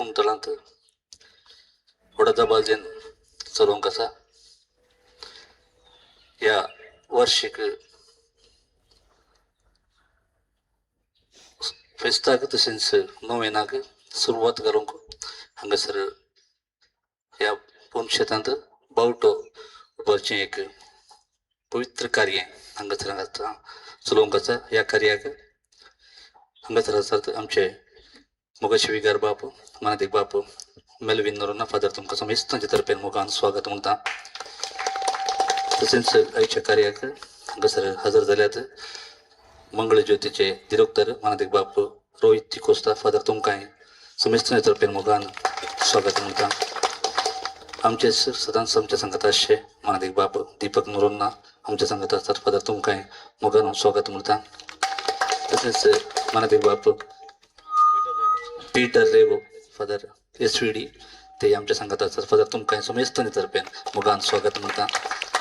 पुणतळांत व्हडा दबाजेन चलोवंक आसा. ह्या वार्षिक फेस्ताक तशेंच नोवेनाक सुरवात करूंक हांगासर ह्या पुनशेतांत बावटो उबारचें एक पवित्र कार्य हांगासर आतां चलोवंक आसा. ह्या कार्याक हांगासर आसात आमचे मोगाचे विगार बाप मानादीक बाप मेलवीन नोरोन्हा फादर, तुमकां समेस्तांचे तर्फेन मोगान स्वागत म्हणटा. तशेंच आयच्या कार्याक हांगासर हजर जाल्यात मंगळ ज्योतीचे दिरोक्तर मानादीक बाप रोहित डिकोस्ता फादर, तुमकांय समेस्तांचे तर्फेन मोगान स्वागत म्हणटा. आमचे सदांच आमच्या सांगात आसचे मानादीक बाप दीपक नोरोन्हा आमच्या सांगात आसतात फादर, तुमकांय मोगान स्वागत म्हणटा. तशेंच मानादीक बाप Peter Rego father SVD ते आमच्या सांगात आसतात फादर, तुमकांय समेस्तांचे तर्फेन मोगान स्वागत म्हणटा.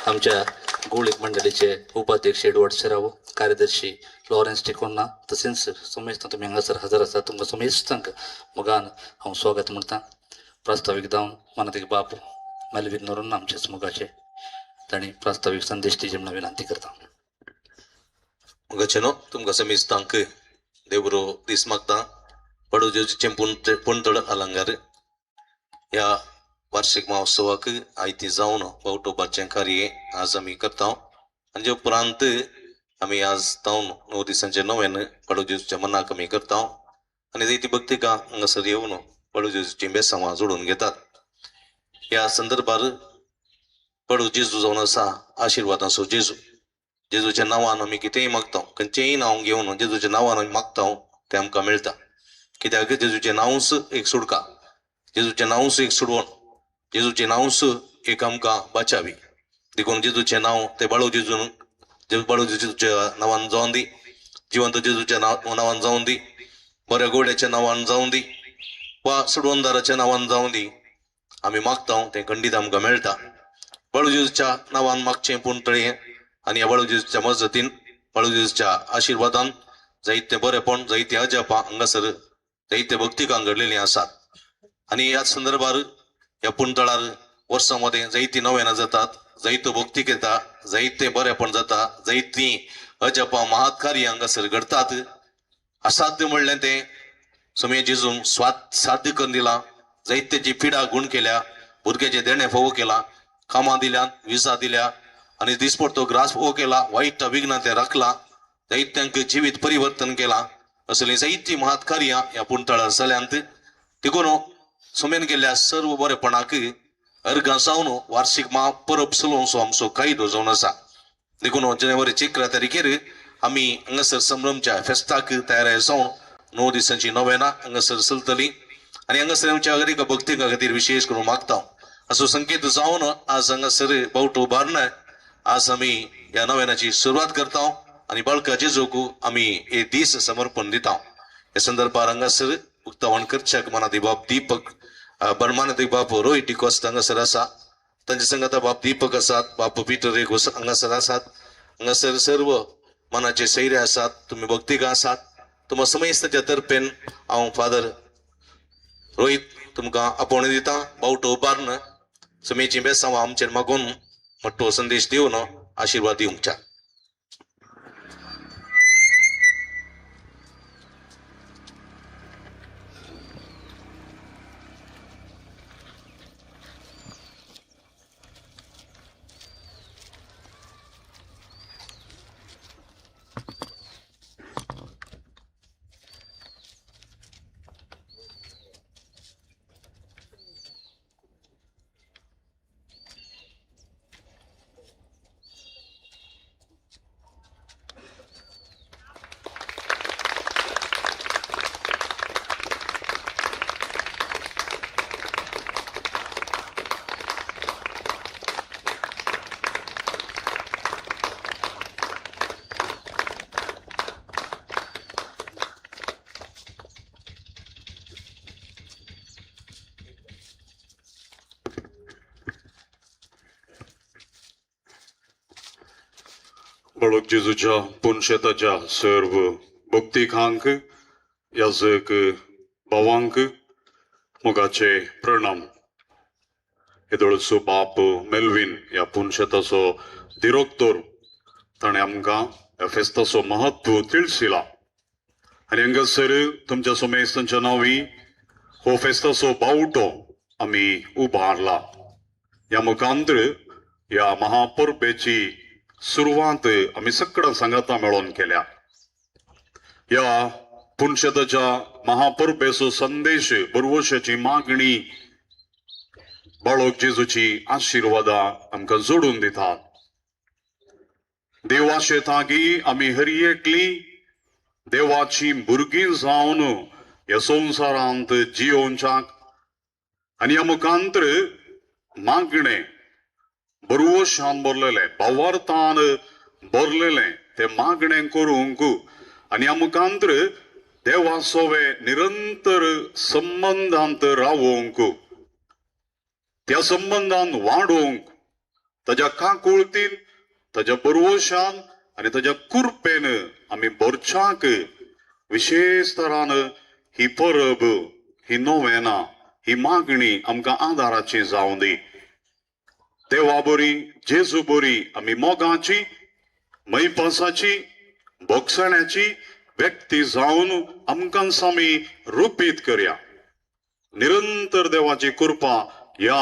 आमच्या गोळीक मंडळीचे उपाध्यक्ष एडवर्ड सेरावो, कार्यदर्शी लॉरेन्स टिकोन्ना, तशेंच समेस्तां तुमी हांगासर हजर आसात, तुमकां समेस्तांक मोगान हांव स्वागत म्हणटा. प्रास्तावीक जावन मानादीक बाप मेलवीन नोरोन्हा आमच्याच मोगाचे तांणी प्रास्तावीक संदेश दिवचे म्हणून विनंती करता. मोगाचे न्हू तुमकां समेस्तांक देव बरो दीस मागता. पडू जेजूचें पुणतळ अलंगार ह्या वार्षिक महोत्सवाक आयती जावन बावटो उबारचें कार्य आज आमी करता. आनी जे उपरांत आमी आज तावन 9 दिसांचें नव्यान पाडू जेजूच्या मनाक आमी करता. आनी जायती भक्तिकां हांगासर येवन पाडू जेजूचीं बेसांवां जोडून घेतात. ह्या संदर्भार पाडू जेजू जावन आसा आशिर्वादांचो जेजू. जेजूच्या नांवान आमी कितेंय मागता, खंयचेंय नांव घेवन जेजूच्या नांवान आमी मागता तें आमकां मेळटा. कित्याक जेजूचें नांवूच एक सुटका, जेजूचें नांवूच एक सुडवण, जेजूचें नांवूच एक आमकां बाचावी. देखून जेजूचें नांव ते बाळू जेजून, बाळू जेजूच्या नांवान जावन दी, जिवंत जेजूच्या नांवान जावन दी, बऱ्या गोड्याच्या नांवान जावन दी वा सुडवणदाराच्या नांवान जावन दी, आमी मागता तें खंडीत आमकां मेळटा. बाळू जेजूच्या नांवान मागचें पुणतळें आनी ह्या बाळू जेजूच्या मजतीन, बाळू जेजूच्या आशिर्वादान जायते बरेपण, जायते अजापां हांगासर जायते भक्तिकां घडलेलीं आसात. आनी ह्या संदर्भार ह्या पुणतळार वर्सां मदें जायतीं नव्यानां जातात, जायतो भक्तीक येता, जायते बरेपण जाता, जायतीं अजापां महात्कार्य हांगासर घडतात. असाध्य म्हणलें तें सोमये जेजून साध्य करून दिलां. जायत्याची पिडा गुण केल्या, भुरग्याचें देणें फोव केलां, कामां दिल्या, विजा दिल्या आनी दिसपडतो ग्रास फोव केला, वायट विघ्नां तें राखलां, जायत्यांक जिवीत परिवर्तन केलां. असलीं जायतीं महात्कार्यां ह्या पुणतळार जाल्यांत. देखून सोमेन केल्ल्या सर्व बरेपणाक अर्गां जावन वार्षिक महापरब चलोवचो आमचो कायदो जावन आसा. देखून जानेवारीच्या 11 तारखेर आमी हांगासर संभ्रमच्या फेस्ताक तयार जावन 9 दिसांची नोवेनां हांगासर चलतली. आनी हांगासर आमच्या अगरीक भक्तिका खातीर विशेष करून मागता असो संकेत जावन आज हांगासर बावटो उबारून आज आमी ह्या नोवेनाची सुरवात करता आनी बाळका जेजूक आमी हे दीस समर्पण दिता. ह्या संदर्भार हांगासर उक्तावण करच्याक मनादी बाप दीपक बरमानादी बाप रोहित डिकोस्त हांगासर आसा, तांचे संगाता बाप दीपक आसात, बाप पिटर एक हांगासर आसात. हांगासर सर्व मनाचे सैरे आसात, तुमी भक्तिकां आसात. तुमकां समेस्ताच्या तर्फेन हांव फादर रोहित तुमकां आपोवणें दिता. बावटो उबारून समेची बेसांवां आमचेर मागून मोटो संदेश दिवन आशिर्वाद दिवच्या. बाळक जेजूच्या पुनशेताच्या सर्व भक्तिकांक, याजक भावांक, मोगाचे प्रणाम. येदोळचो बाप मेल्विन ह्या पुनशेताचो दिरोक्तोर ताणें आमकां ह्या फेस्ताचो महत्व तिळसिला आनी हांगासर तुमच्या समेस्तांच्या नांवी हो फेस्ताचो बावटो आमी उबारला. ह्या मुखांतर ह्या महापरबेची सुरवात आमी सगळ्यां सांगाता मेळोन केल्या. ह्या पुनशेताच्या महापरबेचो संदेश, बरवशाची मागणी, बाळक जेजूची आशिर्वादां आमकां जोडून दितात. देवाचे तागी आमी हर एकली देवाची भुरगीं जावन ह्या संवसारांत जियोवच्याक आनी ह्या मुखांतर मागणें बरवशान भरलेलें, भावार्थान भरलेलें तें मागणें करूंक आनी ह्या मुखांतर देवा सोवे निरंतर संबंदांत रावोवंक, त्या संबंदान वाडोवंक, ताज्या काकुळतीन, ताज्या बरवशान आनी ताज्या कुरपेन आमी भरच्याक विशेश तरान ही परब, ही नोवेना, ही मागणी आमकां आदाराची जावं दी. देवा बरी, जेजू बरी आमी मोगाची, मैपासाची, भोगसण्याची व्यक्ती जावन आमकां आमी रुपीत करया. निरंतर देवाची कृपा ह्या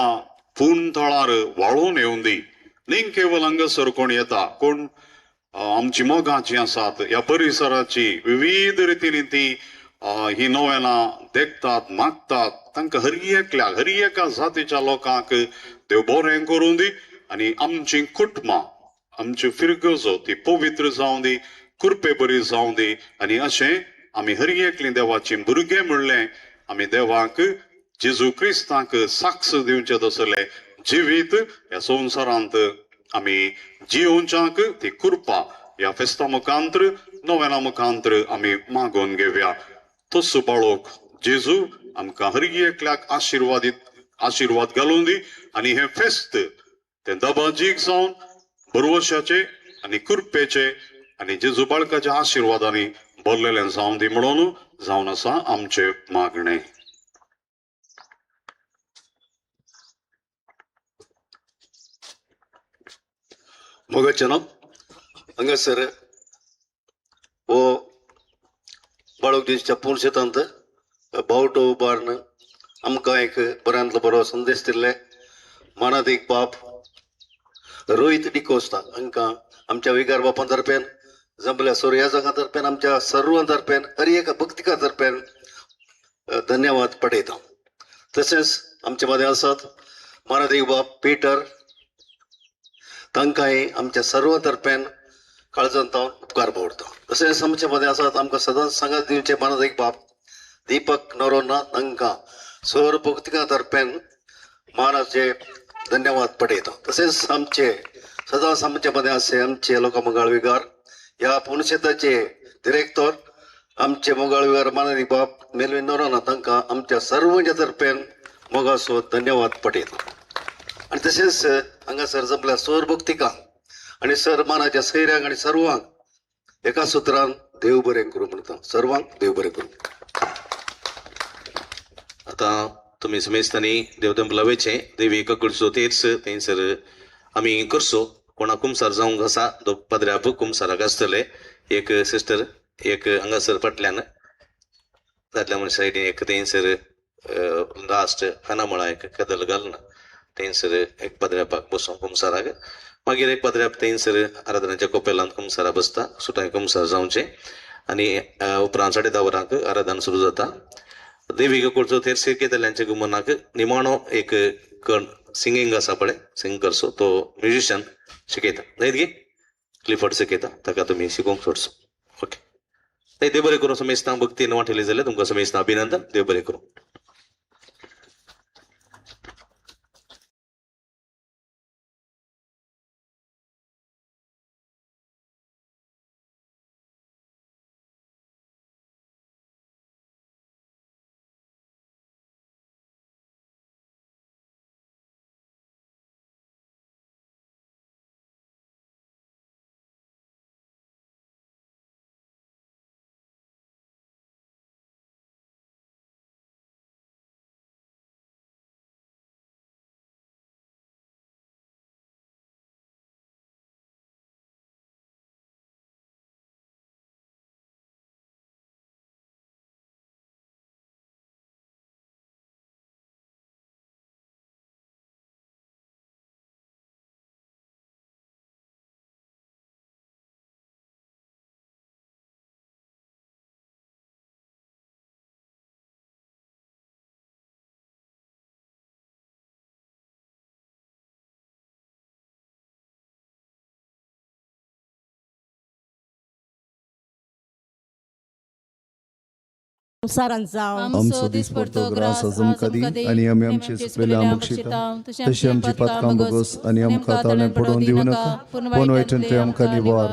पूण थळार वाळोवन येवन दी. न्ही केवल हांगासर कोण येता, कोण आमची मोगाची आसात ह्या परिसराची विविध रितीन ती ही नोवेनां देखतात, मागतात, तांकां हर एकल्याक, हर एका जातीच्या लोकांक देव बरें करूं दी आनी आमची कुटुंबां, आमच्यो फिरगजो ती पवित्र जावं दी, कृपे बरी जावं दी. आनी अशें आमी हर एकलीं देवाची भुरगें म्हणलें आमी देवाक, जेजू क्रिस्ताक साक्ष दिवचें तसलें जिवीत ह्या संवसारांत आमी जियोवच्याक ती कृपा ह्या फेस्ता मुखांतर, नोवेना मुखांतर आमी मागोवन घेवया. तसो बाळक जेजू आमकां हर एकल्याक आशिर्वाद घालून दी आनी हें फेस्त तें दबाजीक जावन बरवशाचे आनी कृपेचे आनी जेजू बाळकाच्या आशिर्वादांनी भरलेलें जावन दी म्हणून जावन आसा आमचें मागणें. मोगाचें न्हू हांगासर हो बाळक जेजूच्या पुनशेतांत बावटो उबारून आमकां एक बऱ्यांतलो बरो संदेश दिल्ले मानादीक बाप रोहित डिकोस्ता हांकां आमच्या विगार बापां तर्फेन, जमल्या सोर्याजाकां तर्फेन, आमच्या सर्वां तर्फेन, हर एका भक्तिका तर्फेन धन्यवाद पडयता. तशेंच आमचे मदें आसात मानादीक बाप पिटर, तांकांय आमच्या सर्व तर्फेन काळजांत उपकार पडटा. तशेंच आमचे मदें आसात आमकां सदांच सांगात दिवचे मानादीक बाप दीपक नरोना, तांकां सर भक्तिका तर्फेन मानाचे धन्यवाद पडयता. तशेंच आमचे सदांच आमचे मदें आसचे आमचे लोकां मंगळ विगार ह्या पुनशेताचे डिरेक्टर आमचे मोगाळ विगार मानादीक बाप मेलविन नरोना, तांकां आमच्या सर्वांच्या तर्फेन मोगाचो धन्यवाद पडयता. आनी तशेंच हांगासर जमल्या सोर भक्तिकांक आनी सर मानाच्या सैऱ्यांक आनी सर्वांक एका सुत्रान देव बरें करूं म्हणटा. सर्वांक देव बरें करूं. आतां तुमी समेस्तांनी देवतेंपला वयचें, देवी ककडचो तेर्स थंयसर आमी करचो. कोणा कुमसार जावंक आसा दो पाद्र्याप कुमसाराक आसतले, एक सिस्टर एक हांगासर फाटल्यान दादल्या मनशा सायडीन एक थंयसर लास्ट खानामळा एक कदल घालून थंयसर एक पाद्र्यापाक बसून कुमसाराक, मागीर एक पाद्र्याप थंयसर आराधनाच्या कोपेलांत कुमसारा बसता, सुटाय कुमसार जावचें आनी उपरांत 10:30 वरांक आराधन सुरू जाता. देवी ककडचो थेर शिरकेतल्यांच्या गुमनाक निमाणो एक कण सिंगींग आसा पळय, सिंग करचो तो म्युजिशियन शिकयता न्हय गे, क्लिफर्ड शिकयता, ताका तुमी शिकोवंक सोडचो. ओके, देव बरें करूं. समेस्तांक भक्तीन वांटेली जाल्यार तुमकां समेस्तां अभिनंदन. देव बरें करूं. संवसारांत जावं. आमचो दिसपडतो ग्रास आज आमकां दी आनी आमी आमचे चुकलेले आमक शिता तशी आमची पातकां भोगोस आनी आमकां ताळें पडोवन दिवं नाका, पूण वायटांतले आमकां निवार.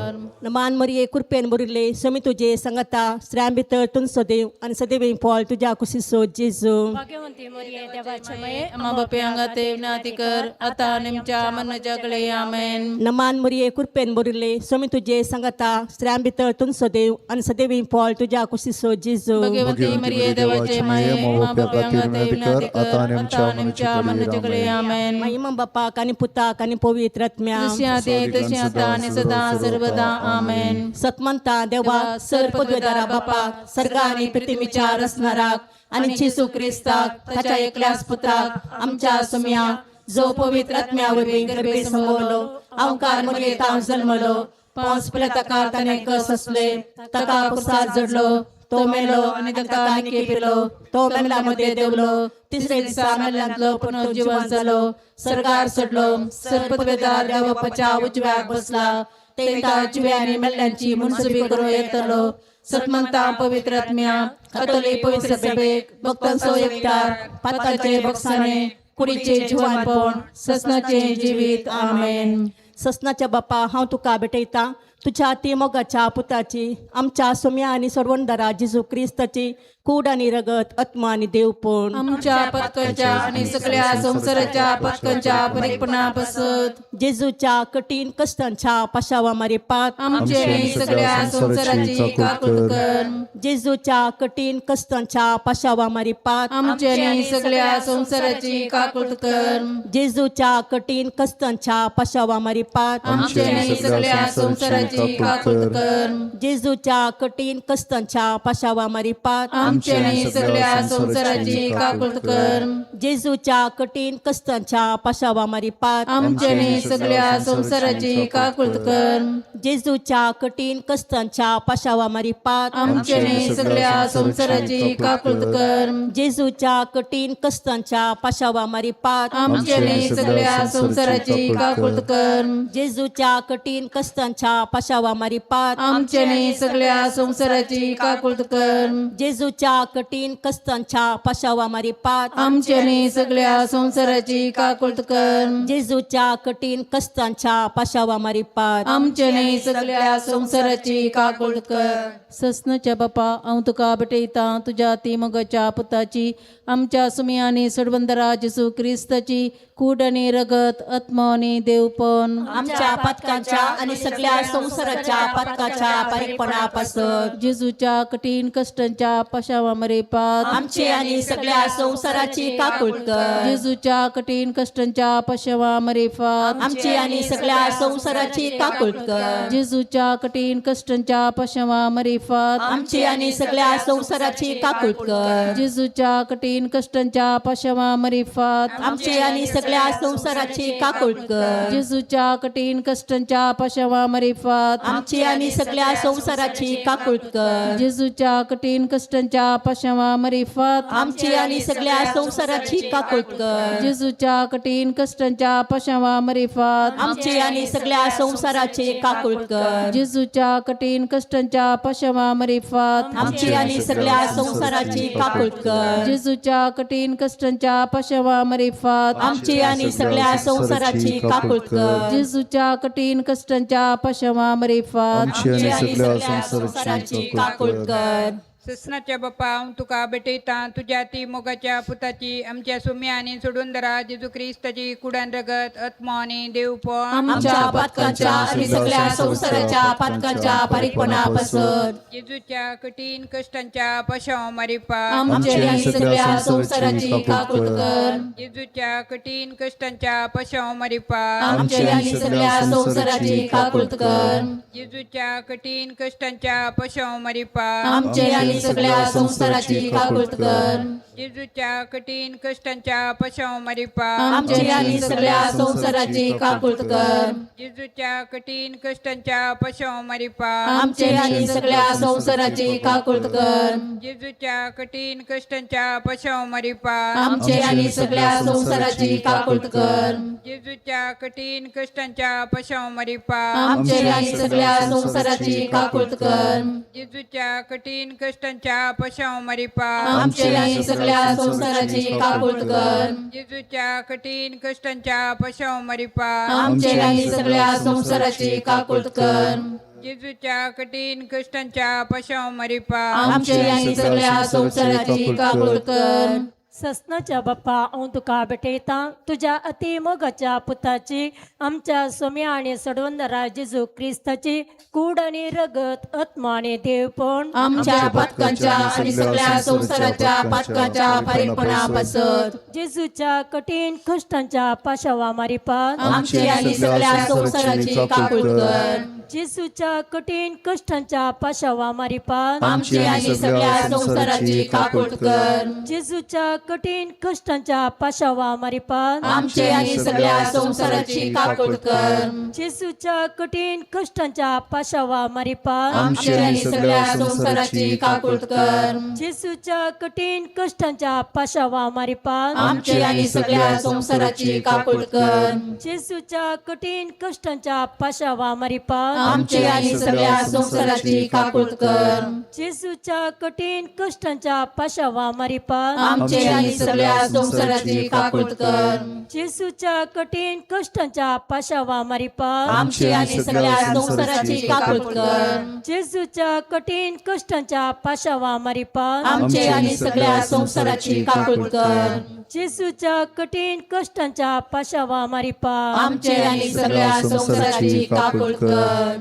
मान मरिये, कृपेन भरिल्ले, समी तुजे सांगता. स्त्र्यां भितर तूं सदैव आनी सदैव फळ तुज्या कुशीचो जेजू. भाग्यवंती मरिये, देवाचे माये, आम्हा बापे अंगाते विनंती कर, आता आणि आमच्या मरणाच्या वेळी. आमेन. नमान मरिये, कृपेन भरिल्ले, स्वामी तुजे सांगता. स्त्र्यां भितर तूं सदैव आनी सदैव फळ तुज्या कुशीचो जेजू. भाग्यवंती मरिये, देवाचे माये, आम्हा बापे अंगाते विनंती कर, आता आणि आमच्या आता आणि आमच्या मरणाच्या वेळी. आमेन. महिमा बापाक आनी पुताक आनी पवित्र आत्म्या. जशी आधी तशी आता आणि सदा सर्वदा. आमेन. सतमंता देवा, सर पदवेदारा बापाक, सर्ग आणि पृथ्वीच्या रचणाराक आणि जेसू क्रिस्ताक, ताच्या एकल्याच पुत्राक, आमच्या सुम्या, जो पवित्र आत्म्या वरवीं गर्भे संभवलो, अवकार मरियेंत जल्मलो, पावस पिला ताणें कस असले, ताका कुर्सार जडलो, तो मेलो आणि ताका आनी पिलो, तो मेल्ल्या मध्ये देवलो, तिसरे दिसा मेल्ल्यांतलो पुनर्जीवन जालो, सरकार सोडलो, सरपदवेदार देव बापाच्या उजव्याक बसला, तेंका जिव्या आणि मेल्ल्यांची मुनसुबी करून येतलो. सतमंता पवित्र आत्म्या, कथोलिक पवित्र सभेक, भक्तांचो एकठार, पातकाचे बक्षाणे, कुडीचे जिवानपण, ससनाचे जिवीत. आमेन. ससनाच्या बापा, हांव तुका भेटयता तुझ्या ती मोगाच्या पुताची, आमच्या सोम्या आनी सोडवणदारा जेजू क्रिस्ताची कूड आनी रगत, आत्मा आनी देवपण, आमच्या पत्करच्या आणि सगळ्या संसाराच्या पत्करच्या परिपणा बसत. जेजूच्या कठीण कष्टांच्या पाशावा मारिपात. आमचे आणि सगळ्या संसाराची काकूट कर. जेजूच्या कठीण कष्टांच्या पाशावा मारिपात. आमचे आणि सगळ्या संसाराची काकूट कर. जेजूच्या कठीण कष्टांच्या पाशावा मारिपात. आमचे आणि सगळ्या संसाराची काकूट कर. जेजूच्या कठीण कष्टांच्या पाशावा मारिपात. आमचे आणि सगळ्या संसाराची काकूट कर. जेजूच्या कठीण कष्टांच्या पाशावा मारिपात. आमचे आणि सगळ्या संसाराची काकूट कर. जेजूच्या कठीण कष्टांच्या पाशावा मारिपात. आमचे आणि सगळ्या संसाराची काकूट कर. जेजूच्या कठीण कष्टांच्या पाशावा मारिपात. आमचे आणि सगळ्या संसाराची काकूट कर. जेजूच्या कठीण कष्टांच्या पाशावा मारिपात. आमचे आणि सगळ्या संसाराची काकूट कर. जेजूच्या कठीण कष्टांच्या पाशावा मारिपात. आमचे आणि सगळ्या संसाराची काकूट कर. जेजूच्या कठीण कष्टांच्या पाशावा मारिपात. आमचे आणि सगळ्या संसाराची काकूट कर. ससनाच्या बापा, हांव तुका भेटयता तुज्या ती मोगाच्या पुताची, आमच्या सुमी आनी सोडवंदरा जेजू क्रिस्ताची कूड आनी रगत, आत्मा आनी देवपण, आमच्या पातकांच्या आणि सगळ्या संसाराच्या पातकाच्या पारीपणापासून. जेजूच्या कठीण कष्टांच्या पाशावा मरेपात. आमचे आणि सगळ्या संसाराची काकूट कर. जेजूच्या कठीण कष्टांच्या पाशावा मरेपात. आमची आणि सगळ्या संसाराची काकूट कर. जेजूच्या कठीण कष्टांच्या पाशावा मरेपात. आमची आणि सगळ्या संसाराची काकूट कर. जेजूच्या कठीण कष्टांच्या पाशावा मरेपात. आमची आणि सगळ्या संसाराची काकूट कर. जेजूच्या कठीण कष्टांच्या पाशावा मरेपात. आमची आणि सगळ्या संसाराची काकूट कर. जेजूच्या कठीण कष्टांच्या पाशावा मरेपात. आमची आणि सगळ्या संसाराची काकूट कर. जेजूच्या कठीण कष्टांच्या पाशावा मरेपात. आमची आणि सगळ्या संसाराची काकूट कर. जेजूच्या कठीण कष्टांच्या पाशावा मरेपात. आमची आणि सगळ्या संसाराची काकूट कर. जेजूच्या कठीण कष्टांच्या पाशावा मरेपात. आमची आणि सगळ्या संसाराची काकूट कर. जेजूच्या कठीण कष्टांच्या पाशावा मरेपात. आमची आणि सगळ्या संसाराची संसाराची काकूट कर. ससनाच्या बापा, हांव तुका भेटयता तुज्या ती मोगाच्या पुताची, आमच्या सुम्या आनी सोडून जेजू क्रिस्ताची कुडान रगत, आत्मो आनी देवपण, आमच्या पातकांच्या आणि सगळ्या संसाराच्या पातकांच्या पारीकपणापासून. जेजूच्या कठीण कष्टांच्या पाशाव मारिपा. आमचे आणि सगळ्या संसाराची काकूट कर. जेजूच्या कठीण कष्टांच्या पाशाव मारिपा. आमचे आणि सगळ्या संसाराची काकूट कर. जेजूच्या कठीण कष्टांच्या पाशाव मारिपा. आमचे आणि सगळ्या संसाराची काकूट कर. जेजूच्या कठीण कष्टांच्या पाशाव मारिपा. आमचे आणि सगळ्या संसाराची काकूट कर. जेजूच्या कठीण कष्टांच्या पाशाव मारिपा. आमचे आणि सगळ्या संसाराची काकूट कर. जेजूच्या कठीण कष्टांच्या पाशाव मारिपा. आमचे आणि सगळ्या संसाराची काकूट कर. जेजूच्या कठीण कष्टांच्या पाशाव मारिपा. आमचे आणि सगळ्या संसाराची काकूट कर. जेजूच्या कठीण कष्टांच्या कश्टांच्या पशाव मारिपा आमची आनी सगळ्या संवसाराची काकूट कर. जेजूच्या कठीण कश्टांच्या पशाव मारिपा आमचे आनी सगळ्या संवसाराची काकूट कर. जेजूच्या कठीण कश्टांच्या पशाव मारिपा आमचे आनी सगळ्या संवसाराची काकूट कर. ससनाच्या बाप्पा, हांव तुका भेटयतां तुज्या अति मोगाच्या पुताची, आमच्या सोम्या आनी सडवंदरा जेजू क्रिस्ताची कूड आनी रगत, आत्मा आनी देवपण आमच्या पातकांच्या आनी सगळ्या संवसाराच्या पातकांच्या फारीकपणा पासत. जेजूच्या कठीण कश्टांच्या पाशावा मारिपात आमची आनी सगळ्या संवसाराची काकूट कर. जेजूच्या कठीण कश्टांच्या पाशावा मारिपात आमची आनी सगळ्या संवसाराची काकूट कर. जेजूच्या कठीण कश्टांच्या पाशावा मारिपात आमची आनी सगळ्या संवसाराची काकूट कर. जेजूच्या कठीण कश्टांच्या पाशावा मारिपात आमची आनी सगळ्या संवसाराची काकूट कर. जेजूच्या कठीण कश्टांच्या पाशावा मारिपात आमची आनी सगळ्या संवसाराची काकूट कर. जेजूच्या कठीण कश्टांच्या पाशावा मारिपात आमची आनी सगळ्या संवसाराची काकूट कर. जेजूच्या कठीण कश्टांच्या पाशावा मारिपात आमची आनी सगळ्या संवसाराची काकूट कर. जेजूच्या कठीण कश्टांच्या पाशावा मारिपात आमची आनी सगळ्या संवसाराची काकूट कर. जेजूच्या कठीण कश्टांच्या पाशावा मारिपात आमची आनी सगळ्या संवसाराची काकूट कर. जेजूच्या कठीण कश्टांच्या पाशावा मारिपात आमची आनी सगळ्या संवसाराची काकूट कर.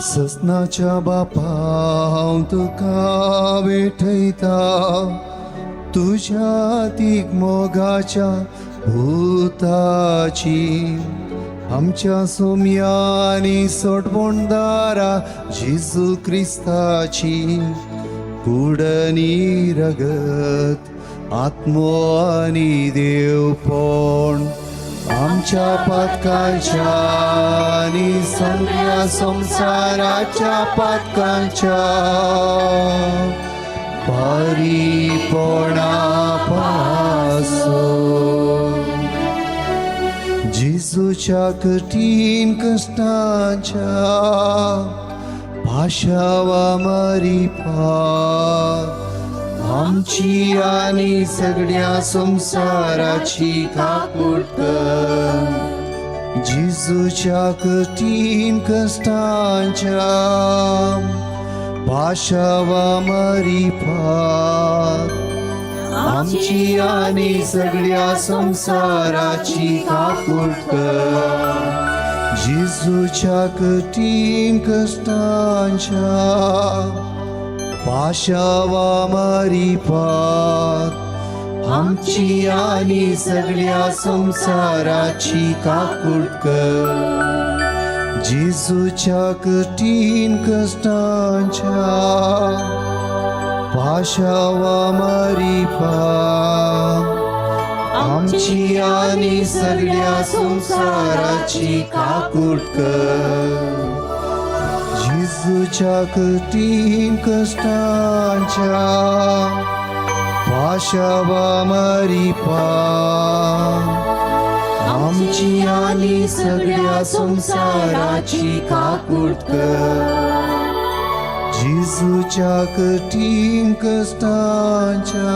ससनाच्या बापा, हांव तुका भेटयता तुज्या तीक मोगाच्या भुताची, आमच्या सोम्या आनी सोडवणदारा जेजू क्रिस्ताची कूड आनी रगत, आत्मो आनी देवपण आमच्या पातकांच्या आनी सगळ्या संवसाराच्या पातकांच्या पारीपणा पासून. जेजूच्या कठीण कश्टांच्या पाशावा मारिपात आमची आनी सगळ्या संवसाराची काकूट कर. जेजूच्या कठीण कश्टांच्या पाशावा मारिपात आमची आनी सगळ्या संवसाराची काकूट कर. जेजूच्या कठीण कश्टांच्या पाशावा मारिपात आमची आनी सगळ्या संवसाराची काकूट कर. जेजूच्या कठीण कश्टांच्या पाशावा मारिपात आमची आनी सगळ्या संवसाराची काकूट कर. जेजूच्या कठीण कश्टांच्या पाशावा मारिपात आमची आनी सगळ्या संवसाराची काकूट कर. जेजूच्या कठीण कश्टांच्या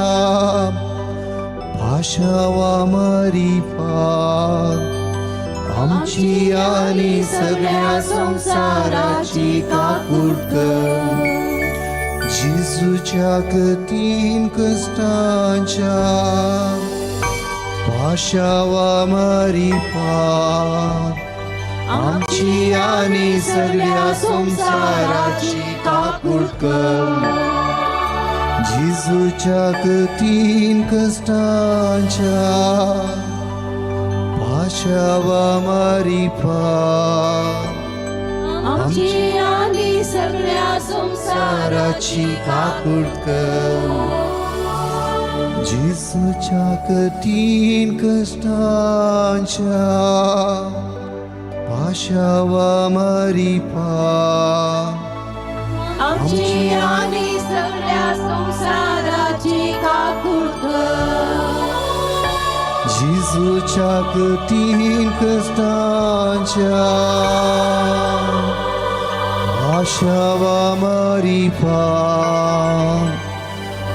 पाशावा मारिपात आमची आनी सगळ्या संवसाराची काकूट कर. जेजूच्या कठीण कश्टांच्या पाशावा मारिपात आमची आनी सगळ्या संवसाराची काकूट कर. जेजूच्या कठीण कश्टांच्या पाशावा मारिपात आमची आनी सगळ्या संवसाराची काकूट कर. जेजूच्या कठीण कश्टांच्या पाशावा मारिपात आमची आनी सगळ्या संवसाराची काकूट कर. जेजूच्या कठीण कश्टांच्या पाशावा मारिपा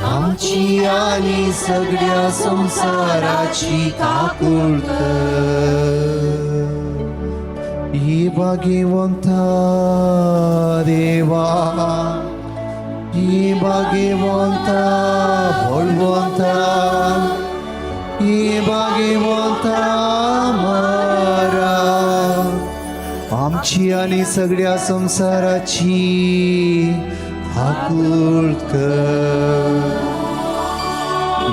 आमची आनी सगळ्या संवसाराची काकूळ कर. ही भाग्यवंता देवा, ही भाग्यवंता बळवंता, ही भाग्यवंता मारा आमची आनी सगळ्या संवसाराची काकूळ कर.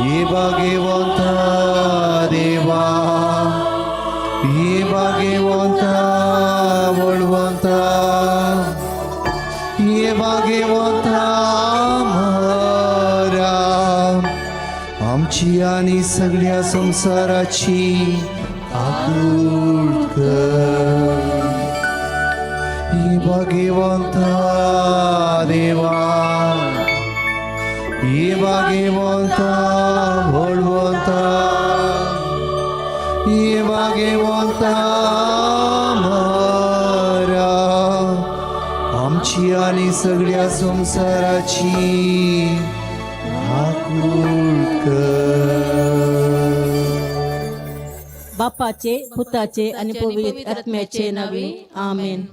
ये भाग्यवंता देवा, ये भाग्यवंता बळवंता, ये भाग्यवंता मारा आमची आनी सगळ्या संवसाराची काकूळ कर. ये भाग्यवंता देवा, ये भाग्यवंता बळवंता, ये भाग्यवंता मारा आमची आनी सगळ्या संवसाराची काकूळ कर. बापाचे, पुताचे आणि पवित्र आत्म्याचे नावे, आमेन.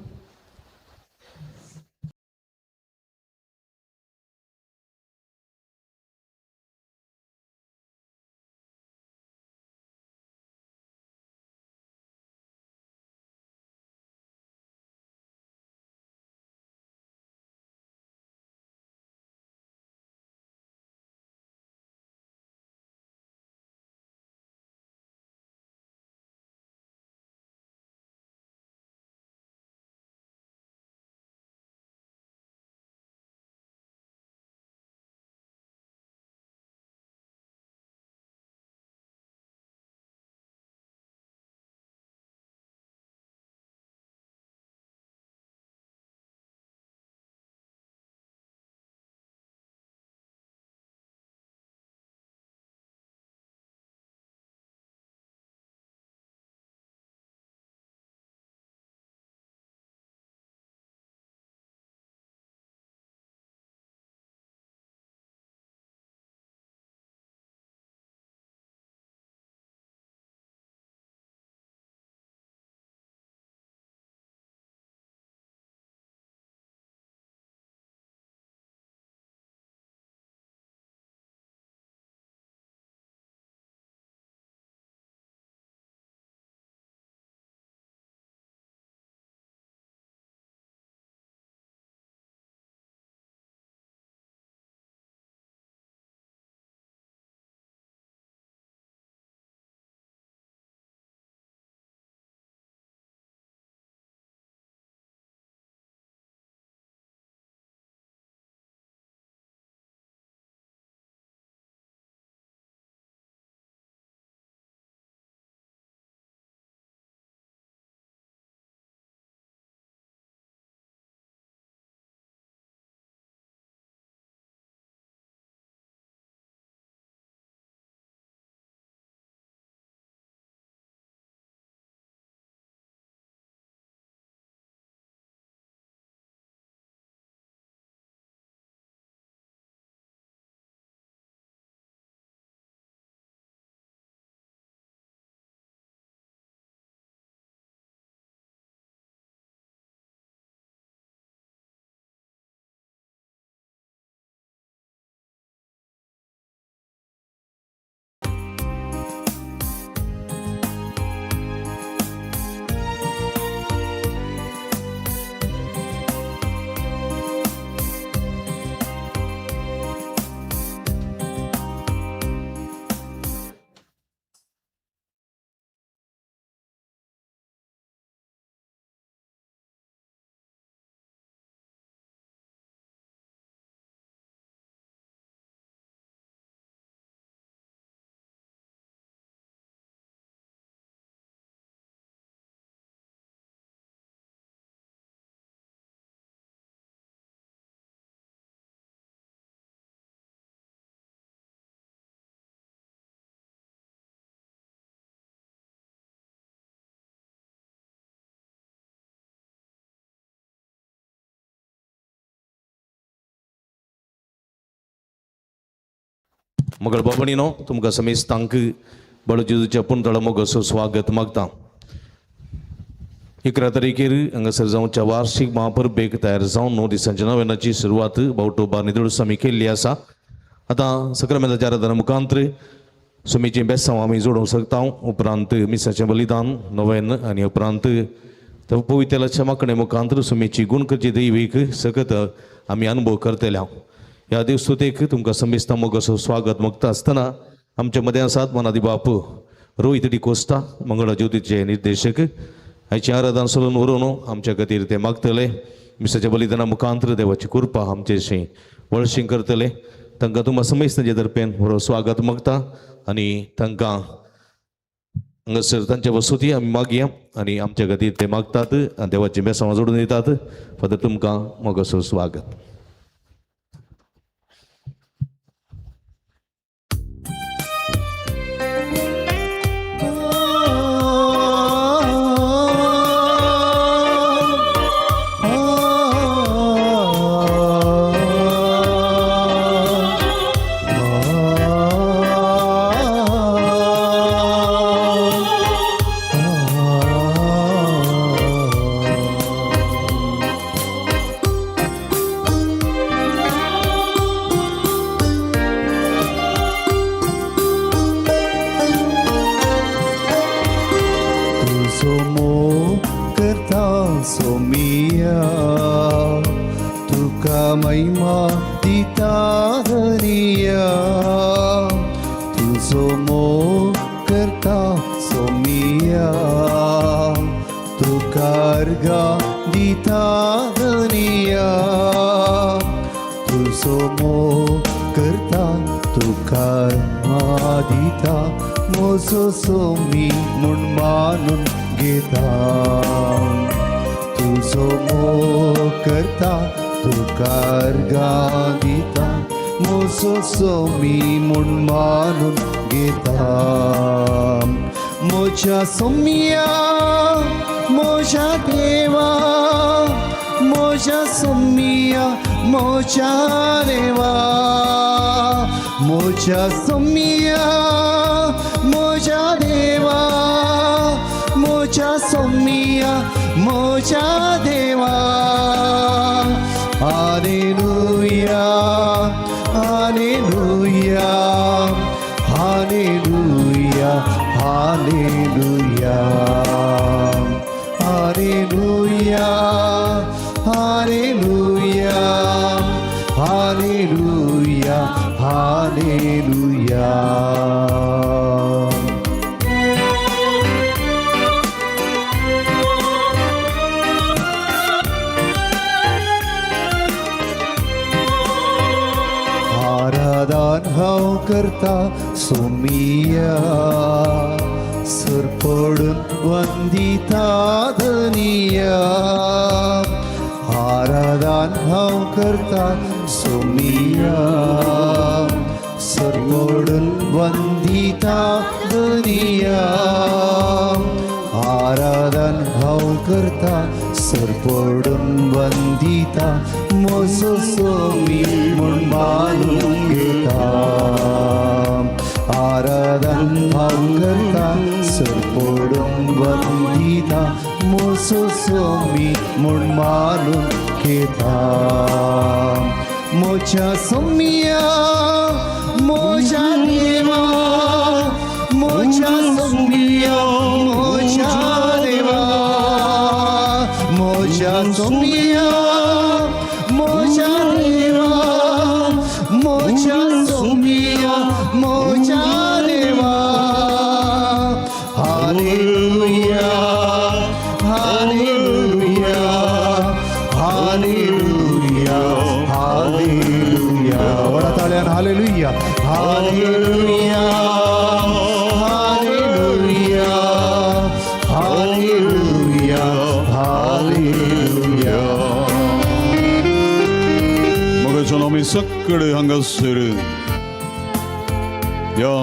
मगळ बाबणीनो तुमकां समेस्तांक बळो जेजूच्या पुनतळ मोगाचो स्वागत मागता. 11 तारखेर हांगासर जावच्या वार्षिक महापरबेक तयार जावन 9 दिसांच्या नव्यानाची सुरवात बावटोबा निदळूस आमी केल्ली आसा. आतां सक्रामेंताच्या आराधना मुखांतर सुमीचें बेसांव आमी जोडूंक शकता. उपरांत मिसाचें बलिदान नोवेन आनी उपरांत पवित्याच्या माकणे मुखांतर सुमीची गुण करची दैवीक सकत आमी अनुभव करतले. ह्या देवस्तुतेक तुमकां समेस्तां मोगाचो स्वागत मागता आसतना आमच्या मदें आसात मनादी बाप रोहित डिकोस्ता, मंगळा ज्योतीचे निर्देशक. हाची आराधना सोडून व्हरून आमच्या खातीर ते मागतले. मिसाच्या बलिदाना मुखांतर देवाची कृपा आमचेशी वळशीं करतले. तांकां तुमकां समेस्तांचे दरपेन बरो स्वागत मागता आनी तांकां हांगासर तांच्या वसुती आमी मागया आनी आमच्या खातीर ते मागतात आनी देवाचें बेसांव जोडून दितात. फादर तुमकां मोगाचो स्वागत.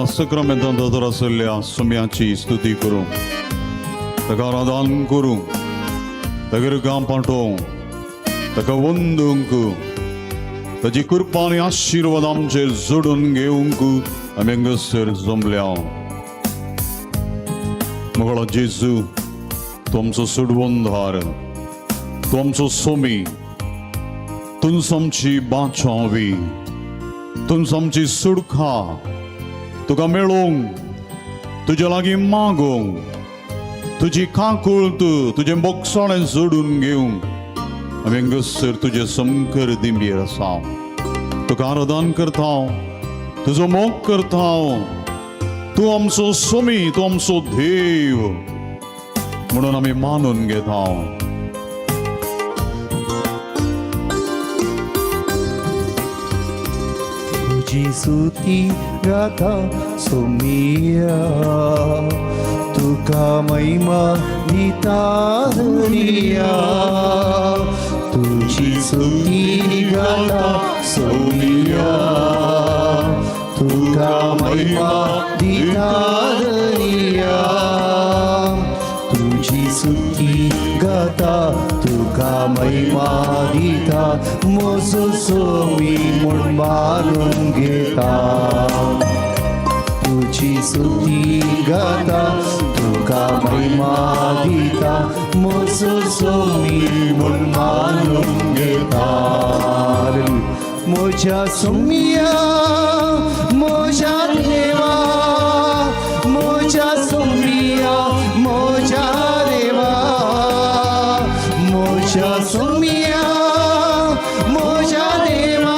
सक्रामेंतांत आशिल्ल्या सुम्याची स्तुती करूं, ताका आराधन करूं, ताका काम पाठोवं, ताका वंदूंक, ताजी कृपा आनी आशिर्वाद आमचेर जोडून घेवंक आमी हांगासर जमल्या. मोगळो जेजू, तूं आमचो सोडवणदार, तूं आमचो सोमी, तूंच आमची बाचावी, तूंच आमची सुडखा. तुका मेळोवंक, तुज्या लागीं मागोवंक, तुजी काकूळ, तुजें बोगसाणें जोडून घेवंक आमी हांगासर तुजें समकर दिंबयेर आसा. तुका आराधन करता, तुजो मोग करता. तूं आमचो सोमी, तूं आमचो देव म्हणून आमी मानून घेता. तुजी सुती गाथा सोमिया, तुका महिमा दिता धनिया. तुजी सुती गाथा सोमिया, तुका महिमा दिता धनिया. तुजी सुती गाता, तुका महिमा दिता, मोजो सोमी म्हूण मानून घेता. तुजी सुती गाता, तुका महिमा दिता, मोजो सोमी म्हूण मानून घेता. म्हज्या सोमिया, म्हज्या देवा, म्हज्या सोमिया, म्हज्या देवा, म्हज्या सोमिया, म्हज्या देवा,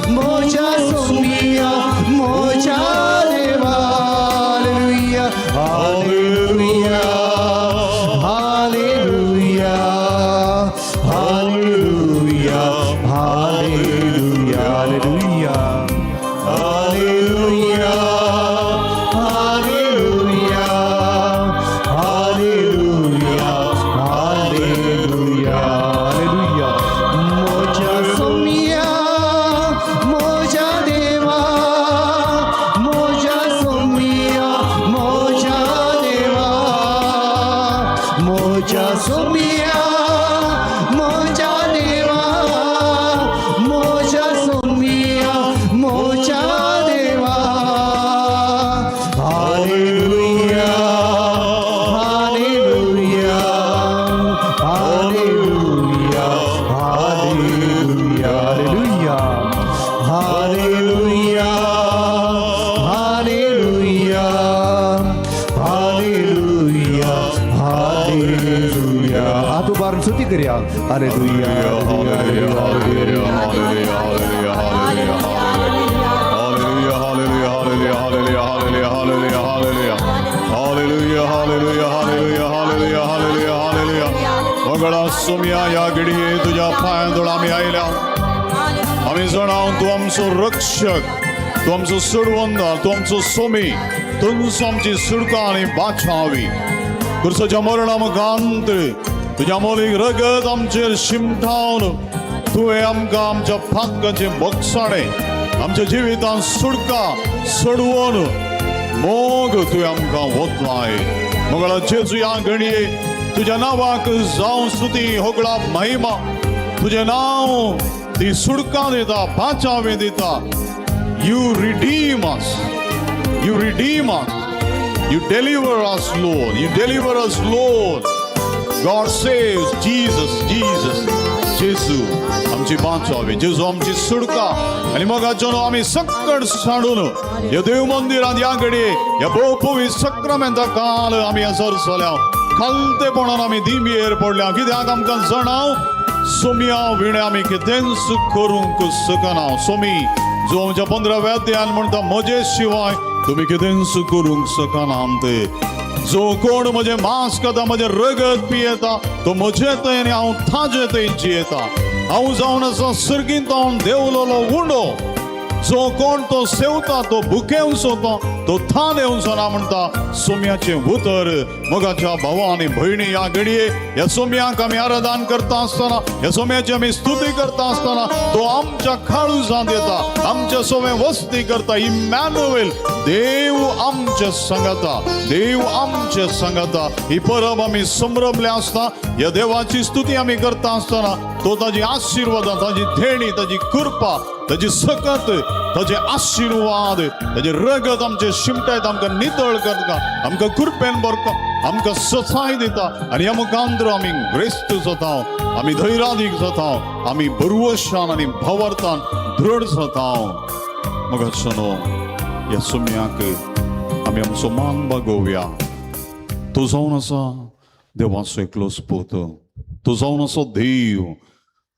म्हज्या सोमिया, म्हज्या देवा. Hallelujah, hallelujah, hallelujah, hallelujah, hallelujah, hallelujah, hallelujah, hallelujah, hallelujah, hallelujah. म्हज्या सोमिया, म्हज्या देवा, म्हज्या सोमिया, म्हज्या देवा, म्हज्या सोमिया, म्हज्या देवा, म्हज्या सोमिया, म्हज्या देवा. Hallelujah, hallelujah, hallelujah, hallelujah, hallelujah, hallelujah, hallelujah, hallelujah. हात उबारून स्तुती करया. Hallelujah, hallelujah, hallelujah, hallelujah, hallelujah, hallelujah, hallelujah, hallelujah, hallelujah, hallelujah, hallelujah, hallelujah, hallelujah, hallelujah, hallelujah. मोगळा सोम्या, ह्या घडये तुज्या पांयां आमी आयल्या. आमी जाणां, तूं आमचो रक्षक, तूं आमचो सोडवंदार, तूं आमचो सोमी, तूंच आमची सुडका आनी बाचावी. खुर्साच्या मरणा मुखांत तुज्या मोलीक रगत आमचेर शिमटावन तुवें आमकां आमच्या पातकाचें बोगसाणें, आमच्या जिवितांत सुडका सोडवून मोग तुवें आमकां वतलाय. मोगळा जेजू, ह्या घडये तुज्या नांवाक जावं स्तुती, होगळा, महिमा. तुजें नांव ती सुडका दिता, बाचावे दिता. You redeem us, you redeem us, you deliver us, Lord. You deliver us, Lord. God saves. Jesus, Jesus, जेजू आमची बाचावी, जेजू आमची सुडका. आनी मोगाचो आमी सकट सांडून ह्या देव मंदिरांत ह्या घडये ह्या भोव पवित्र सक्रामेंता काल आमी हांसर चल्या. खालतेपणान आमी दिंबयेर पडल्या, कित्याक आमकां जाणाव, सोम्या विणे आमी कितेंच करूंक शकना. सोमी जो आमच्या 15व्या अध्यायान म्हणटा, म्हजे शिवाय तुमी कितेंच करूंक शकना ते. जो कोण म्हजें मांस खाता, म्हजें रगत पियेता, तो म्हजे थंय आनी हांव ताजे थंय जियेता. हांव जावन आसा सर्गींत देवलोलो उंडो. जो कोण तो सेवता, तो भुकेवचो तो, तो थान येवचो ना, म्हणटा सोम्याचें उतर. मोगाच्या भावा आनी भयणी, ह्या घडये ह्या सोम्याक आमी आराधन करता आसतना, ह्या सोम्याची आमी स्तुती करता आसतना तो आमच्या काळजांत येता, आमच्या सोमे वस्ती करता. इमॅन्युएल, देव आमच्या सांगाता, देव आमच्या सांगाता. ही परब आमी संभ्रमले आसता, ह्या देवाची स्तुती आमी करता आसतना तो ताजी आशिर्वादां, ताजी देणी, ताजी कृपा, ताजी सकत, ताजे आशिर्वाद, ताजे रगत आमचे शिमटायत, आमकां नितळ करता, आमकां कृपेन भरता, आमकां सचाय दिता. आनी ह्या मुखांतर आमी ग्रेस्त जाता, आमी धैर्यादीक जाता, आमी बरवशान आनी भावार्थान दृढ जाता. मग ह्या सुम्याक आमी आमचो मान बागोवया. तो जावन आसा देवाचो एकलोच पूत, तो जावन आसा देव,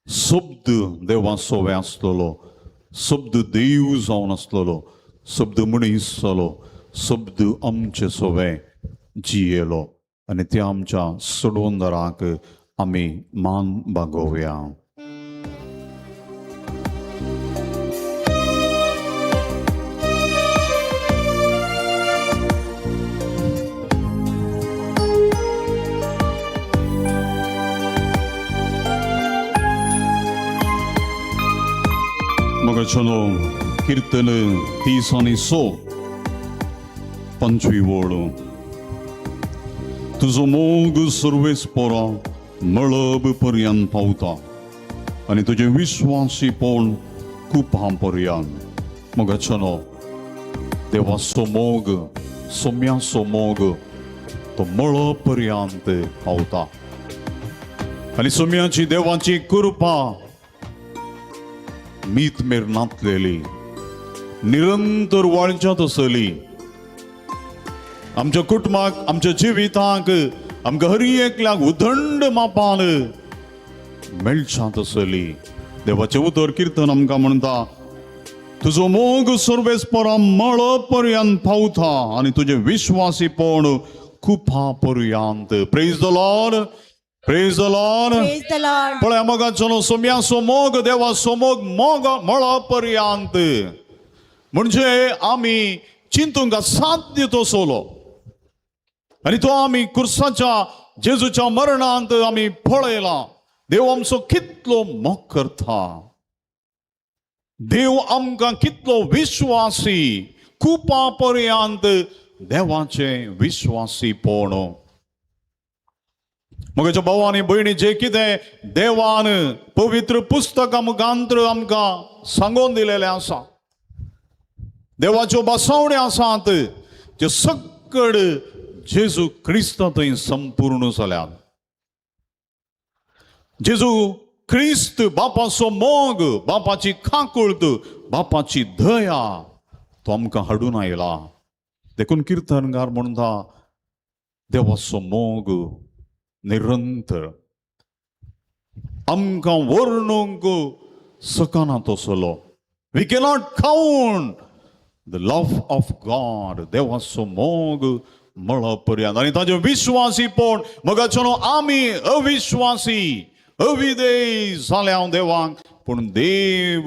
शब्द देवाचो आसलेलो, शब्द देव जावन आसलेलो, शब्द मनीस जालो, शब्द आमचे सोवे जियेलो. आनी त्या आमच्या सोडवंदराक आमी मान बागोवया. मगाचनो किर्तन 30 आनी 6 पंचवी वळ. तुजो मोग सर्वेस पोरा मळब पर्यंत पावता आनी तुजें विश्वासीपण कुपां पर्यंत. मगाचनो देवाचो मोग, सोम्याचो मोग तो मळब पर्यंत पावता आनी सोम्याची देवाची कृपा मीत मेर नातलेली निरंतर वाळच्यात आसली. आमच्या कुटुंबाक, आमच्या जिविताक, आमकां हर एकल्याक उदंड मापान मेळच्यात आसली. देवाचें उतर किर्तन आमकां म्हणटा, तुजो मोग सर्वेस परा मळ पर्यंत पावता आनी तुजें विश्वासीपण कुपा पर्यंत. Praise the Lord, praise the Lord. Praise the Lord. पळय मोगाचो सोम्याचो मोग, देवाचो मोग, मोग मळ पर्यंत म्हणजे आमी चिंतूंक साध्य तो सोलो. आनी तो आमी कुर्साच्या जेजूच्या मरणांत आमी पळयला. देव आमचो कितलो मोग करता, देव आमकां कितलो विश्वासी, कुपा पर्यंत देवाचें विश्वासीपण. म्हज्या भाव आनी भयणी, जे कितें देवान पवित्र पुस्तकां मुखांतर आमकां सांगून दिलेलें आसा, देवाच्यो बसवण्यो आसात, त्यो सक्कड जेजू क्रिस्त थंय संपूर्ण जाल्यात. जेजू क्रिस्त बापाचो मोग, बापाची काकुळट, बापाची दया तो आमकां हाडून आयला. देखून किर्तनकार म्हणटा, देवाचो मोग निरंतर आमकां वर्णूंक शकना तसलो. We cannot count the love of God. देवाचो मोग मळ पर्यंत आनी ताजे विश्वासीपण. मगाचो आमी अविश्वासी, अविधेय जाल्या देवाक, पूण देव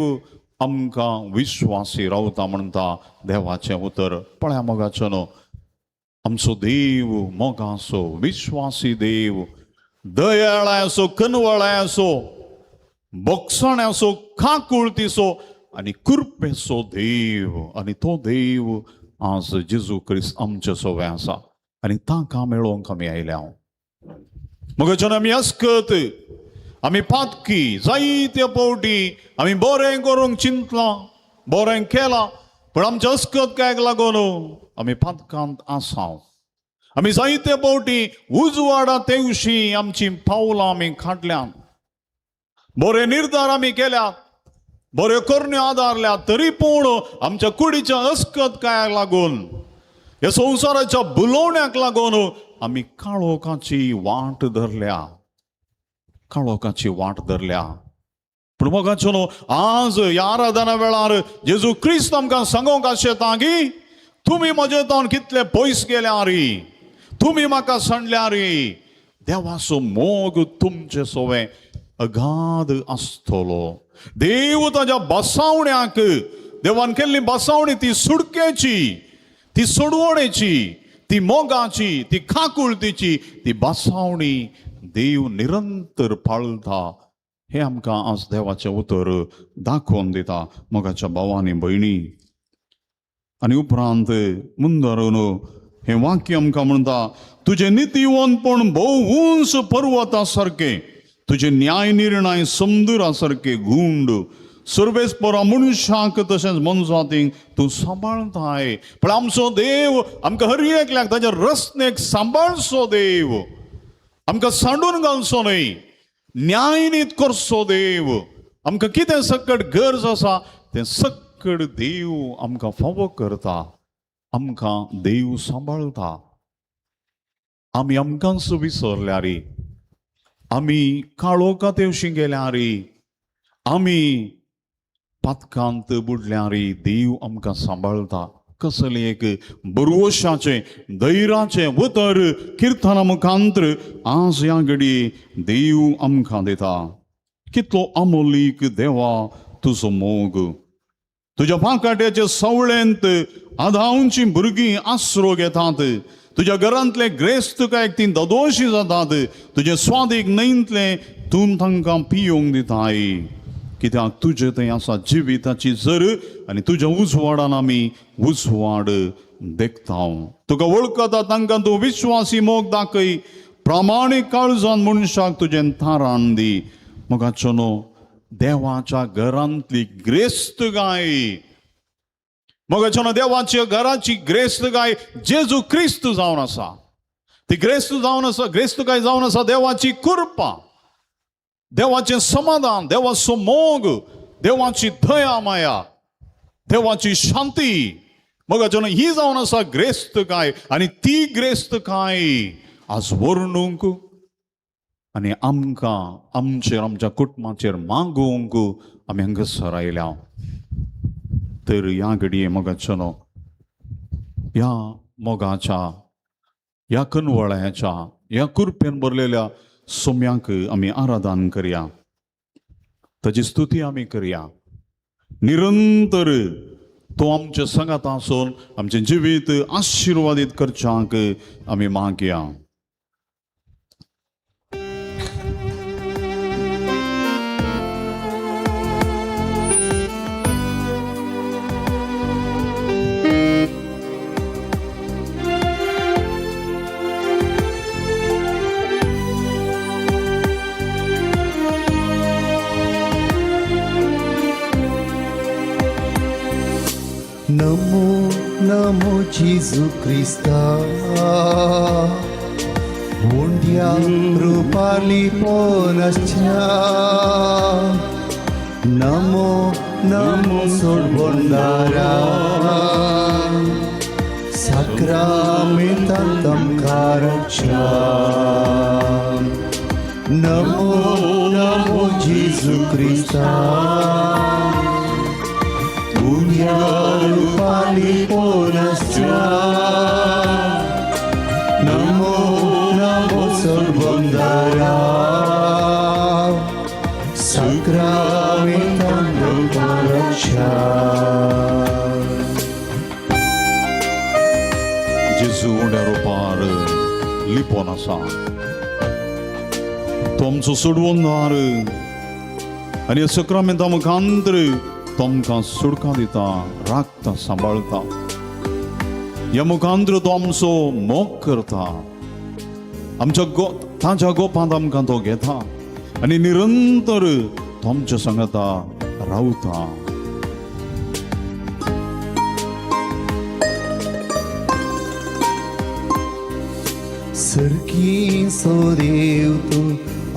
आमकां विश्वासी रावता म्हणटा देवाचें उतर. पळया मोगाचो, आमचो देव मोगाचो विश्वासी देव, दयाळाचो, कनवळाचो, बोगसण्याचो, काकुळतीचो आनी कृपेचो देव. आनी तो देव आज जेजू क्रिस्त आमचे सोवे आसा आनी तांकां मेळोवंक आमी आयल्या. मगच्यान आमी अस्कत, आमी पातकी, जायते फावटी आमी बरें करूंक चिंतलां, बरें केलां, पूण आमच्या अस्कत कायक लागून आमी पातकांत आसा. आमी जायते फावटी उजवाडा तेवशी आमची पावलां आमी काडल्यात, बरे निर्धार आमी केल्यात, बऱ्यो करण्यो आदारल्यात, तरी पूण आमच्या कुडीच्या अस्कत कायाक लागून, ह्या संवसाराच्या बुलोवण्याक लागून आमी काळोखाची वाट धरल्या, काळोखाची वाट धरल्या. पूण मोगाचो, आज ह्या आराधना वेळार जेजू क्रिस्त आमकां सांगोंक आशेता की तुमी म्हजे तोंड कितले पयस गेल्या री, तुमी म्हाका सांडल्या री, देवाचो मोग तुमचे सोवे अगाध आसतलो. देव ताज्या बसावण्याक, देवान केल्ली बसावणी ती सुडकेची, ती सोडवणेची, ती मोगाची, ती काकुळतीची, ती बसावणी देव निरंतर पाळता हें आमकां आज देवाचें उतर दाखोवन दिता मोगाच्या भावांनी भयणी. आनी उपरांत मुंदरून हें वाक्य आमकां म्हणटा तुजें नितीवंतपण भोव उंच पर्वता सारकें, तुजें न्याय निर्णय समुद्रा सारके गुंड, सर्वेस्परा मनशाक तशेंच मनजातींक तूं सांबाळताय. पण आमचो देव आमकां हर एकल्याक ताच्या रचनेक सांबाळचो देव, आमकां सांडून घालचो न्हय, न्यायनीत करचो देव. आमकां कितें सकट गरज आसा तें सकट देव आमकां फावो करता, आमकां देव सांबाळता. आमी आमकांच विसरल्यार, आमी काळोखा तेवशी गेल्यार, आमी पातकांत बुडल्यार देव आमकां सांबाळता. कसलें एक बरवशाचें धैर्याचें उतर किर्तना मुखांत्र आज ह्या घडी देव आमकां दिता. कितलो अमोलीक देवा तुजो मोग, तुज्या पाकाट्याचे सवळेंत आदावची भुरगीं आसरो घेतात, तुज्या घरांतले ग्रेस्त तुका एक ती ददोशी जातात, तुजे स्वादीक न्हंयतलें तूं तांकां पियोंक दिताय. कित्याक तुजें थंय आसा जिविताची जर आनी तुज्या उजवाडान आमी उजवाड देखता. तुका वळखता तांकां तूं विश्वासी मोग दाखय, प्रामाणीक काळजान मनशाक तुजें थारान दी. मोगाचो न्हू देवाच्या घरांतली ग्रेस्त गाय, मोगाचो न्हू देवाच्या घराची ग्रेस्त गाय जेजू क्रिस्त जावन आसा. ती ग्रेस्त जावन आसा, ग्रेस्त गाय जावन आसा देवाची कृपा, देवाचें समाधान, देवाचो मोग, देवाची दया माया, देवाची शांती. मोगाचो न्हू ही जावन आसा ग्रेस्त गाय आनी ती ग्रेस्त गाय आज वर्णूंक आनी आमकां आमचेर आमच्या कुटुंबाचेर मागूंक आमी हांगासर आयल्या. तर ह्या घडये मोगाचो न्हू ह्या मोगाच्या, ह्या कनवळ्याच्या, ह्या कुरपेन भरलेल्या सोम्याक आमी आराधन करया, ताची स्तुती आमी करया. निरंतर तो आमच्या संगात आसून आमचें जिवीत आशिर्वादीत करच्याक आमी मागया. नमो नमो जेजू क्रिस्ता, उंड्या रुपाली पोनस्या. नमो नमो सोडबोंडारा, साक्रामेंतान तुमकां रक्षा. नमो नमो जेजू क्रिस्ता, उंड्या रुपाली पोनस्या. नमो नमो सोडबोंडारा, साक्रामेंतान तुमकां रक्षा. जेजू उंड्या रुपार लिपोन आसा, तो आमचो सोडवणदार आनी सक्रामेंता मुखांत्र तो आमकां सुडकां दिता, राखता, सांबाळता. ह्या मुखांत्र तो आमचो मोग करता, आमच्या ताच्या गोपांत आमकां तो घेता आनी निरंतर तो आमच्या सांगाता रावता. सरकी सो देव तूं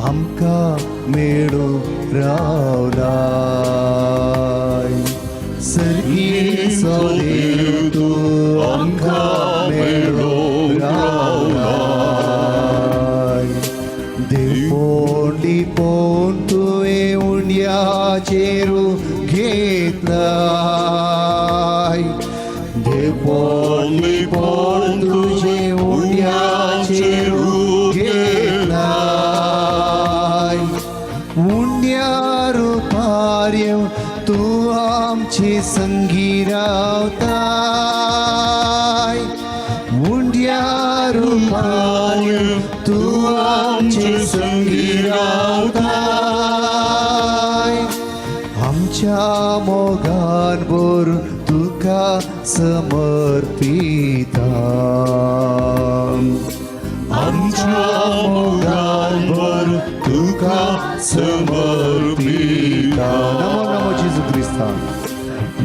आमकां मेळो रावलाय, सरकी सो देव तूं आमकां मेळो रावलाय. देवपोण लिपोवन तुवें उंड्याचेर घेतलाय, देवपोण लिपोवन तुजें उंड्याचेर घेतलाय. उंड्या रुपार येवन तूं आमचे संगी रावताय, उंड्या रुपार येवन तूं आमचे संगी मोगान भरून तुका समर्पिता, आमच्या मोगान भरून तुका समर्पिता. नमो नमो जेजू क्रिस्ता,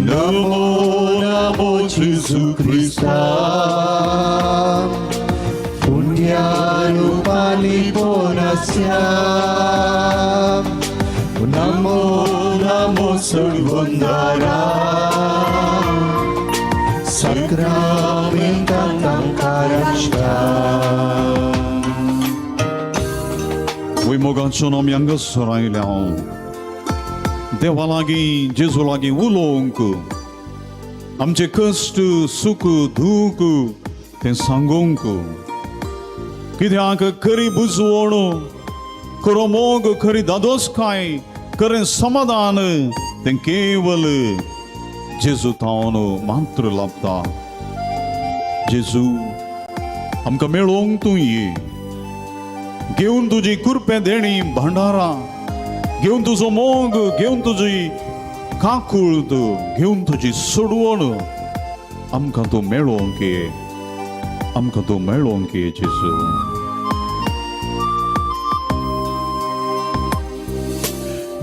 नमो नमो जेजू क्रिस्ता, पुण्या रुपाली पोनस्या, नमो नमो सडवंदारा, साक्रामेंतांत आमकां रक्षा. वय मोगाचो आमी हांगासर आयल्या देवा लागीं, जेजू लागीं उलोवंक, आमचे कश्ट सुख दूख तें सांगूंक. कित्याक खरी बुजवण, खरो मोग, खरी दादोसकाय, खरें समाधान तें केवल जेजू तावन मात्र लाभता. जेजू आमकां मेळोवंक तूं ये, घेवन तुजी कुरपे देणी भांडारां, घेवन तुजो मोग, घेवन तुजी काकूळत, घेवन तुजी सोडवण आमकां तूं मेळोवंक ये, आमकां तूं मेळोवंक ये जेजू.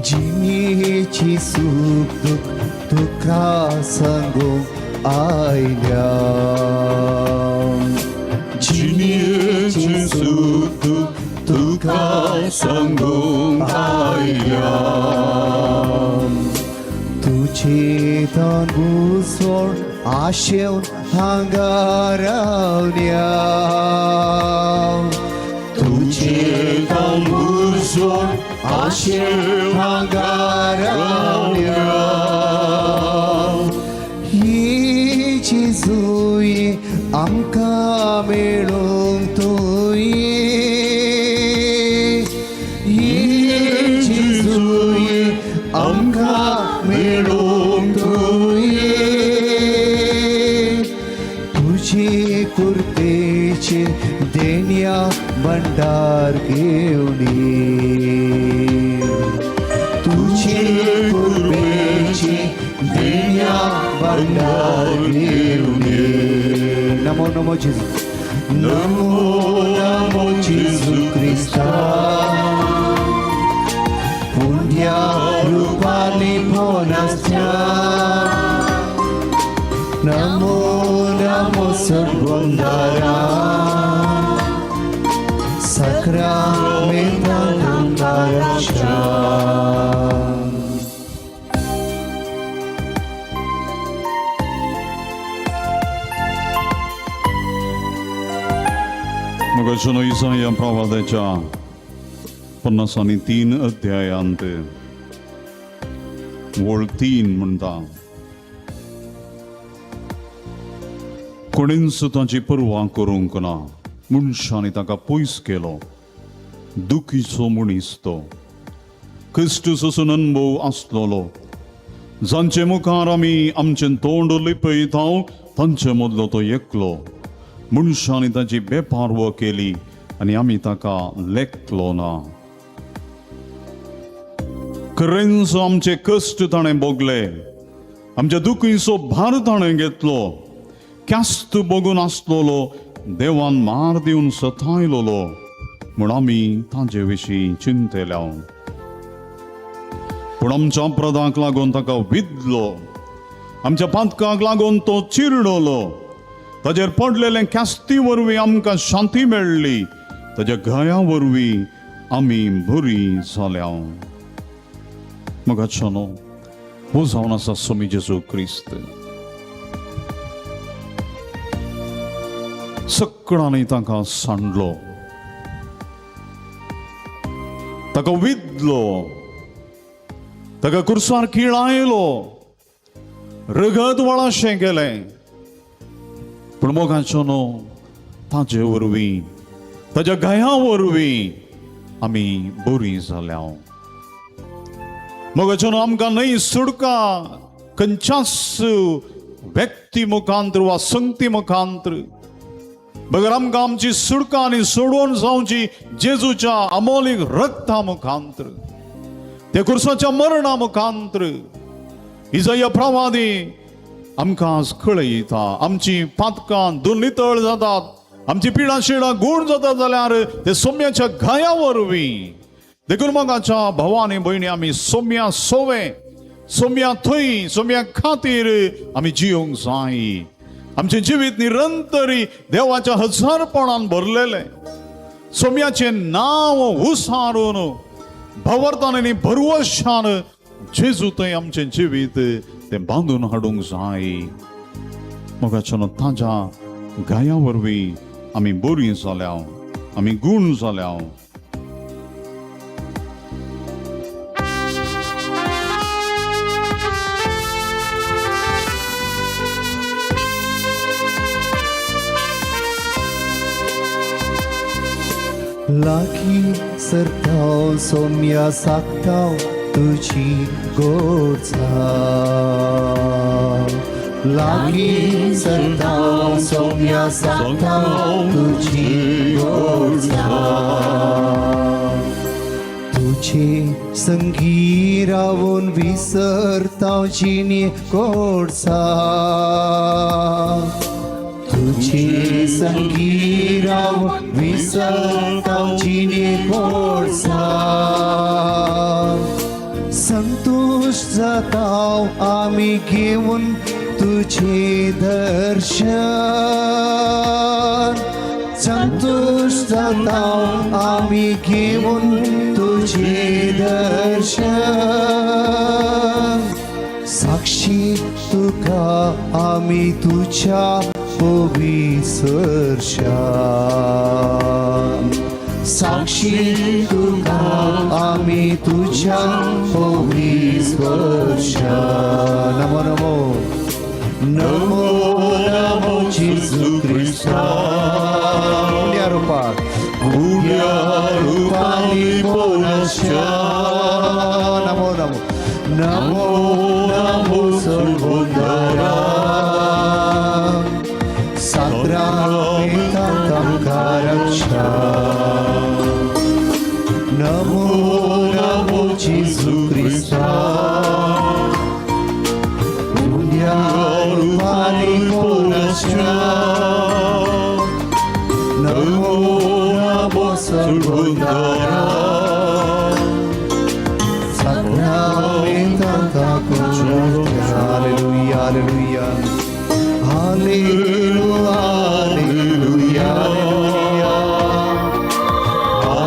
जिणेची सूख दुख तुका सांगूंक आयल्या, जिणेची सूख दुख तुका सांगूंक आयल्या, तुजे तन बुजवण आशेवन हांगा रावल्या, तुजे तन बुजवण आशेवन हांगा रावल्या. ही जेजूय आमकां मेळोवंक तूं ये, ही जेजूय आमकां मेळोवंक तूं ये, तुजे कुर्तेचे देण्या भंडार घेवन ये, तुजे कुर्बेचे देण्या भंडार घेवन ये. नमो नमो जेजू, नमो नमो जेजू क्रिस्ता, पुण्या रुपानी पोनस्या, नमो नमो सद्गुंदारा, साक्रामेंतांत आमकां रक्षा. मोगाचो इसाया प्रवादाच्या 53 अध्यायांत वळ 3 म्हणटा, कोणेंच ताची पर्वा करूंक ना, मनशांनी ताका पयस केलो, दुखीचो मनीस तो, क्रिस्तू सोसून अनुभव आसलेलो, जांचे मुखार आमी आमचें तोंड लिपयता तांचे मदलो तो एकलो. मनशांनी ताची बेपारवा केली आनी आमी ताका लेखलो ना. खरेंच आमचे कश्ट ताणें भोगले, आमच्या दुखीचो भार ताणें घेतलो, ख्यास्त भोगून आसलेलो, देवान मार दिवन सतायलोलो म्हूण आमी ताजे विशीं चिंतल्या. पूण आमच्या अपराधांक लागून ताका विदलो, आमच्या पातकाक लागून तो चिरडलो, ताजेर पडलेले ख्यास्ती वरवीं आमकां शांती मेळ्ळी, ताज्या घाया वरवीं आमी बरी जाल्या. मोगाचो न्हू हो जावन आसा स्वामी जेजू क्रिस्त. सगळ्यांनी ताका सांडलो, ताका विदलो, ताका कुर्सार किळायलो, रगत वळाशें केलें. पूण मोगाचो न्हू ताजे वरवीं, ताज्या घाया वरवीं आमी बरीं जाल्या. मोगाचो न्हू आमकां न्हय सुडका खंयच्याच व्यक्ती मुखांतर वा संगती मुखांतर, बगर आमकां आमची सुडका आनी सोडोवन जावची जेजूच्या अमोलीक रक्ता मुखांतर, त्या कुर्साच्या मरणा मुखांतर. इजया प्रवादी आमकां कळयता, आमची पातकां दुर्नितळ जातात, आमची पिडां शिडां गूण जातात जाल्यार ते सोम्याच्या घाया वरवीं. देखून मोगाच्या भावानी भयणी, आमी सोम्या सोवे, सोम्या थंय, सोम्या खातीर आमी जियोंक जाय. आमचें जिवीत निरंतरी देवाच्या हजारपणान भरलेलें. सोम्याचें नांव उसारून भवर्तान आनी भरवशान जेजू थंय आमचें जिवीत तें बांदून हाडूंक जाय. मोगाच्यान ताज्या गाया वरवीं आमी बरीं जाल्या, आमी गूण जाल्या. लागीं सरताव सोम्या साकताव तुजी गोडसा, लागीं सरताव सोम्या साकताव तुजी गोडसा, तुजे संगी रावून विसरताव जिणे गोडसा, तुझे संगी रावून विसरताव जिणे गोडसा, संतोष जाताव आमी घेवन तुझे दर्शन, संतोष जाताव आमी घेवन तुझे दर्शन, साक्षी तुका आमी तुझ्या पविसरशा, साक्षी तुका आमी तुझ्या पविसरशा. नमो नमो नमो नमो जेजू क्रिस्ता, उण्या रुपाक उण्या रुपानी पोनशा. नमो नमो नमो नमो सर्वोदरा रक्षा. नमो नमो जेजू क्रिस्ता, उण्या रुपानी पोनशा. नमो नमो सर्वोदरा रक्षा. Hallelujah hallelujah hallelujah hallelujah hallelujah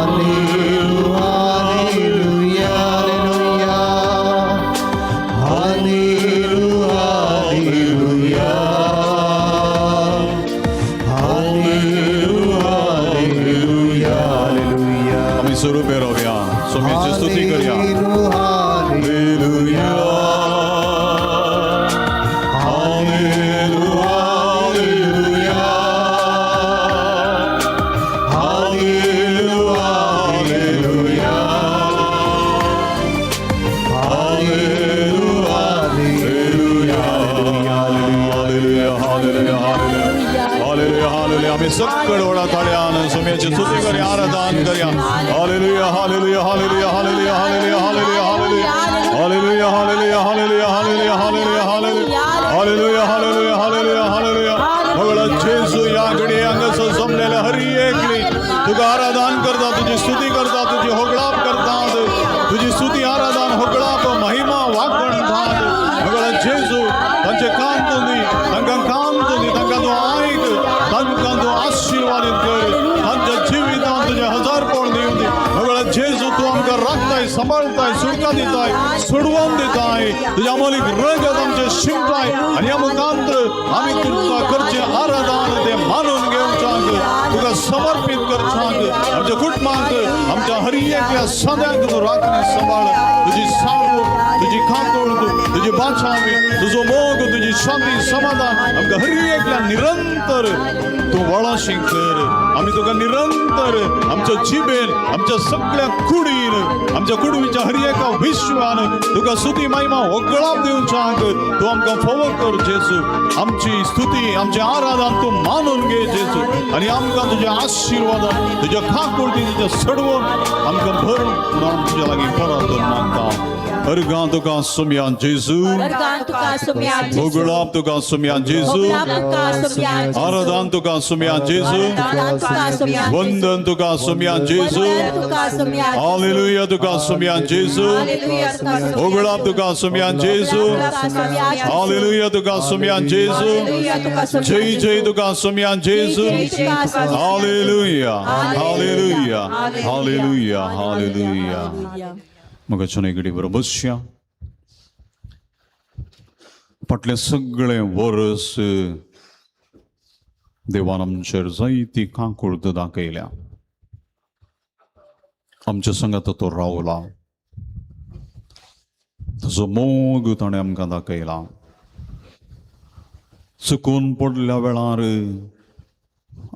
hallelujah hallelujah hallelujah hallelujah. आमी सुरू पेरोवया, सोम्याची स्तुती करया. Hallelujah hallelujah hallelujah hallelujah hallelujah hallelujah hallelujah hallelujah hallelujah. आमी सकळ व्हडा ताळ्यान सोम्याची स्तुती करया, आराधन करया. Hallelujah hallelujah hallelujah hallelujah hallelujah hallelujah hallelujah hallelujah hallelujah hallelujah hallelujah hallelujah hallelujah hallelujah hallelujah. भगवळा जेजू ह्या घडये हांगासर जमलेल्या हर एकली तुका आराधन करता, तुजी स्तुती करता, तुजी होगळाप करतात, तुजी स्तुती आराधन होगळाप महिमा वागणतात. भगवळा जेजू तांचे कान तुंदी, तांकां कान तुंदी, तांकां तूं आयक, तांकां तूं आशिर्वादीत कर, तांच्या जिवितांत तुजें हजारपण दिवन दी. भगवळा जेजू तूं आमकां राखताय, सांबाळताय, सुटका दिताय, सोडवून दिताय, तुज्या मोलीक रगत आमचें शिंपताय आनी ह्या मुखांत आमी तुका करचें आराधन तें मानून घेवच्याक तुका समर्पीत करच्याक आमच्या कुटुंबाक, आमच्या हर एकल्या सद्यांक तूं राखणी सांबाळ. तुजी सावळ, तुजी काकूळ, तुजी बाचावी, तुजो मोग, तुजी शांती समाधान आमकां हर एकल्या निरंतर तूं वळाशी कर. आमी तुका निरंतर आमच्या जिबेन, आमच्या सगळ्या कुडीन, आमच्या कुडवीच्या हर एका विश्वान तुका स्तुती महिमा होगळाप दिवच्याक तूं आमकां फोव कर जेजू. आमची स्तुती, आमचें आराधन तूं मानून घे जेजू आनी आमकां तुज्या आशिर्वादान, तुज्या खाकुळती, तुज्या सडवून आमकां भर म्हणून आमी तुज्या लागीं परत मागता. अर्गां तुका सोमया जेजू. अर्गां तुका सोमया जेजू. होगळाप तुका सोमया जेजू. होगळाप तुका सोमया जेजू. आराधन तुका सोमया जेजू. आराधन तुका सोमया जेजू. वंदन तुका सोमया जेजू. वंदन तुका सोमया जेजू. हालेलुया तुका सोमया जेजू. हालेलुया तुका सोमया होगळाप तुका सोमया जेजू. तुका सोमया जेजू. हालेलुया तुका सोमया जेजू. हालेलुया तुका सोमया जय जय तुका सोमया जेजू. जय जय तुका सोमया जेजू. Hallelujah hallelujah hallelujah hallelujah. Hallelujah. मगाच्यान घडी बरोबर बसया. फाटलें सगळें वर्स देवान आमचेर जायती काकूळत दाखयल्या. आमच्या संगात तो रावला, ताजो मोग ताणें आमकां दाखयला. चुकून पडल्या वेळार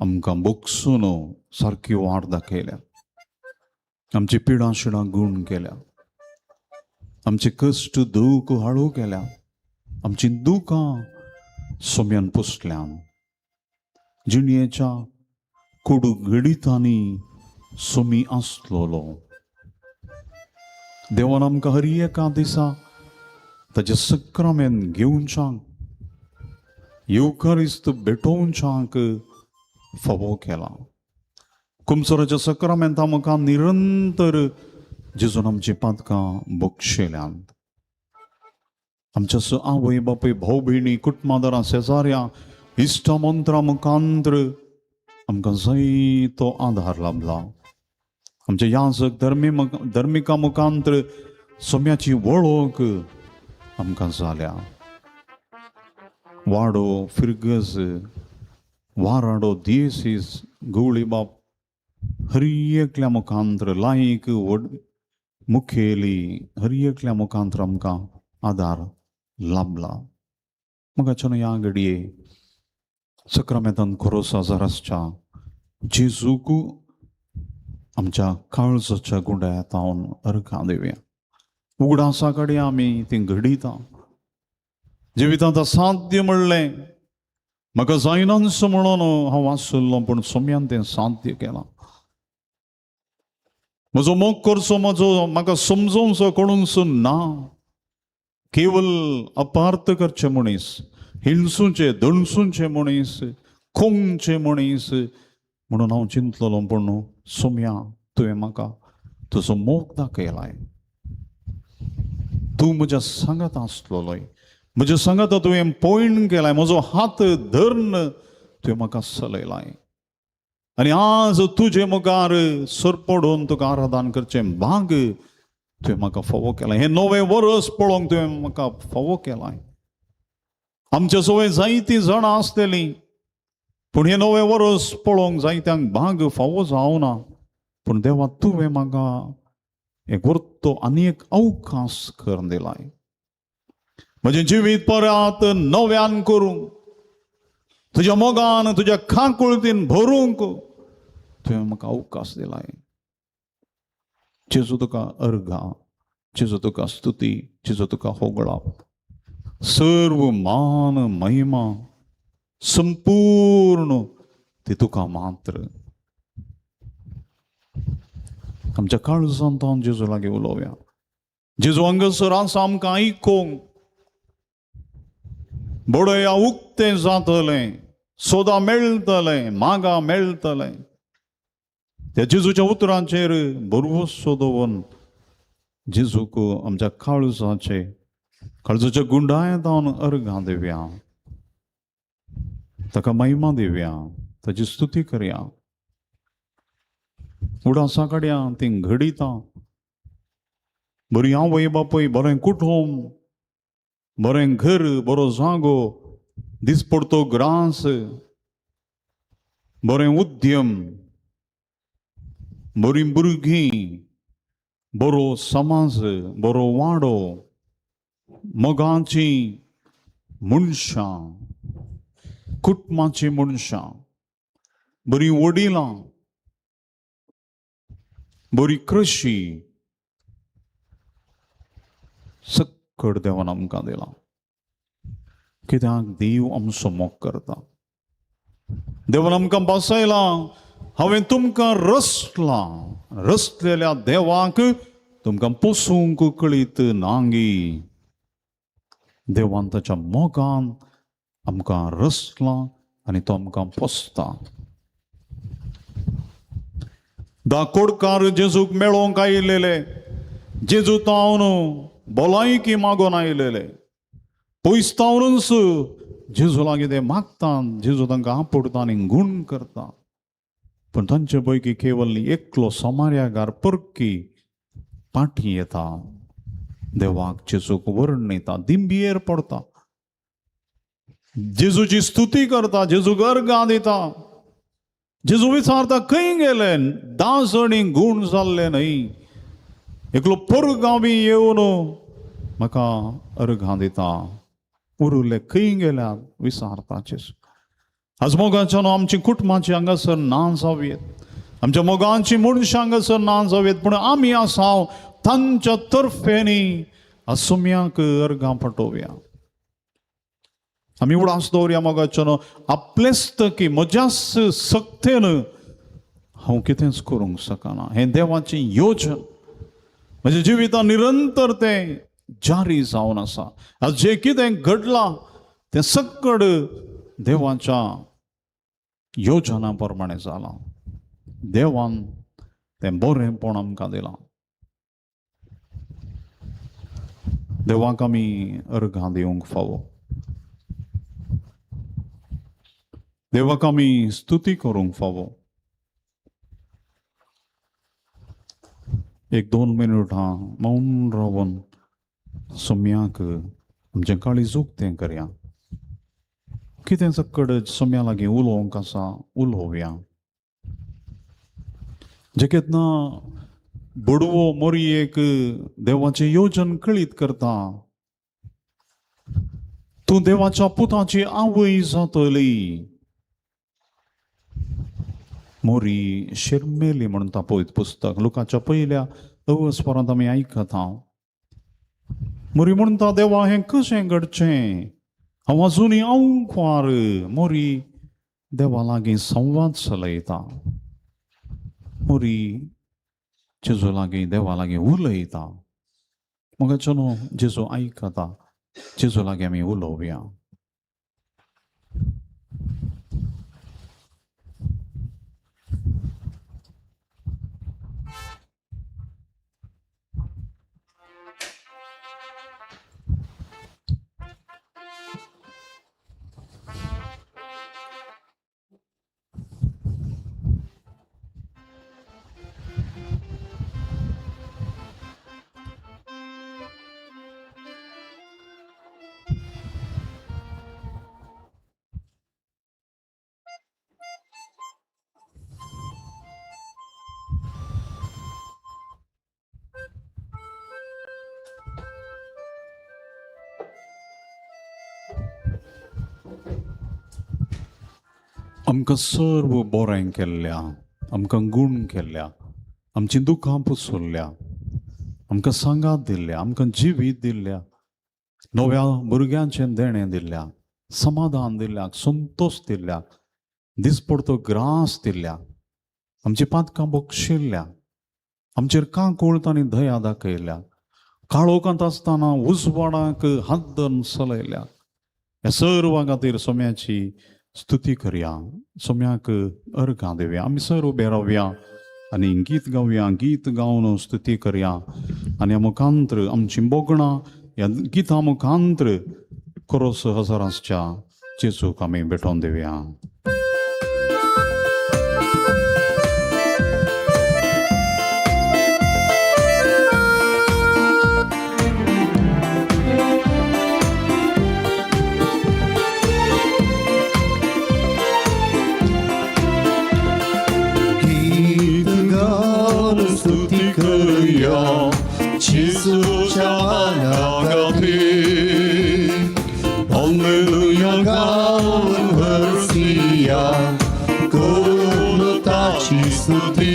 आमकां बोगसून सारकी वाट दाखयल्या. आमची पिडां शिडां गूण केल्या, आमचे कश्ट दूख हाळू केल्या, आमची दुकां सोम्यान पुसल्यान. जिणयेच्या कोडू घडितांनी सोमी आसलोलो देवान आमकां हर एका दिसा ताजे सक्रामेन घेवच्याक, येवकारिस्त भेटोवच्याक फावो केला. कुमसराच्या सक्रामेंत आमकां निरंतर जेजून आमची पातकां बक्षेल्यांत. आमच्या स आवय बापूय, भाव भयणी, कुटुंबादारां, शेजाऱ्यां, इश्टा मंत्रां मुखांत्र आमकां जायतो आधार लाबला. आमच्या याजक धर्मिका मुखांत्र सोम्याची वळख आमकां जाल्या. वाडो, फिरगज, वाराडो, दियेसीस, गवळी बाप हर एकल्या मुखांत्र, लायक व्हड मुखेली हर एकल्या मुखांत्र आमकां आदार लाबला. मगाच्यान ह्या घडये सक्रामेंतान खोरोसा जरासच्या जेजूक आमच्या काळजाच्या गुंड्यात हांव अर्गां दिवया. उगडासा कडेन आमी ती घडिता जिवितांत असाध्य म्हणलें म्हाका जायनासो म्हणून हांव आसलो, पूण सोम्यान तें साध्य केलां. म्हजो मोग करचो, म्हजो म्हाका समजोवचो कोणूच ना. केवल अपार्थ करचे मनीस, हिणसूचे दणसूचे मनीस, खोंगचे मनीस म्हणून हांव चिंतलेलो, पूण सोम्या तुवें म्हाका तुजो मोग दाखयलाय. तूं म्हज्या सांगात आसलेलोय, म्हज्या सांगाता तुवें पॉयंट केलाय, म्हजो हात धरून तुवें म्हाका चलयलाय. आनी आज तुजे मुखार सरपडून तुका आराधन करचें भाग तुवें म्हाका फावो केलां. हें नवें वर्स पळोवंक तुवें म्हाका फावो केलां. आमच्या सवय जायतीं जाणां आसतलीं, पूण हें नवें वर्स पळोवंक जायत्यांक भाग फावो जावना. पूण देवा तुवें म्हाका एक वर्तो आनी एक अवकाश करून दिलाय. म्हजें जिवीत परत नव्यान करूंक, तुज्या मोगान तुज्या खांकुळतीन भरूंक तुवें म्हाका अवकाश दिलाय. जेजू तुका अर्घां, जेजू तुका स्तुती, जेजू तुका होगळाप, सर्व मान महिमा संपूर्ण ती तुका मात्र. आमच्या काळजांत हांव जेजू लागीं उलोवया. जेजू हांगासर आसा आमकां आयकूंक. बडया उक्तें जातलें, सोदा मेळटलें, मागा मेळटलें. त्या जेजूच्या उतरांचेर भरवसो दवरून जेजूक आमच्या काळजाचे काळजाच्या गुंडायत हांव अर्घां दिवया, ताका महिमा दिवया, ताची स्तुती करया. उडासा काडया ती घडिता बरी आवय बापूय, बरें कुटुंब, बरें घर, बरो जागो, दिसपडतो ग्रास, बरें उद्यम, बरीं भुरगीं, बरो समाज, बरो वाडो, मोगाचीं मनशां, कुटुंबाचीं मनशां, बरीं वडिलां, बरी कृशी, सक्कड देवान आमकां दिलां. कित्याक देव आमचो मोग करता. देवान आमकां बसयलां. हांवें तुमकां रसलां, रसलेल्या देवाक तुमकां पोसूंक कळीत नांगी. देवान ताच्या मोगान आमकां रसलां आनी तो आमकां पोसता. धा कोडकार जेजूक मेळोवंक आयिल्ले, जेजू तावन भलायकी मागून आयिल्ले, पयस तावनूच जेजू लागीं ते मागता, जेजू तांकां आपोडटा आनी गूण करता. पूण तांचे पैकी केवल एकलो समार्यागार परकी पाठी येता, देवाक जेजूक वर्णयता, दिंबियेर पडता, जेजूची स्तुती करता, जेजूक अर्गां दिता. जेजू विचारता खंय गेले 10 जाणी गूण जाल्ले न्हय, एकलो परगांवी येवन म्हाका अर्गां दिता, उरुल्ले खंय गेल्यात विचारता जेजू. आज मोगाच्यान आमची कुटुंबाची हांगासर ना जावयेत, आमच्या मोगांची मनशां हांगासर ना जावयेत, पूण आमी आसा तांच्या तर्फेनी असम्याक अर्गां पटोवया. आमी उडास दवरया मोगाच्यान आपलेच की म्हज्याच सक्तेन हांव कितेंच करूंक शकना. हें देवाचें योजन म्हज्या जिवितांत निरंतर तें जारी जावन आसा. आज जें कितें घडलां तें सक्कड देवाच्या योजना प्रमाणे जालां. देवान तें बरेंपण आमकां दिलां. देवाक आमी अर्गां दिवंक फावो, देवाक आमी स्तुती करूंक फावो. एक 2 मिनटां मौन रावन सोम्याक आमचें काळीज उक्तें करया. कितें सक्कड सोम्या लागीं उलोवंक आसा उलोवया. जे केन्ना बडवो मोरयेक देवाचें योजन कळीत करता, तूं देवाच्या पुताची आवय जातली. मोरी शेरमेली म्हणटा पळयत पुस्तक लुकाच्या पयल्या अवस्परांत आमी आयकता. मोरी म्हणटा देवा हें कशें घडचें, हांव अजुनूय अंकवार. मोरी देवा लागीं संवाद चलयता, मोरी जेजू लागीं देवा लागीं उलयता. म्हाका न्हू जेजू आयकता, जेजू लागीं आमी उलोवया. आमकां सर्व बरें केल्ल्या, आमकां गूण केल्ल्या, आमचीं दुखां पुसुल्ल्या, आमकां सांगात दिल्ल्या, आमकां जिवीत दिल्ल्या, नव्या भुरग्यांचें देणें दिल्ल्या, समाधान दिल्ल्या, संतोश दिल्ल्या, दिसपडतो ग्रास दिल्ल्या, आमची पातकां बक्षिल्ल्या, आमचेर काकूळत आनी दया दाखयल्या, काळोखांत आसतना उजवाडाक हात धरून चलयल्या. ह्या सर्वां खातीर सोम्याची स्तुती करया, सोम्याक अर्गां दिवया. आमी सर उबे रावया आनी गीत गावया, गीत गावन स्तुती करया आनी ह्या मुखांत्र आमची बोगणां ह्या गितां मुखांत्र कोरोस हजारांच्या जेजूक आमी भेटोवन दिवया. जेजूच्या नांवाखातीर हालेलुया गावन हरसिया, करून ताची स्तुती.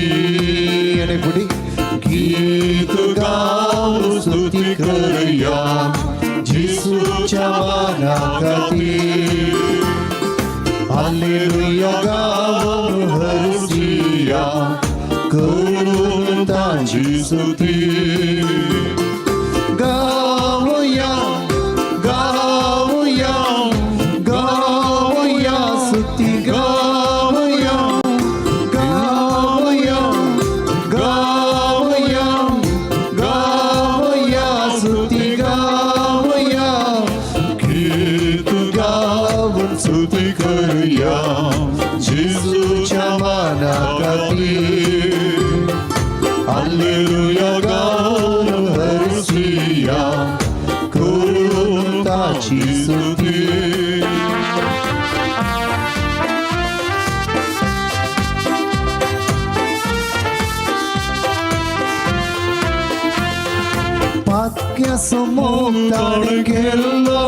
आनी फुडें गीत गावन स्तुती करया जेजूच्या नांवाखातीर, हालेलुया गावन हरसिया, करून ताची स्तुती. स्तुती गावया, गावया, गावया, गावया, स्तुती गावया. गीत गावन स्तुती करूया जेजूच्या माना खातीर. हालेलुया गावन हरसिया करून ताची स्तुती. पातक्या समोर ताणें केल्लो,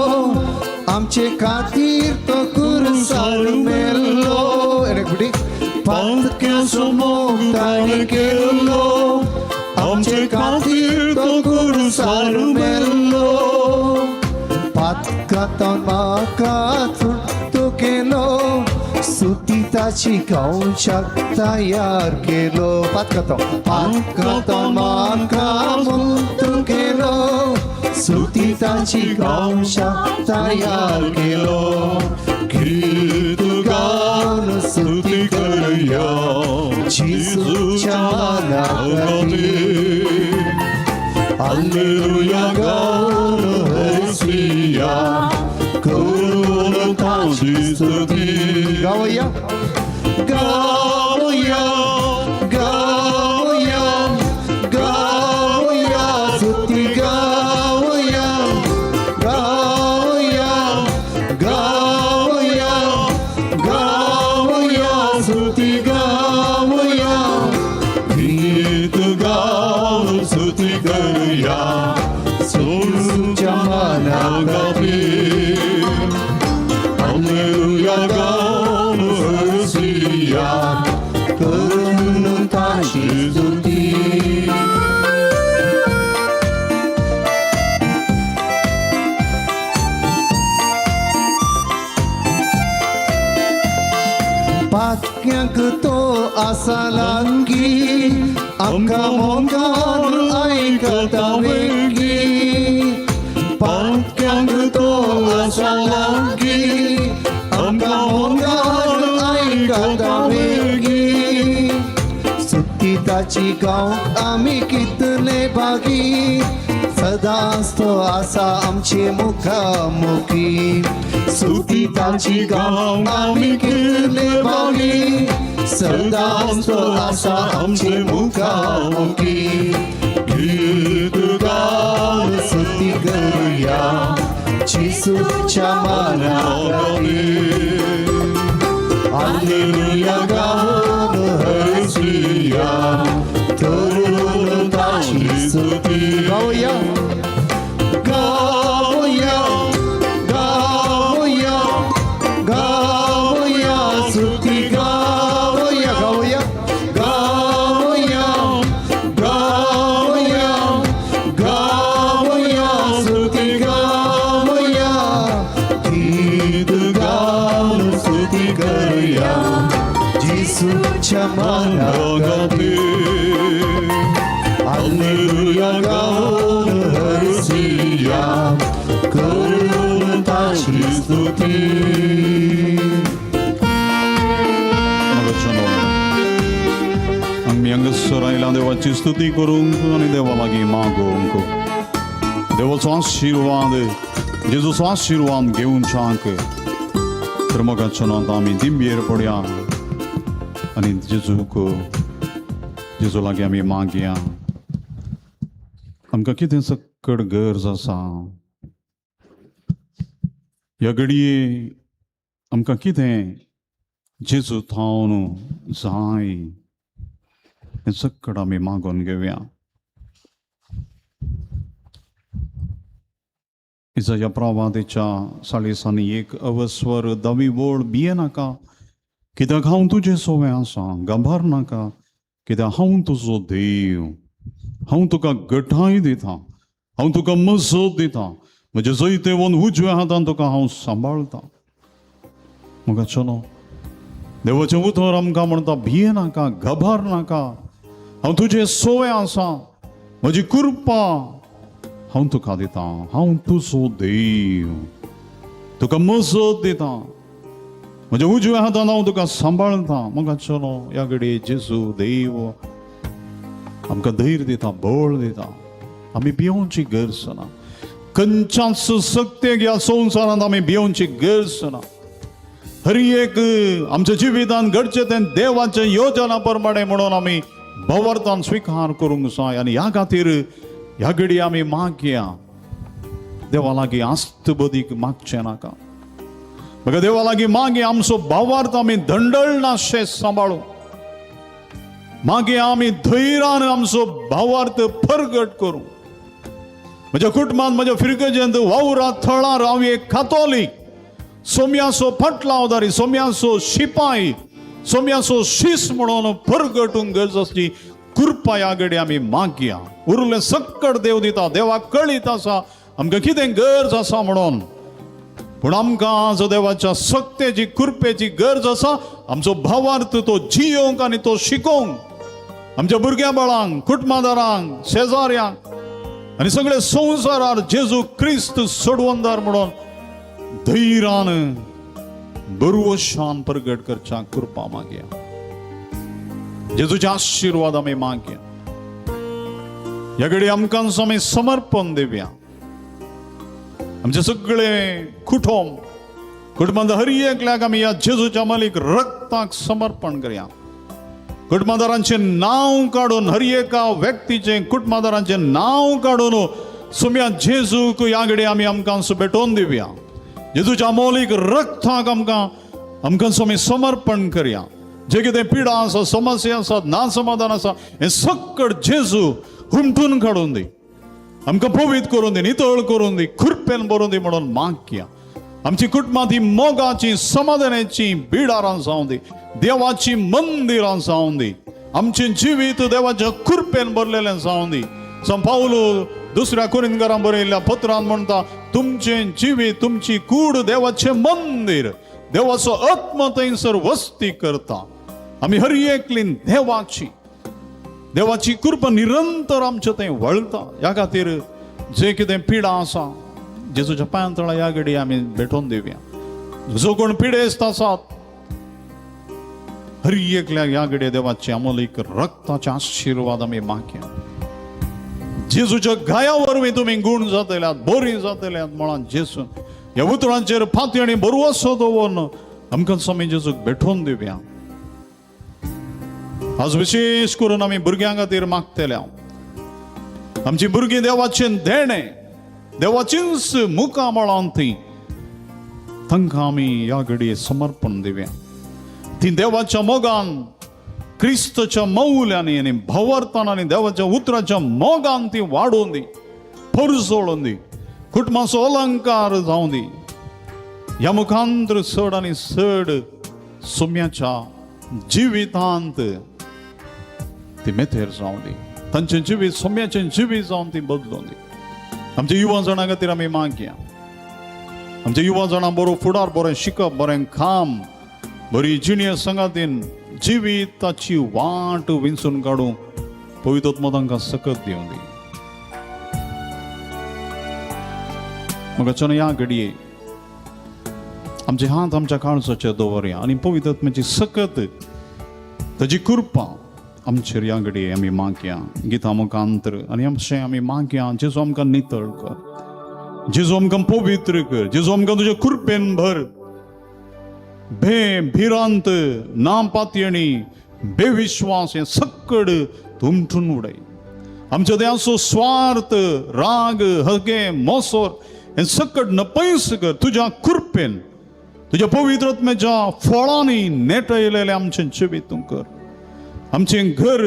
आमचे खातीर तो कुरसार मेल्लो. एकपटी. पातक्या समोर ताणें केल्लो, आमचे खातीर तो कुरसार मेल्लो. पातकांत म्हाका तूं केलो, स्तुती ताची गावच्याक तयार केलो. पातकांत, पातकांत म्हाका मुक्त केलो, स्तुती ताची गावच्याक तयार केलो. गीत गावन स्तुती करूया जेजूच्या माना खातीर. हालेलुया गावन हरसिया करून ताची स्तुती. गावया, गावया, गावया, गावया, स्तुती गावया, गावया, गावया, गावया, स्तुती गावया. गीत गावन स्तुती करूया जेजूच्या माना खातीर. हालेलुया गावन हरसिया करून ताची स्तुती. पातक्यांक तो आसा लागीं, आमकां मोगान आयकता वेगीं. पातक्यांक तो आसा लागीं, आमकां मोगान आयकता वेगीं. स्तुती ताची गावंक आमी कितले भागी, सदांच तो आसा आमचे मुखामुखी. स्तुती ताची गावंक आमी कितले भागी, सदांच तो आसा आमचे मुखामुखी. गीत गावन स्तुती करूया जेजूच्या माना खातीर. हालेलुया गावन हरसिया करून ताची स्तुती. गावया, गावया, गावया, गावया, स्तुती गावया, गावया, गावया, गावया, गावया, स्तुती गावया. गीत गावन स्तुती करूया जेजूच्या माना खातीर. हालेलुया गावन हरसिया करून ताची स्तुती. आमी हांगासर आयला देवाची स्तुती करूंक आनी देवा लागीं मागोवंक, देवाचो आशिर्वाद, जेजूचो आशिर्वाद घेवच्याक. तर मोगाच्या नांवांत आमी दिंबेर पडया आनी जेजूक, जेजू लागीं आमी मागया. आमकां कितें सक्कड गरज आसा ह्या घडये, आमकां कितें जेजू थावन जाय हें सक्कड आमी मागून घेवया. इजाया प्रवादेच्या 41 अवस्वर 10वी वळ. भिये नाका, कित्याक हांव तुजें सोवें आसा, गभार नाका, कित्याक हांव तुजो देव. हांव तुका गठाय दिता, हांव तुका मजत दिता, म्हजें जैतेवन उजव्या हातान तुका हांव सांबाळटा. म्हाका चलो देवाचें उतर आमकां म्हणटा, भिये नाका, घबार नाका, हांव तुजें सोवें आसा, म्हजी कृपा हांव तुका दिता, हांव तुजो देव, तुका मजत दिता, म्हज्या उजव्या हातान हांव तुका सांबाळटा. म्हाका चलो ह्या घडये जेजू देव आमकां धैर्य दिता, बळ दिता. आमी भियोवची गरज ना. खंयच्याच सक्तेक ह्या संवसारांत आमी भियोवची गरज ना. हर एक आमच्या जिवितांत घडचें तें देवाच्या योजना प्रमाणे म्हणून आमी भवार्थान स्विकार करूंक जाय. आनी ह्या खातीर ह्या घडये आमी मागया देवा लागीं आस्त बदीक मागचें नाका. म्हाका देवा लागीं मागया आमचो भावार्थ आमी धंडळनाशें सांबाळू. मागीर आमी धैर्यान आमचो भावार्थ परगट करूं. म्हज्या कुटुंबांत, म्हज्या फिरगजेंत, वावरा थळार हांव एक कातोलीक, सोम्याचो फाटलावदारी, सोम्याचो शिपाय, सोम्याचो शीस म्हणून परगटूंक गरज आसची कृपा ह्या घडये आमी मागया. उरलें सक्कड देव दिता. देवाक कळीत आसा आमकां कितें गरज आसा म्हणून. पूण आमकां आज देवाच्या सक्तेची कृपेची गरज आसा. आमचो भावार्थ तो जियोवंक आनी तो शिकोवंक आमच्या भुरग्यां बाळांक, कुटुंबादारांक, शेजाऱ्यांक आनी सगळे संवसारार जेजू क्रिस्त सोडवंदार म्हणून धैर्यान बरवशान प्रगट करच्या कृपा मागया. जेजूचे आशिर्वाद आमी मागया. ह्या घडये आमकां आमी समर्पण दिवया. आमचे सगळे कुटुंब, कुटुंबांत हर एकल्याक आमी ह्या जेजूच्या मालीक रक्ताक समर्पण करया. कुटुंबादारांचें नांव काडून, हर एका व्यक्तीचें कुटुंबादारांचें नांव काडून सुम्या जेजूक ह्या घडये आमी आमकां भेटोवन दिवया. जेजूच्या मोलीक रक्ताक आमकां आमकां आमी समर्पण करया. जे कितें पिडा आसा, समस्या आसात, ना समाधान आसा, हें सक्कड जेजू हुमटून काडून दी. आमकां पवित्र करून दी, नितळ करून दी, खुरपेन भरून दी म्हणून मागया. आमची कुटुंबां ती मोगाची, समाधानाची बिडारां जावं दी, देवाची मंदिरां जावं दी. आमचें जिवीत देवाच्या खुरपेन भरलेलें जावं दी. संत पावलो दुसऱ्या कोरिंदकारां बरयल्ल्या पत्रान म्हणटा, तुमचें जिवीत, तुमची कूड देवाचें मंदीर, देवाचो आत्मा थंयसर वस्ती करता. आमी हर एकलीन देवाची देवाची कृपा निरंतर आमच्या थंय वळता. ह्या खातीर जे कितें पिडा आसा जेजूच्या पांयां तळा ह्या घडये आमी भेटोवन दिवया. जो कोण पिडेस्त आसात हर एकल्याक ह्या घडये देवाचे अमोलीक रक्ताचे आशिर्वाद आमी मागया. जेजूच्या घाया वरवीं तुमी गूण जातल्यात, बरी जातल्यात म्हणून जेजून ह्या उतरांचेर फाती आनी बरवसो दवरून आमकां आमी जेजूक भेटोवन दिवया. आज विशेश करून आमी भुरग्यां खातीर मागतले. आमची भुरगीं देवाचें देणें, देवाचींच मुखामळां ती, तांकां आमी ह्या घडये समर्पण दिवया. ती देवाच्या मोगान, क्रिस्तच्या मौल्यांनी आनी भावार्थान आनी देवाच्या उतराच्या मोगान ती वाडोवन दी, परजोळून दी, कुटुंबाचो अलंकार जावं दी. ह्या मुखांतर चड आनी चड सोम्याच्या जिवितांत ती मेथेर जावं दी. तांचें जिवीत सोम्याचें जिवीत जावन ती बदलून दी. आमच्या युवा जाणां खातीर आमी मागया. आमच्या युवा जाणां बरो फुडार, बरें शिकप, बरें काम, बरी जिणें संगातीन जिविताची वाट विंचून काडूंक पवित्र तांकां सकत दिवं दी. म्हाका चलो ह्या घडये आमचे हात आमच्या काळजाचेर दवरया आनी पवित्र सकत ताजी कृपा आमचेर ह्या घडये आमी मागया. गितां मुखांतर आनी आमचें आमी मागया. जेजू आमकां नितळ कर, जेजू आमकां पवित्र कर, जेजू आमकां तुज्या कृपेन भर. भे भिरांत, ना पातयणी, बेविश्वास हें सक्कड तुमटून उडय. आमच्या देहाचो स्वार्थ, राग, हगे, मोसोर हें सक्कड नपयस कर. तुज्या कृपेन, तुज्या पवित्रत्म्याच्या फळांनी नेटयलेलें आमचें जिवीत तूं कर. आमचें घर,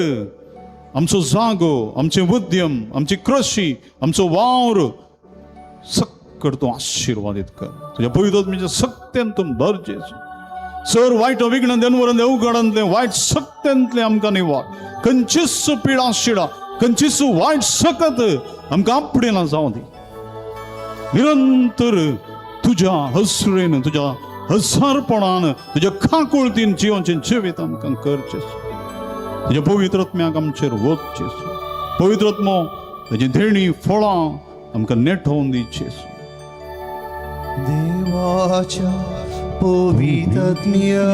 आमचो जागो, आमचें उद्यम, आमची कृशी, आमचो वावर सक्कड तूं आशिर्वादीत कर. तुज्या पवित्रत्म्याच्या सक्तेन तूं भर जेजू. सर वायट विघ्न देनवरून देवगडांतलें वायट सक्तेंतलें आमकां निवार. खंयचीच पिडा शिडा, खंयचीच वायट सकत आमकां आपडे ना जावं दी. निरंतर तुज्या हसरेन, तुज्या हसारपणान, तुज्या काकुळतीन जिवनचें जिवीत आमकां करचें. तुज्या पवित्रत्म्याक आमचेर वचचें. पवित्रत्मो ताजी देणी फळां आमकां नेटोवन दिचें. देवाच्या पवित्रत्म्या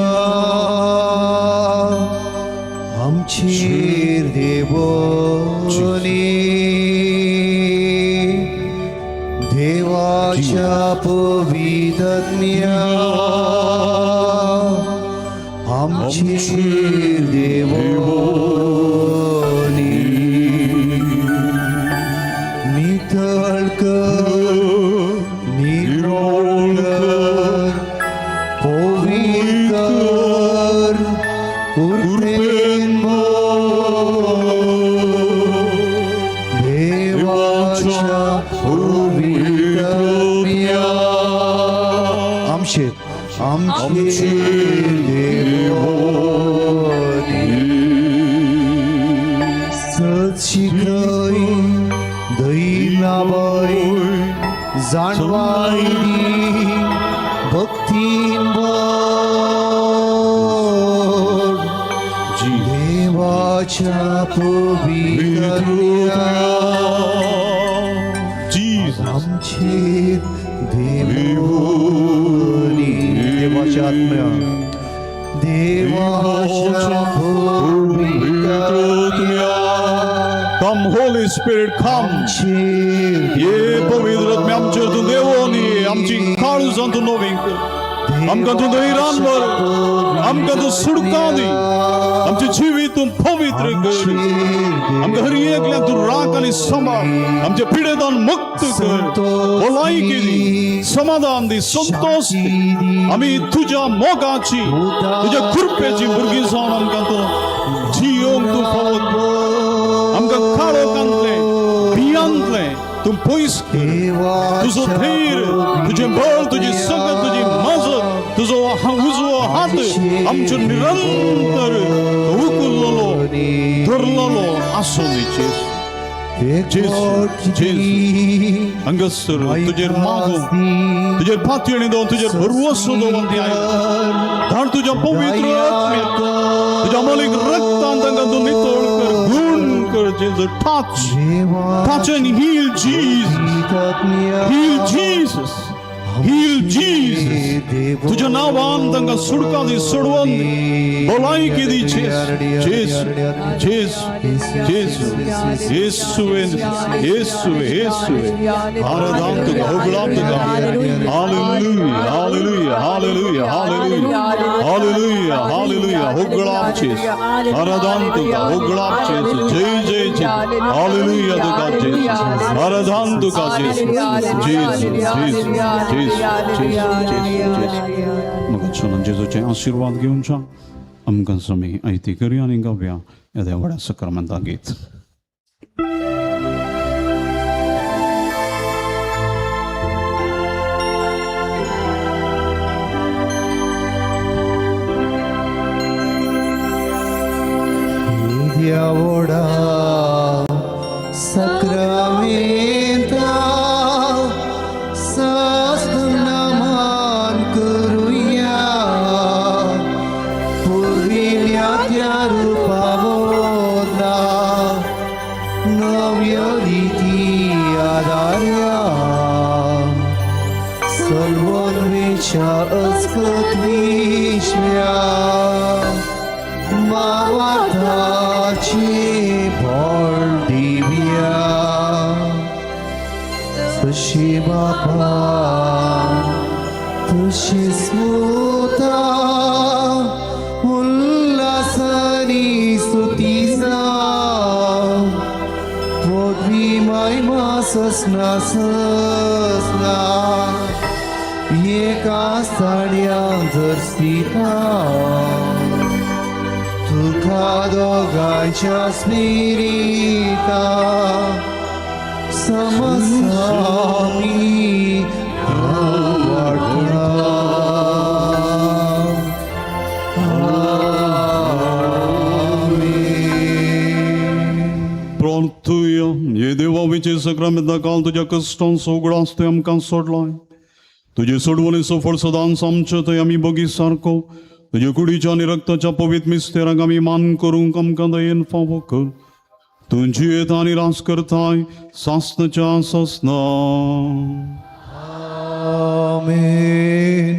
आमचेर देवोनी देवाच्या पवित्रत्म्या आमचेर देवोनी नितळ कर निरोळ कर पवित्र कर कृपेन देवाच्या पवित्रत्म्या आमचेर आमचेर देवोनी सत शिकय दैनाबाय जाणवाय दी भक्तीन भर देवाच्या पवित्रत्म्या आमचेर देवोनी देवाच्या आत्म्या देवाच्या पवित्रत्म्या Come, Holy Spirit, come. ये पवित्र आत्म्या आमचेर तूं देवोनी आमची काळजां तूं नवीं कर आमकां तूं धैर्यान भर आमकां तूं सुडकां दी आमचें जिवीत तूं पवित्र कर आमकां हर एकल्याक तूं राख आनी सांबाळ आमच्या पिडेदान मुक्त कर भलायकी दी समाधान दी संतोश दी आमी तुज्या मोगाची तुज्या कृपेची भुरगीं जावन आमकां तूं जियोंक तूं फावो आमकां काळोखांतलें भियांतलें तूं पयस कर तुजो धैर्य तुजें बळ तुजी सकत तुजी मजत तुजो उजवो हात आमचो निरंतर उकुल्लोलो धरलेलो आसूं दी जेजू जेजू जेजू हांगासर तुजेर मागूं तुजेर पातयेणी दवर तुजेर भरवसो दवरून ती आयला धाड तुज्या पवित्र आत्म्याक तुज्या मोलीक रक्तान तांकां तूं नितळ कर गुण कर जेजू. Touch, touch and heal, Jesus. Heal, Jesus. Heal, Jesus. तुझ्या नावान तांकां सुडका दी सोडवून दी भलायकी दी जेजू जेजू जेजू जेजू येसुवे येसुवे येसुवे आराधन तुका होगळाम तुका. Hallelujah, hallelujah, hallelujah, hallelujah, hallelujah, hallelujah. होगळाम जेजू आराधन तुका होगळाम जेजू जय जय जय हालेलुया तुका जेजू आराधन तुका जेजू जेजू जेजू जेजू जेजू जेजू जेजू. मग जेजूचे आशीर्वाद घेवच्या आमकां समी आयती करया आनी गावया येद्या व्हडा सक्रमेंता गीत. येद्या सक्रामेंता सहस्रनामान करुया पुर्विल्या त्या रुपावोना नव्या रिती आदार्या सर्वोन्वेषा अस्कत विश्व्या मावाताची भर दिव्या तशी बापा तशी स्मृता उल्हासानी स्तुतीचा पदवी महिमा ससना ससना एका स्थान्या जर स्थिता तुका दोगांच्या स्पिरिता समसामी वाडटा. आमेन. प्रार्थुया. हे देवा विचे सक्रामेंता काल तुज्या कश्टांचो उगडास तुवें आमकां सोडलाय तुजे सोडवणेचो फळ सदांच आमचे थंय आमी बगी सारको तुजे कुडीच्या आनी रक्ताच्या पवित्र मिस्तेरांक आमी मान करूंक आमकां दयेन फावो कर. तूं जियेता आनी रास करताय सासनाच्या सासना. आमेन.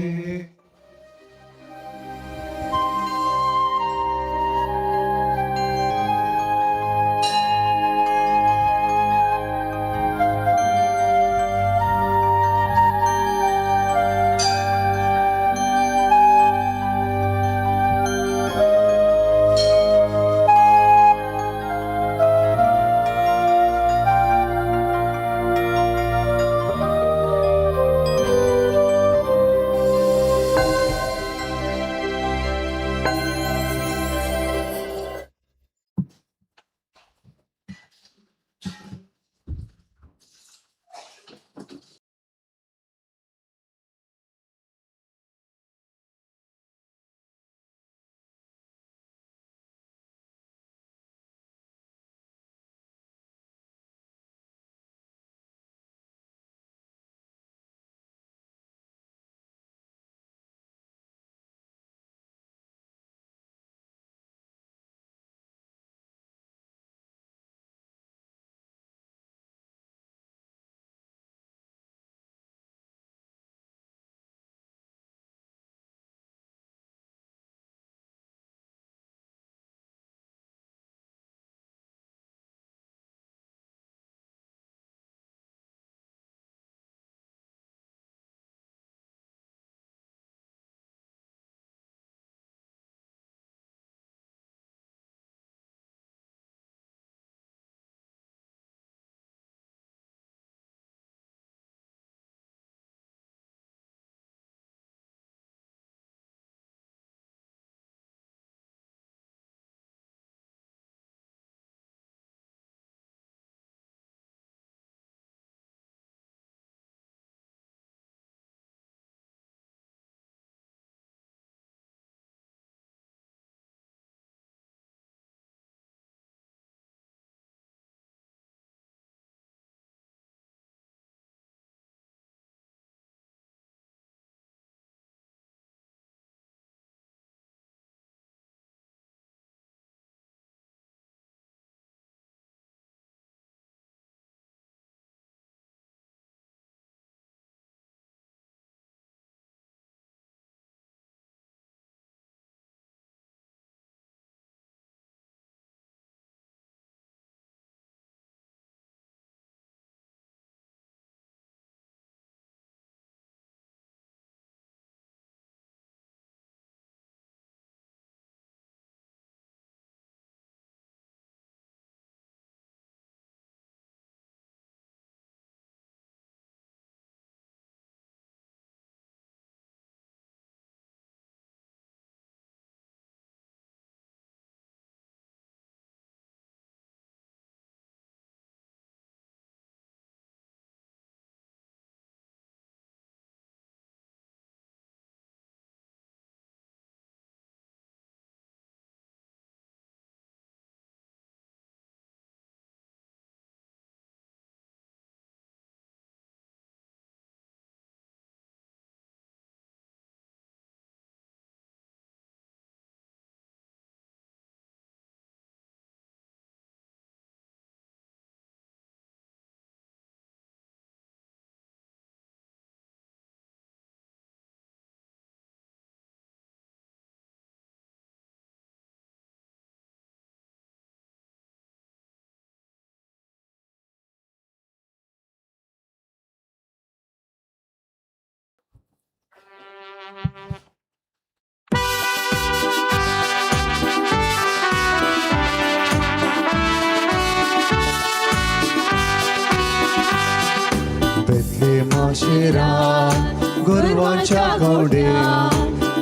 गोरवांच्या गोड्या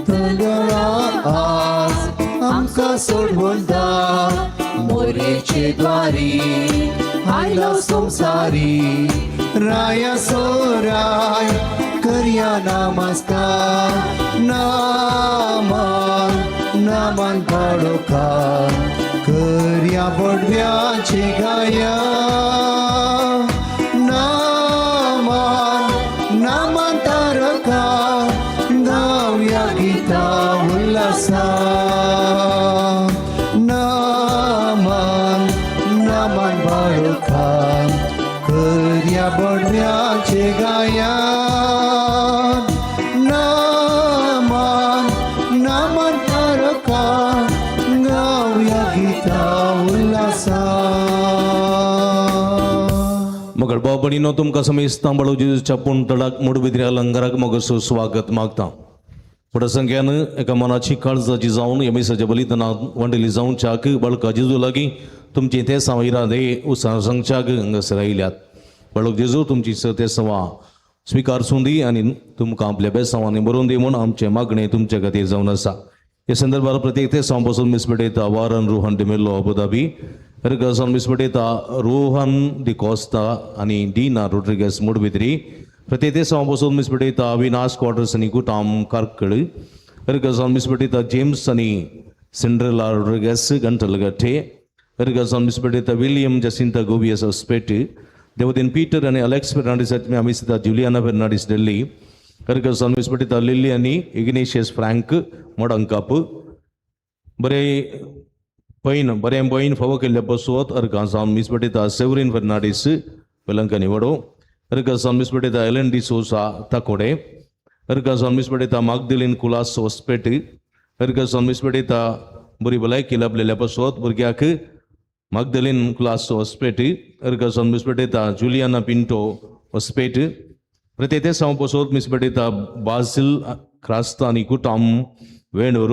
तुंगळा आज आमकां सोडवंदा मोरेचे द्वारी आयलो संवसारी राया सोराय करया नमस्कार नामान नामान पाडोका करया बडव्याचे गाया नामान नामान तारका गावया गीता उल्हासा नामान नामान बाळका करया बडव्याचे गाया नामान नामान तारका गावया गीता उल्हासा. मगळ भाव भयणीनो तुमकां समेस्तां बाळू जेजूच्या पुणतळाक मुडबिद्री अलंकाराक मगसो स्वागत मागता. व्हड संख्यान एका मनाची काळजाची जावन ह्या मिसाच्या बलिदानात वांटेली जावच्याक बाळका जेजू लागीं तुमची तेसांव इरादे उसार सांगच्याक हांगासर आयल्यात. बाळक जेजू तुमची तेसांवां स्विकार सुंदी आनी तुमकां आपल्या बेसांवांनी बरोवन दी म्हूण आमचें मागणें तुमच्या खातीर जावन आसा. ह्या संदर्भार प्रत्येक तेसांव पासून मीस भेटयता वारन रोहन डिमेल्लो अबुधाबी, हरगजान मीस भेटयता रोहन डिकॉस्ता आनी डिना रोड्रिगस मुडबिद्री. प्रत्येक तेसांव पासून मीस भेटयता अविनाश क्वार्टर्स आनी गुटाम कार्कळ. हरगजान मीस भेटयता जेम्स आनी सिंड्रेला रोड्रिगस गंटलगट्टे. हरगजान मीस भेटयता विलियम जसिंता गोवियस हॉस्पेट, देवदेन पीटर आनी अलेक्स फेर्नांडीस आमी दिता जुलियाना फेर्नांडीस दिल्ली. हरगजान मीस भेटयता लिल्ली आनी इग्नेशियस फ्रँक मोडंकाप. बरें पैन बरें पैन फावो केल्ले पसवत अर्गां जावन मीस भेटयता सेवरीन फेर्नांडीस वेलंकनी वडो. अर्गां जावन मीस भेटयता एलन डिसोजा ताकोडे. अर्गां जावन मीस भेटयता मागदिलीन कुलास हॉस्पेट. अर्गां जावन मीस भेटयता बरी भलायकी लाभलेल्या पसवत भुरग्याक मागदलीन कुलास हॉस्पेट. अर्गां जावन मीस भेटयता जुलियाना पिंटो हॉस्पेट. प्रत्येक तेसांव पसवत मीस भेटयता बाजील क्रास्ता आनी कुटाम वेणूर.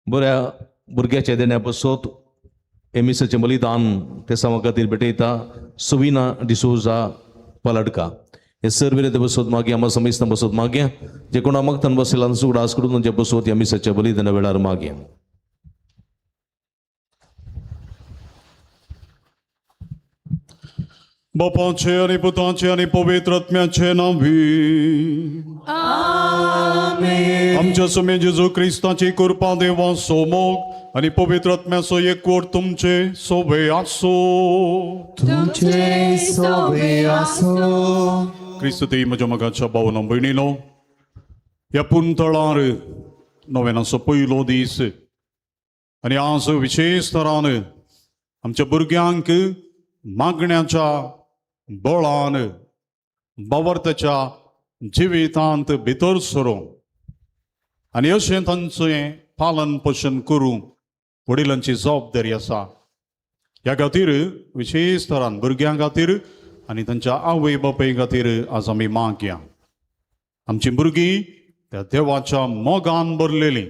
बऱ्या भुरग्याच्या देण्या पसत एमिसाचें बलिदान तेसांवा खातीर भेटयता सुविना डिसोजा पलडका. हे सर्व बसोत मागीर आमा समेस्तां बसोत मागया जे कोणा मागतान बसयला उगडास करून तुमच्या बसोत ह्या मिसाच्या बलिदाना वेळार मागया. बापाचे आनी पुताचे आनी पवित्र आत्म्याचे नांवी आमच्या सुमे जेजू क्रिस्ताची कृपा देवा सोमोग आनी पवित्र आत्म्याचो एकवट तुमचे सोबे आसो. तुमचे सोबे आसो. क्रिस्त म्हज्या मोगाच्या भावना भयणीनो, ह्या पुंतळार नव्यानाचो पयलो दीस आनी आज विशेश तरान आमच्या भुरग्यांक मागण्याच्या बळान बावर्ताच्या जिवितांत भितर सरूं आनी अशें तांचें पालन पोशण करूंक वडिलांची जबाबदारी आसा. ह्या खातीर विशेश तरान भुरग्यां खातीर आनी तांच्या आवय बापाय खातीर आज आमी मागया. आमचीं भुरगीं त्या देवाच्या मोगान भरलेलीं,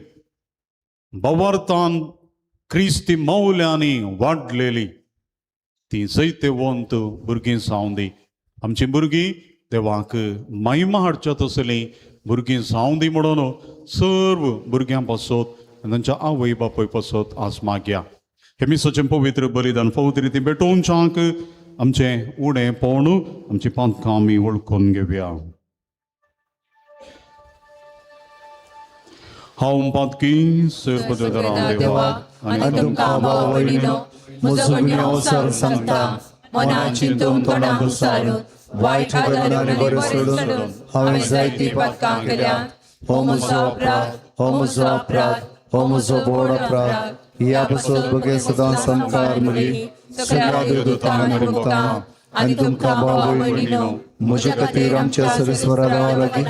बावर्तान क्रिस्ती मौल्यांनी वाडलेलीं ती जैतेवंत भुरगीं जावं दी. आमचीं भुरगीं देवाक महिमा हाडच्या तसलीं भुरगीं जावं दी म्हणून सर्व भुरग्यां पासत आनी तांच्या आवय बापूय पासत आज मागया. हे मिसाचें पवित्र बलिदान फावत रिती भेटोवच्याक आमचें उणें पवन आमची पातकां आमी वळखून घेवया. हांव पातकी सर्व देवा आनी तुमकां भाव भयणीनो म्हजो गुन्यांव सारून सांगता मनां चिंतून तोंडां दुसारून वायट घडून आनी बरें सोडून हांवें जायतीं पातकां केल्यांत. हो म्हजो अपराध, हो म्हजो अपराध, हो म्हजो व्हड अपराध. ह्या पासत भुरगें सदां सामकार मुली सगळ्या देवदूतांक आनी भक्तांक आनी तुमकां भाव भयणीनो म्हजे खातीर आमच्या सर्वेस्वरा देवा लागीं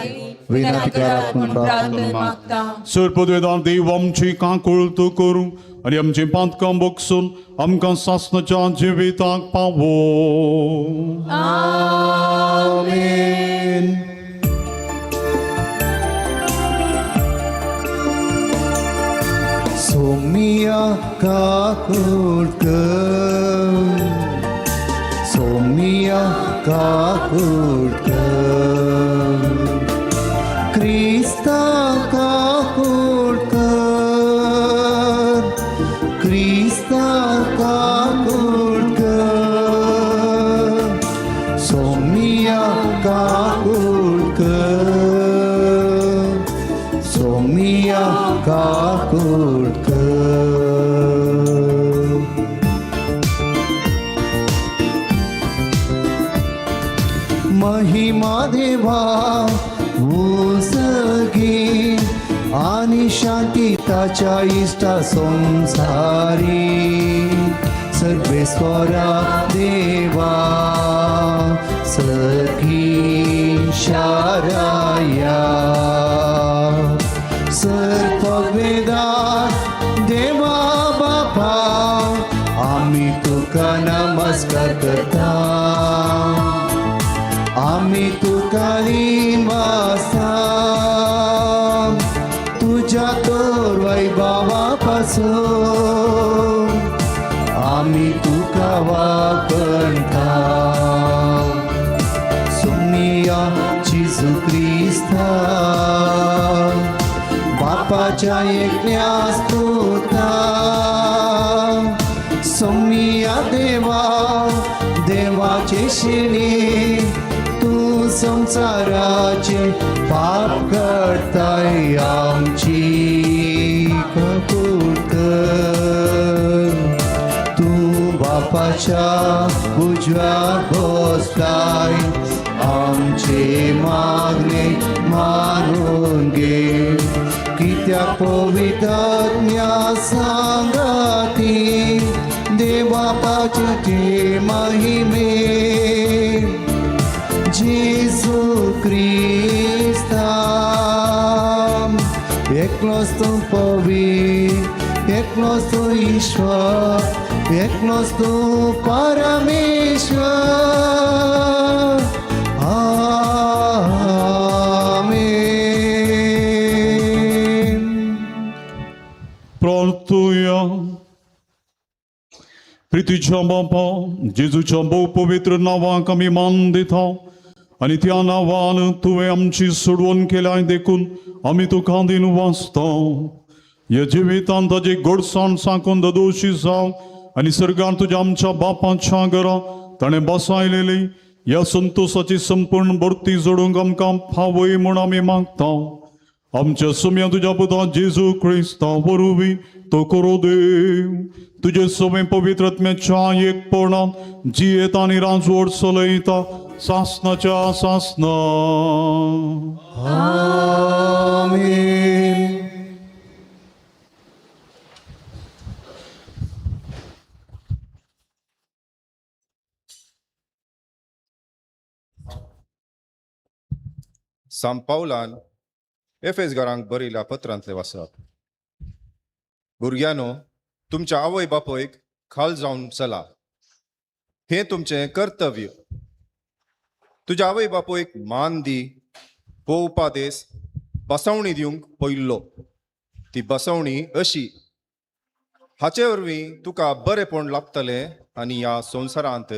विनंती करात म्हूण प्रार्थना मागता. सर्पद्वेदान देव आमची काकूळ तूं करूं आनी आमची पातकां बगसून आमकां सासणाच्या जिविताक पावो. आमेन. सोमिया काकूट कर, सोमिया काकूट कर, क्रिस्ता काकूट कर, क्रिस्ता काकूट कर, सोमिया काकूट कर, सोमिया काकूट कर। महिमा देवा उजगी आणि शांती ताच्या इष्टा संसारी, सर्वेस्वरा देवा सखी शाराया, सर्पवेदार देवा बापा आम्ही तुका नमस्कार करता, आम्ही तुका वासा, तुझ्या तोर वैभवापासून आम्ही तुका वाकणता। सोमिया जेजू क्रिस्ता बापाच्या एकल्यास पुता, सोमिया देवा देवाचे शिणी, तू संसाराचे पाप करताय आमची काकूट कर, तू बापाच्या उजव्या बसलाय आमचे मागणे मानून घे, कित्याक पवित्र सांगाती देवापाचे महिमे, जेजू क्रिस्ता एकलोच तूं पवित्र, एकलोच तूं ईश्वर, एकलोच तूं परमेश्वर। आमेन। प्रार्थुया। प्रितीच्या बापा जेजूच्या भोव पवित्र नांवाक आमी मान दिता आनी त्या नांवान तुवें आमची सोडवण केल्या देखून आमी तुका दिन वाचता। ह्या जिवितान ताजी गोडसाण सांकून ददोशी जावं आनी सर्गान तुज्या आमच्या बापाच्या घरा ताणें बसायलेली ह्या संतोसाची संपूर्ण भरती जोडूंक आमकां फावय म्हूण आमी मागता। आमच्या सुम्या तुज्या पुता जेजू क्रिस्ता वरवीं तो करो देव, तुजे सवे पवित्र आत्म्याच्या एकपणान जियेत आनी राजवट चलयता सासनाच्या सासना। आमेन। सांत पावलान एफेसगारांक बरयल्या पत्रांतले वाचप। भुरग्यांनो, तुमच्या आवय बापयक खाल जावन चला, हें तुमचें कर्तव्य। तुज्या आवय बापयक मान दी, पोवपादेस बसवणी दिवंक पयल्लो। ती बसवणी अशी, हाचे वरवीं तुका बरेपण लाभतलें आनी ह्या संवसारांत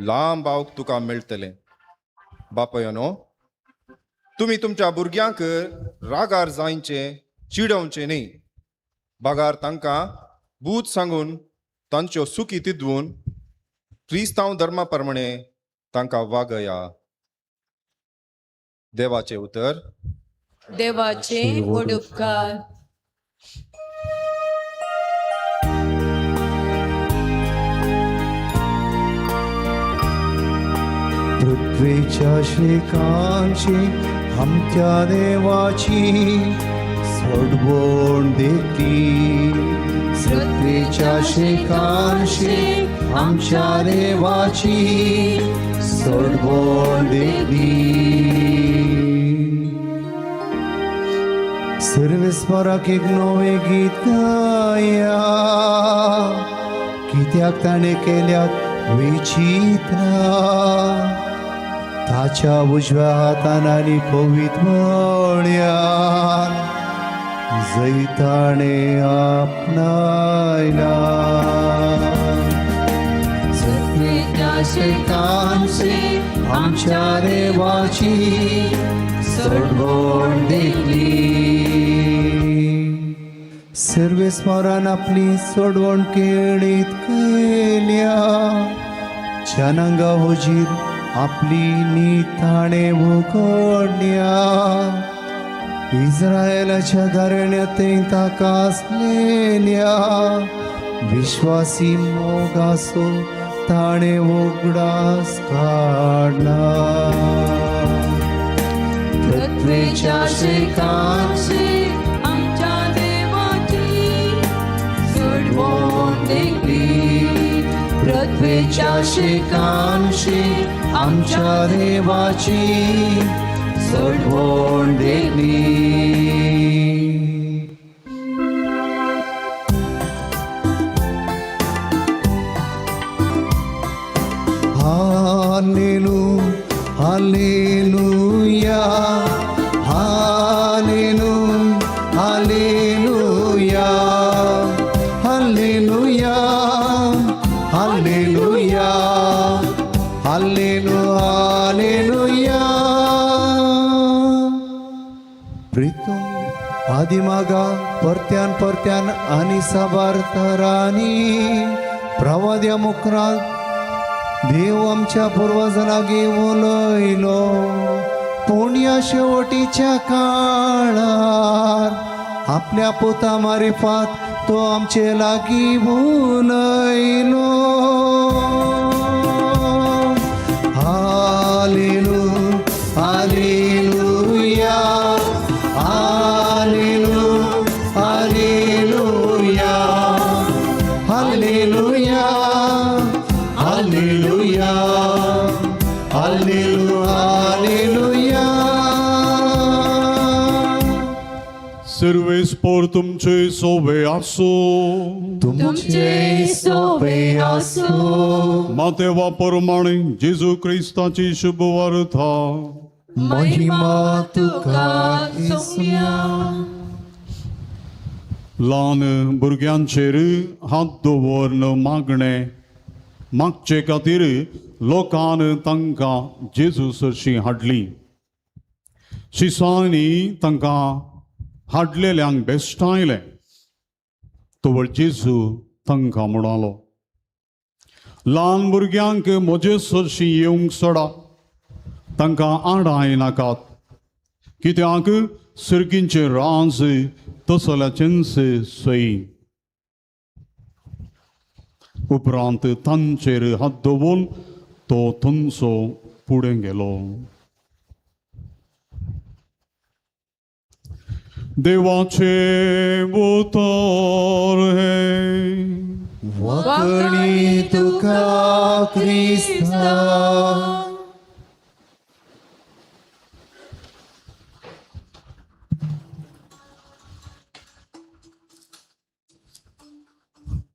लांब आवक तुका मेळटलें। बापायनो, तुमी तुमच्या भुरग्यांक रागार जायचें चिडोवचें न्ही, बागार तांकां बूद सांगून तांच्यो सुकी तिदवून क्रिस्तांव धर्मा प्रमाणे तांकां वागया। देवाचें उतर। देवाचे व्हड उपकार। पृथ्वीच्या श्रीकांची आमच्या देवाची सोडवण देखली, पृथ्वीच्या श्रीकांशी आमच्या देवाची सोडवण देखली। सर्वेस्पराक एक नवें गीत गाया, कित्याक ताणें केल्यात विचित्रां, ताच्या उजव्या हातान आनी पवित्र बळयान जैताणे आपणायला. शेतांशी आमच्या देवाची सोडवण देखली. सर्वेस्वरान आपली सोडवण केळीत केल्या, जनांगा हुजीर आपली निताणे उगडल्या. इस्रायलाच्या घराण्यात ताका आसलेल्या विश्वासी मोगासो ताणे उगडास काडला. पृथ्वेच्या शेतांशी आमच्या देवाची सोडवण देखली. पृथ्वेच्या शेतांशी आमच्या देवाची सोडवण देखली. Hallelu, hallelujah, hallelu, hallelujah, hallelujah, hallelujah, hallelu, hallelujah. Pritam आदिमागा परत्यान परत्यान आनी साबार तरांनी प्रवाद्या मुखार देव आमच्या पुर्वजांलागीं उलयलो, पूण ह्या शेवटीच्या काळार आपल्या पुता मारिफात तो आमचे लागीं उलयलो. हालेलू, hallelujah, hallelu, hallelujah, hallelujah, hallelujah, hallelu, hallelujah. सर्वेस्पोर तुमचे सोबे आसो. तुमचे सोबे आसो. मातेवा प्रमाणे जेजू क्रिस्ताची शुभ वार्ता. महिमा तुका सोम्या. ल्हान भुरग्यांचेर हात दवरून मागणें मागचे खातीर लोकान तांकां जेजू सरशी हाडली. शिसांनी तांकां हाडलेल्यांक बेश्टायलें. तवळ जेजू तांकां म्हणालो, ल्हान भुरग्यांक म्हजे सरशी येवंक सोडा, तांकां आडाय नाकात, कित्याक सर्गींचें राज तसल्याचेंच सय. उपरांत तांचेर हात दवरून तो थंयचो फुडें गेलो. देवाचें उतर हें. वाकणी तुका क्रिस्ता.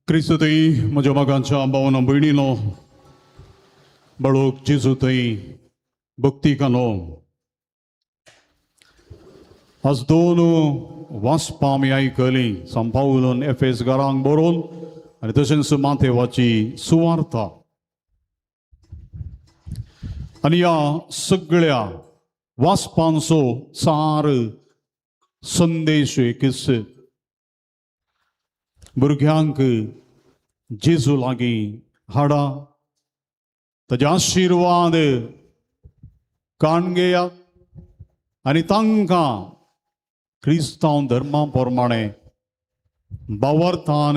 क्रिस्तय म्हज्या मोगाच्या भावना भयणीनो, बाळूक जेजूतय भक्तिकानो, आज दोन वाचपां आमी आयकलीं, सांत पावलून एफेस घरांक बरोवन आनी तशेंच मातेवाची सुवार्ता. आनी ह्या सगळ्या वाचपांचो सार संदेश एकच, भुरग्यांक जेजू लागीं हाडा, ताजे आशिर्वाद काण घेयात आनी तांकां क्रिस्तांव धर्मा प्रमाणे बावर्थान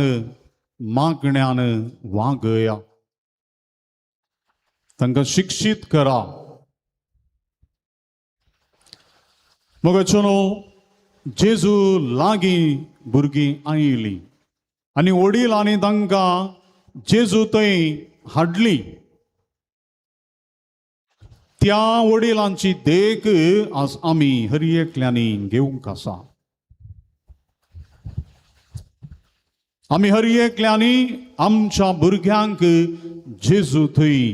मागण्यान वागया, तांकां शिक्षीत करा. मगचनो जेजू लागीं भुरगीं आयलीं आनी वडिलांनी तांकां जेजू थंय हाडली. त्या वडिलांची देख आज आमी हर एकल्यांनी घेवंक आसा. आमी हर एकल्यांनी आमच्या भुरग्यांक जेजू थंय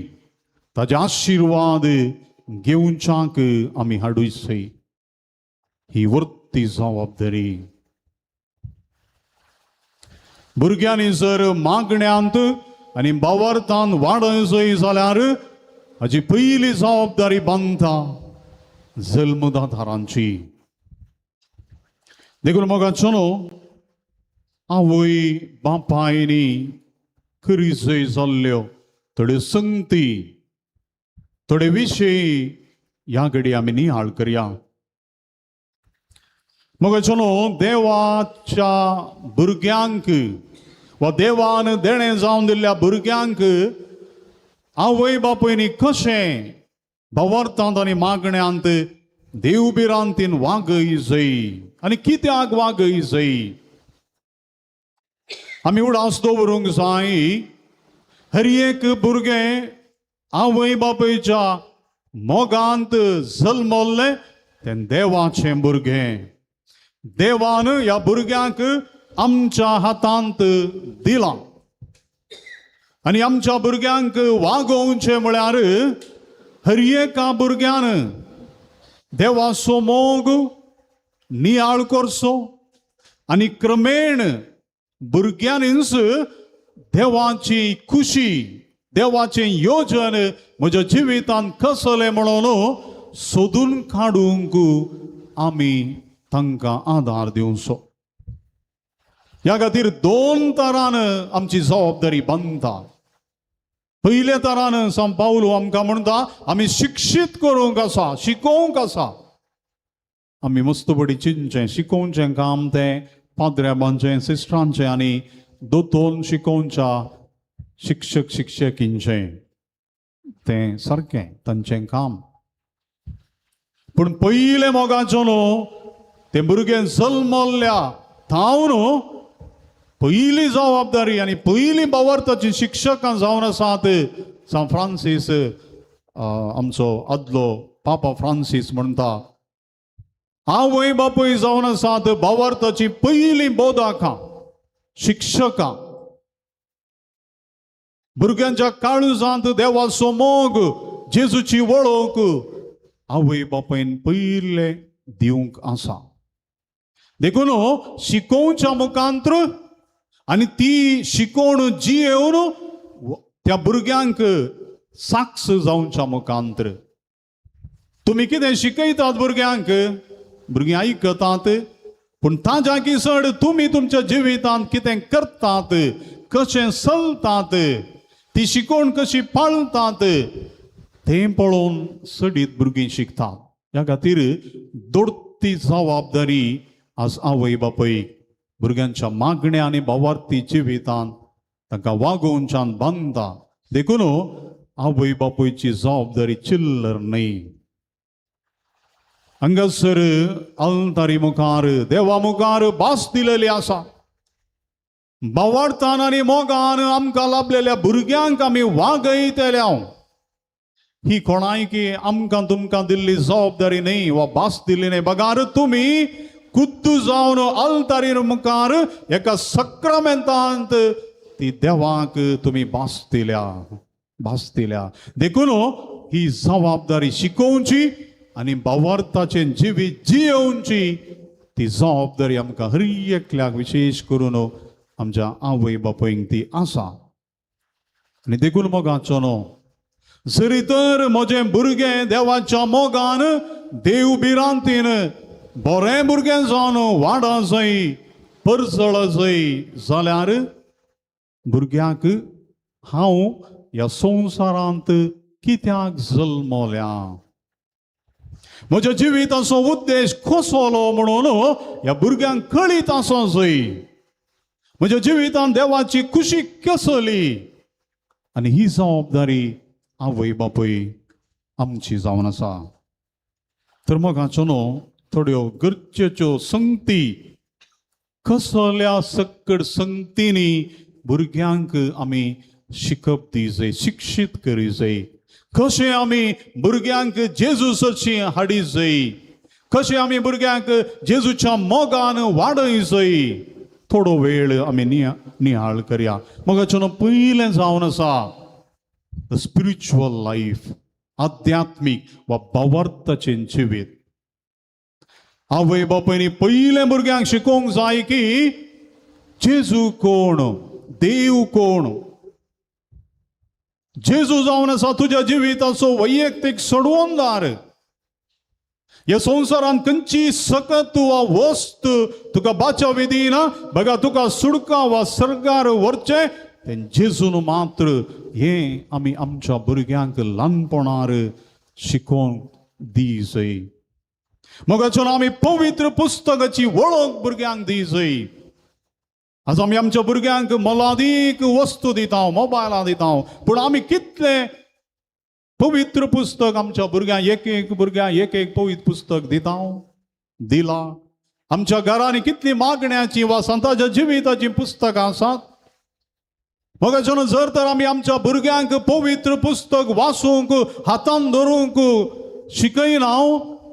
ताजे आशिर्वाद घेवच्याक आमी हाडूच. ही वर्ती जबाबदारी भुरग्यांनी जर मागण्यांत आनी भावार्थान वाडय जाय जाल्यार हाजी पयली जबाबदारी बांदता जल्मदातारांची. देखून मोगाचो न्हू आवय बापायनी खरी जय जाल्ल्यो थोड्यो संगती, थोडे विशय ह्या घडी आमी निहाळ करया. मोगाचो न्हू देवाच्या भुरग्यांक वा देवान देणें जावन दिल्ल्या भुरग्यांक आवय बापायनी कशें भावार्थांत आनी मागण्यांत देवभिरांतीन वागय जाय आनी कित्याक वागय जाय. आमी उडास दवरूंक जाय हर एक भुरगें आवय बापायच्या मोगांत जल्मल्लें तें देवाचें भुरगें. देवान ह्या भुरग्यांक आमच्या हातांत दिलां आनी आमच्या भुरग्यांक वागोवचें म्हळ्यार हर एका भुरग्यान देवाचो मोग नियाळ करचो आनी क्रमेण भुरग्यांनीच देवाची खुशी, देवाचें योजन म्हज्या जिवितांत कसलें म्हणून सोदून काडूंक आमी तांकां आदार दिवचो. ह्या खातीर दोन तरान आमची जबाबदारी बांदता. पयल्या तरान सांत पावलू आमकां म्हणटा आमी शिक्षीत करूंक आसा, शिकोवंक आसा. आमी मस्तबडी चिंतचें, शिकोवचें काम तें पाद्र्याबांचें, सिस्टरांचें आनी दोतोन शिकोवच्या शिक्षक शिक्षकींचें, तें सारकें तांचें काम. पूण पयलें मोगाचो न्हू तें भुरगें जल्मल्ल्या थावन पयली जबाबदारी आनी पयली भावार्थाची शिक्षकां जावन आसात. सांत फ्रांसीस आमचो आदलो पापा फ्रांसीस म्हणटा आवय बापूय जावन आसात भावार्थाची पयली बोधाकां, शिक्षकां. भुरग्यांच्या काळजांत देवाचो मोग, जेजूची वळख आवय बापायन पयले दिवंक आसा. देखून शिकोवच्या मुखांत्र आनी ती शिकोवण जियेवन त्या भुरग्यांक साक्ष जावच्या मुखांत्र. तुमी कितें शिकयतात भुरग्यांक, भुरगीं आयकतात, पूण ताज्या चड तुमी तुमच्या जिवितांत कितें करतात, कशें चलतात, ती शिकोवण कशी पाळतात तें पळोवन चडीत भुरगीं शिकतात. ह्या खातीर दोडती जबाबदारी आज आवय बापूय भुरग्यांच्या मागण्या आनी भावार्थी जिवितांत तांकां वागोवच्यान बांदता. देखून आवय बापूयची जबाबदारी चिल्लर न्हय. हांगासर आल्तारी मुखार देवा मुखार भास दिलेली आसा. भावार्थान आनी मोगान आमकां लाभलेल्या भुरग्यांक आमी वागयतले. ही कोणायकी आमकां तुमकां दिल्ली जबाबदारी न्हय वा भास दिल्ली न्हय, बगार तुमी कुद्दू जावन आल्तारी मुखार एका सक्रामेंतांत ती देवाक तुमी भास दिल्या, भास दिल्या. देखून ही जबाबदारी शिकोवची आनी भावार्थाचें जिवीत जियोवची ती जबाबदारी आमकां हर एकल्याक, विशेश करून आमच्या आवय बापायक ती आसा. आनी देखून मोगाचो न्हू जरी तर म्हजें भुरगें देवाच्या मोगान देव भिरांतीन बरें भुरगें जावन वाडा जाय, परजळ जाय जाल्यार भुरग्याक हांव ह्या संवसारांत कित्याक जल्मल्या, म्हज्या जिविताचो उद्देश कसलो म्हणून ह्या भुरग्यांक कळीत आसूंक जाय. म्हज्या जिवितांत देवाची खुशी कसली, आनी ही जबाबदारी आवय बापूय आमची जावन आसा. तर मोगाचो न्हू थोड्यो गरजेच्यो संगती कसल्या सक्कड संगतींनी भुरग्यांक आमी शिकप दी जाय, शिक्षीत करी जाय. कशें आमी भुरग्यांक जेजू सरशी हाडी जाय, कशें आमी भुरग्यांक जेजूच्या मोगान वाडय जाय. थोडो वेळ आमी निहाळ करया. मोगाचो न्हू पयलें जावन आसा the spiritual life, आध्यात्मीक वा भावार्थाचें जिवीत. आवय बापायनी पयलें भुरग्यांक शिकोवंक जाय की जेजू कोण, देव कोण. जेजू जावन आसा तुज्या जिविताचो वैयक्तीक सोडवणदार. ह्या संवसारांत खंयची सकत वा वस्त तुका बाचावी दिना, बघा तुका सुडका वा सरकार व्हरचें तें जेजून मात्र. हें आमी आमच्या भुरग्यांक ल्हानपणार शिकोवंक दी जाय. मोगाच्यान आमी पवित्र पुस्तकाची वळख भुरग्यांक दी जाय. आज आमी आमच्या भुरग्यांक मोलादीक वस्तू दिता, मोबायलां दिता, पूण आमी कितले पवित्र पुस्तक आमच्या भुरग्यांक, एक एक भुरग्यांक एक एक पवित्र पुस्तक दिता दिला? आमच्या घरांनी कितली मागण्याची वा संताच्या जिविताची पुस्तकां आसात? मोगाच्यान जर तर आमी आमच्या भुरग्यांक पवित्र पुस्तक वाचूंक, हातान धरूंक शिकयना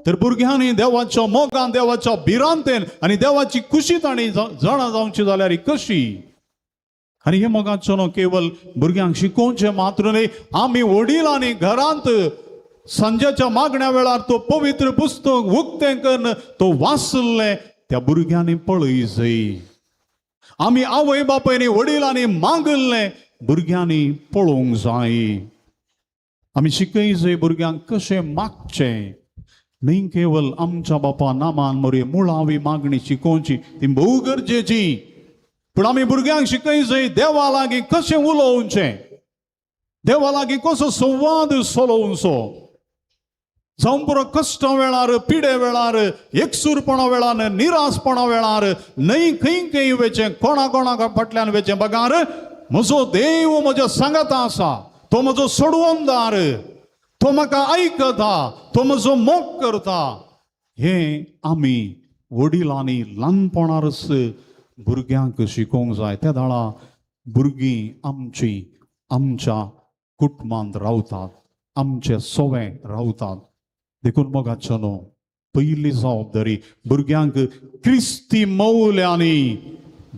तर भुरग्यांनी देवाच्या मोगान, देवाच्या भिरांतेन आनी देवाची खुशी तांणी जाणा जावची जाल्यार कशी? आनी हे मोगाचो न्हू केवल भुरग्यांक शिकोवचें मात्र न्हय, आमी वडिलांनी घरांत सांजेच्या मागण्या वेळार तो पवित्र पुस्तक उक्तें करून तो वाचलें त्या भुरग्यांनी पळय जाय. आमी आवय बापायनी वडिलांनी मागल्लें भुरग्यांनी पळोवंक जाय. आमी शिकय जाय भुरग्यांक कशें मागचें. न्ही केवल आमच्या बापा नामान मोरे मुळावी मागणी शिकोवची, ती भोव गरजेची, पूण आमी भुरग्यांक शिकय जाय देवा लागीं कशें उलोवचें, देवा लागीं कसो संवाद चलोवचो. जावं पुरो कश्टां वेळार, पिडे वेळार, एकसूरपणा वेळार, निरासपणा वेळार न्हय खंय खंय वेचें, कोणा कोणा फाटल्यान वेचें, बगार म्हजो देव म्हज्या सांगाता आसा, तो म्हजो सोडवणदार, तो म्हाका आयकता, तो म्हजो मोग करता. हें आमी वडिलांनी ल्हानपणारच भुरग्यांक शिकोवंक जाय. त्या दाळा भुरगीं आमची आमच्या कुटुंबांत रावतात, आमचे सोवे रावतात. देखून मोगाचो न्हू पयली जबाबदारी भुरग्यांक क्रिस्ती मौल्यांनी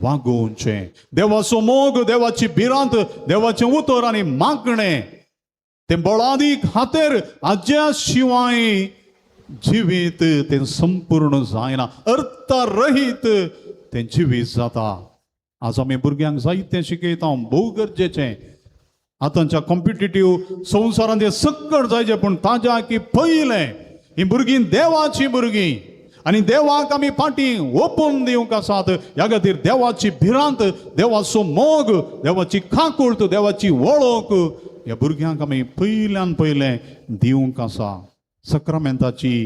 वागोवचें. देवाचो मोग, देवाची भिरांत, देवाचें उतर आनी मागणें तें बळादीक हातेर आज्या शिवाय जिवीत तें संपूर्ण जायना, अर्थरहीत तें जिवीत जाता. आज आमी भुरग्यांक जायतें शिकयता, भोव गरजेचें. आतांच्या कॉम्पिटिटीव संवसारांत हें सगळें जायचें, पूण ताज्या की पयलें ही भुरगीं देवाचीं भुरगीं आनी देवाक आमी फाटीं ओपून दिवंक आसात. ह्या खातीर देवाची भिरांत, देवाचो मोग, देवाची काकूळट, देवाची वळख ह्या भुरग्यांक आमी पयल्यान पयलें दिवंक आसा. सक्रामेंताची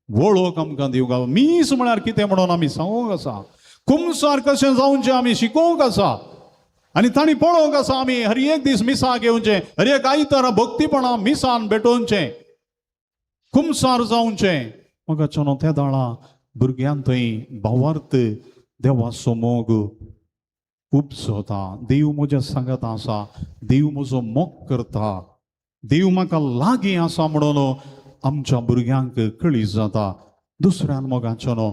वळख आमकां दिवंक आसा. मीस म्हळ्यार कितें म्हणून आमी सांगूंक आसा. कुमसार कशें जावचें आमी शिकोवंक आसा आनी तांणी पळोवंक आसा. आमी हर एक दीस मिसाक येवचें, हर एक आयतारा भक्तीपणा मिसान भेटोवचें, कुमसार जावचें. म्हाका न्हू त्या दाळा भुरग्यां थंय भावार्थ देवाचो मोग उपजता. देव म्हज्या सांगात आसा, देव म्हजो मोग करता, देव म्हाका लागीं आसा म्हणून आमच्या भुरग्यांक कळी जाता. दुसऱ्यान मोगाचो न्हू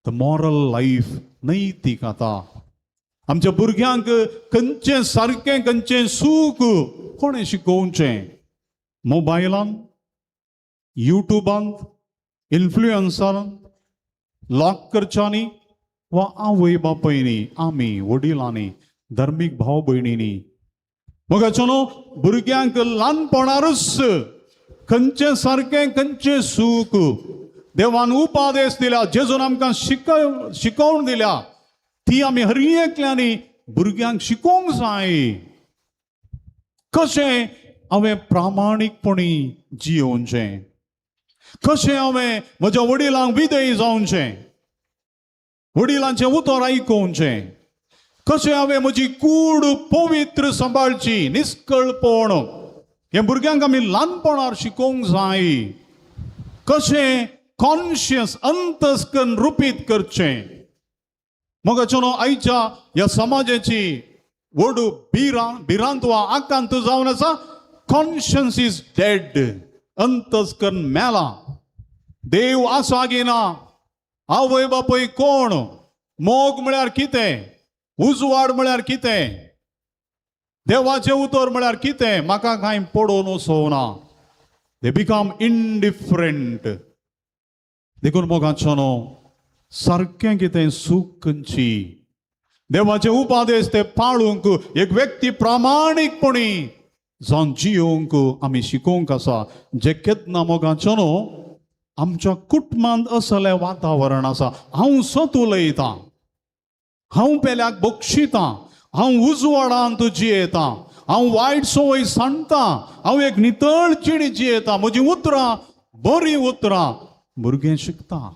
the moral life, नैतीक आता आमच्या भुरग्यांक खंयचें सारकें खंयचें सूख कोणें शिकोवचें? मोबायलान, युट्यूबांत, इन्फ्लुयन्सरान, लॉक करच्यांनी वा आवय बापायनी, आमी वडिलांनी, धर्मीक भाव भयणींनी? मोगाचो न्हू भुरग्यांक ल्हानपणारूच खंयचें सारकें खंयचें सूख देवान उपादेश दिल्या, जेजून आमकां शिकोवन दिल्या, ती आमी हर एकल्यांनी भुरग्यांक शिकोवंक जाय. कशें हांवें प्रामाणीकपणी जियोवचें, कशें हांवें म्हज्या वडिलांक विधेय जावचें, वडिलांचें उतर आयकोवचें, कशें हांवें म्हजी कूड पवित्र सांबाळची, निस्कळपण, हें भुरग्यांक आमी ल्हानपणार शिकोवंक जाय. कशें कॉन्शियस अंतस्कन रुपीत करचें. मोगाचो न्हू आयच्या ह्या समाजाची व्हड भिरांत वा आकांत जावन आसा, कॉन्शियस is dead, अंतस्कन मेला. देव आसा गी ना, आवय बापूय कोण, मोग म्हळ्यार कितें, उजवाड म्हळ्यार कितें, देवाचें उतर म्हळ्यार कितें, म्हाका कांय पडोवन वचना. They become indifferent. देखून मोगाचो न्हू सारकें कितें सूख खंयची, देवाचे उपादेश ते पाळूंक एक व्यक्ती प्रामाणीकपणी जावन जियोवंक आमी शिकोवंक आसा. जे केन्ना मोगाचो न्हू आमच्या कुटुंबांत असलें वातावरण आसा. हांव सत उलयतां, हांव पेल्याक बक्षितां, हांव उजवाडांत जियेतां, हांव वायट संवय सांडटा, हांव एक नितळ जिणी जियेतां, म्हजीं उतरां बरीं उतरां भुरगें शिकता.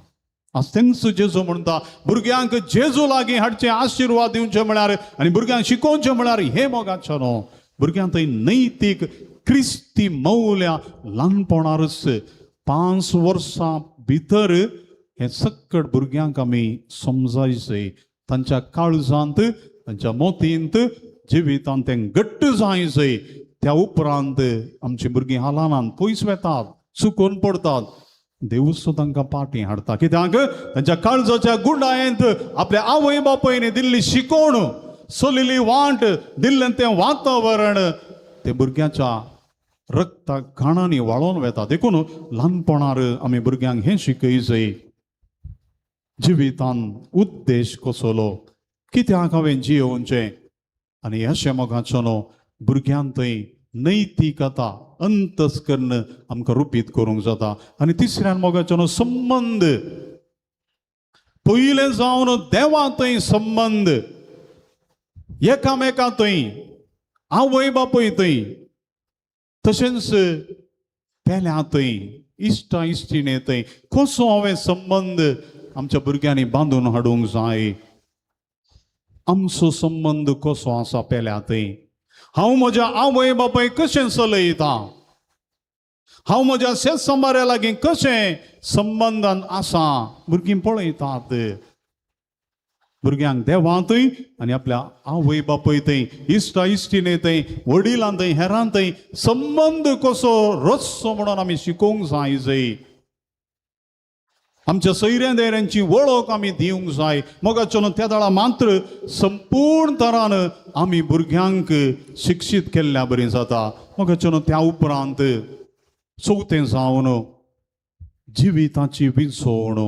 आज तेंच जेजू म्हणटा भुरग्यांक जेजू लागीं हाडचे आशिर्वाद दिवचे म्हळ्यार आनी भुरग्यांक शिकोवचें म्हळ्यार हें मोगाचें न्हू भुरग्यांक थंय नैतीक क्रिस्ती मौल्यां ल्हानपणारच 5 वर्सां भितर हें सक्कड भुरग्यांक आमी समजायचें. तांच्या काळजांत तांच्या मोतींत जिवितांत तें घट्ट जायचें. त्या उपरांत आमचीं भुरगीं हालानात, पयस वेतात, चुकोन पडतात. देवूच तांकां पाटी हाडटा. कित्याक तांच्या काळजाच्या गुंडायेंत आपल्या आवय बापायन दिल्ली शिकोवण, चलिल्ली वाट, दिल्लें तें वातावरण तें भुरग्यांच्या रक्ता घाणांनी वाळोवन वेता. देखून ल्हानपणार आमी भुरग्यांक हें शिकयचें, जिवितान उद्देश कसलो, कित्याक हांवें जियोवचें. आनी अशें मोगाचो न्हू भुरग्यांक थंय नैतिकता अंतस्कर्ण आमकां रुपीत करूंक जाता. आनी तिसऱ्यान मोगाचो न्हू संबंद, पयलें जावन देवा थंय संबंद, एकामेका थंय, आवय बापूय थंय, तशेंच पेल्या थंय, इश्टा इश्टिणे थंय कसो हांवें संबंद आमच्या भुरग्यांनी बांदून हाडूंक जाय. आमचो संबंद कसो आसा पेल्या थंय, हांव म्हज्या आवय बापाय कशें चलयतां, हांव म्हज्या शेतसंबाऱ्या लागीं कशें संबंदान आसा. भुरगीं पळयतात. भुरग्यांक देवांतय आनी आपल्या आवय बापूय थंय, इश्टा इश्टिणे थंय, वडिलां थंय, हेरां थंय संबंद कसो रचचो म्हणून आमी शिकोवंक जाय. जय आमच्या सैऱ्या दायऱ्यांची वळख आमी दिवंक जाय. मोगाचो न्हू त्या वेळा मात्र संपूर्ण तरान आमी भुरग्यांक शिक्षीत केल्ल्या बरी जाता. मोगाचो न्हू त्या उपरांत चवथें जावन जिविताची विंचवण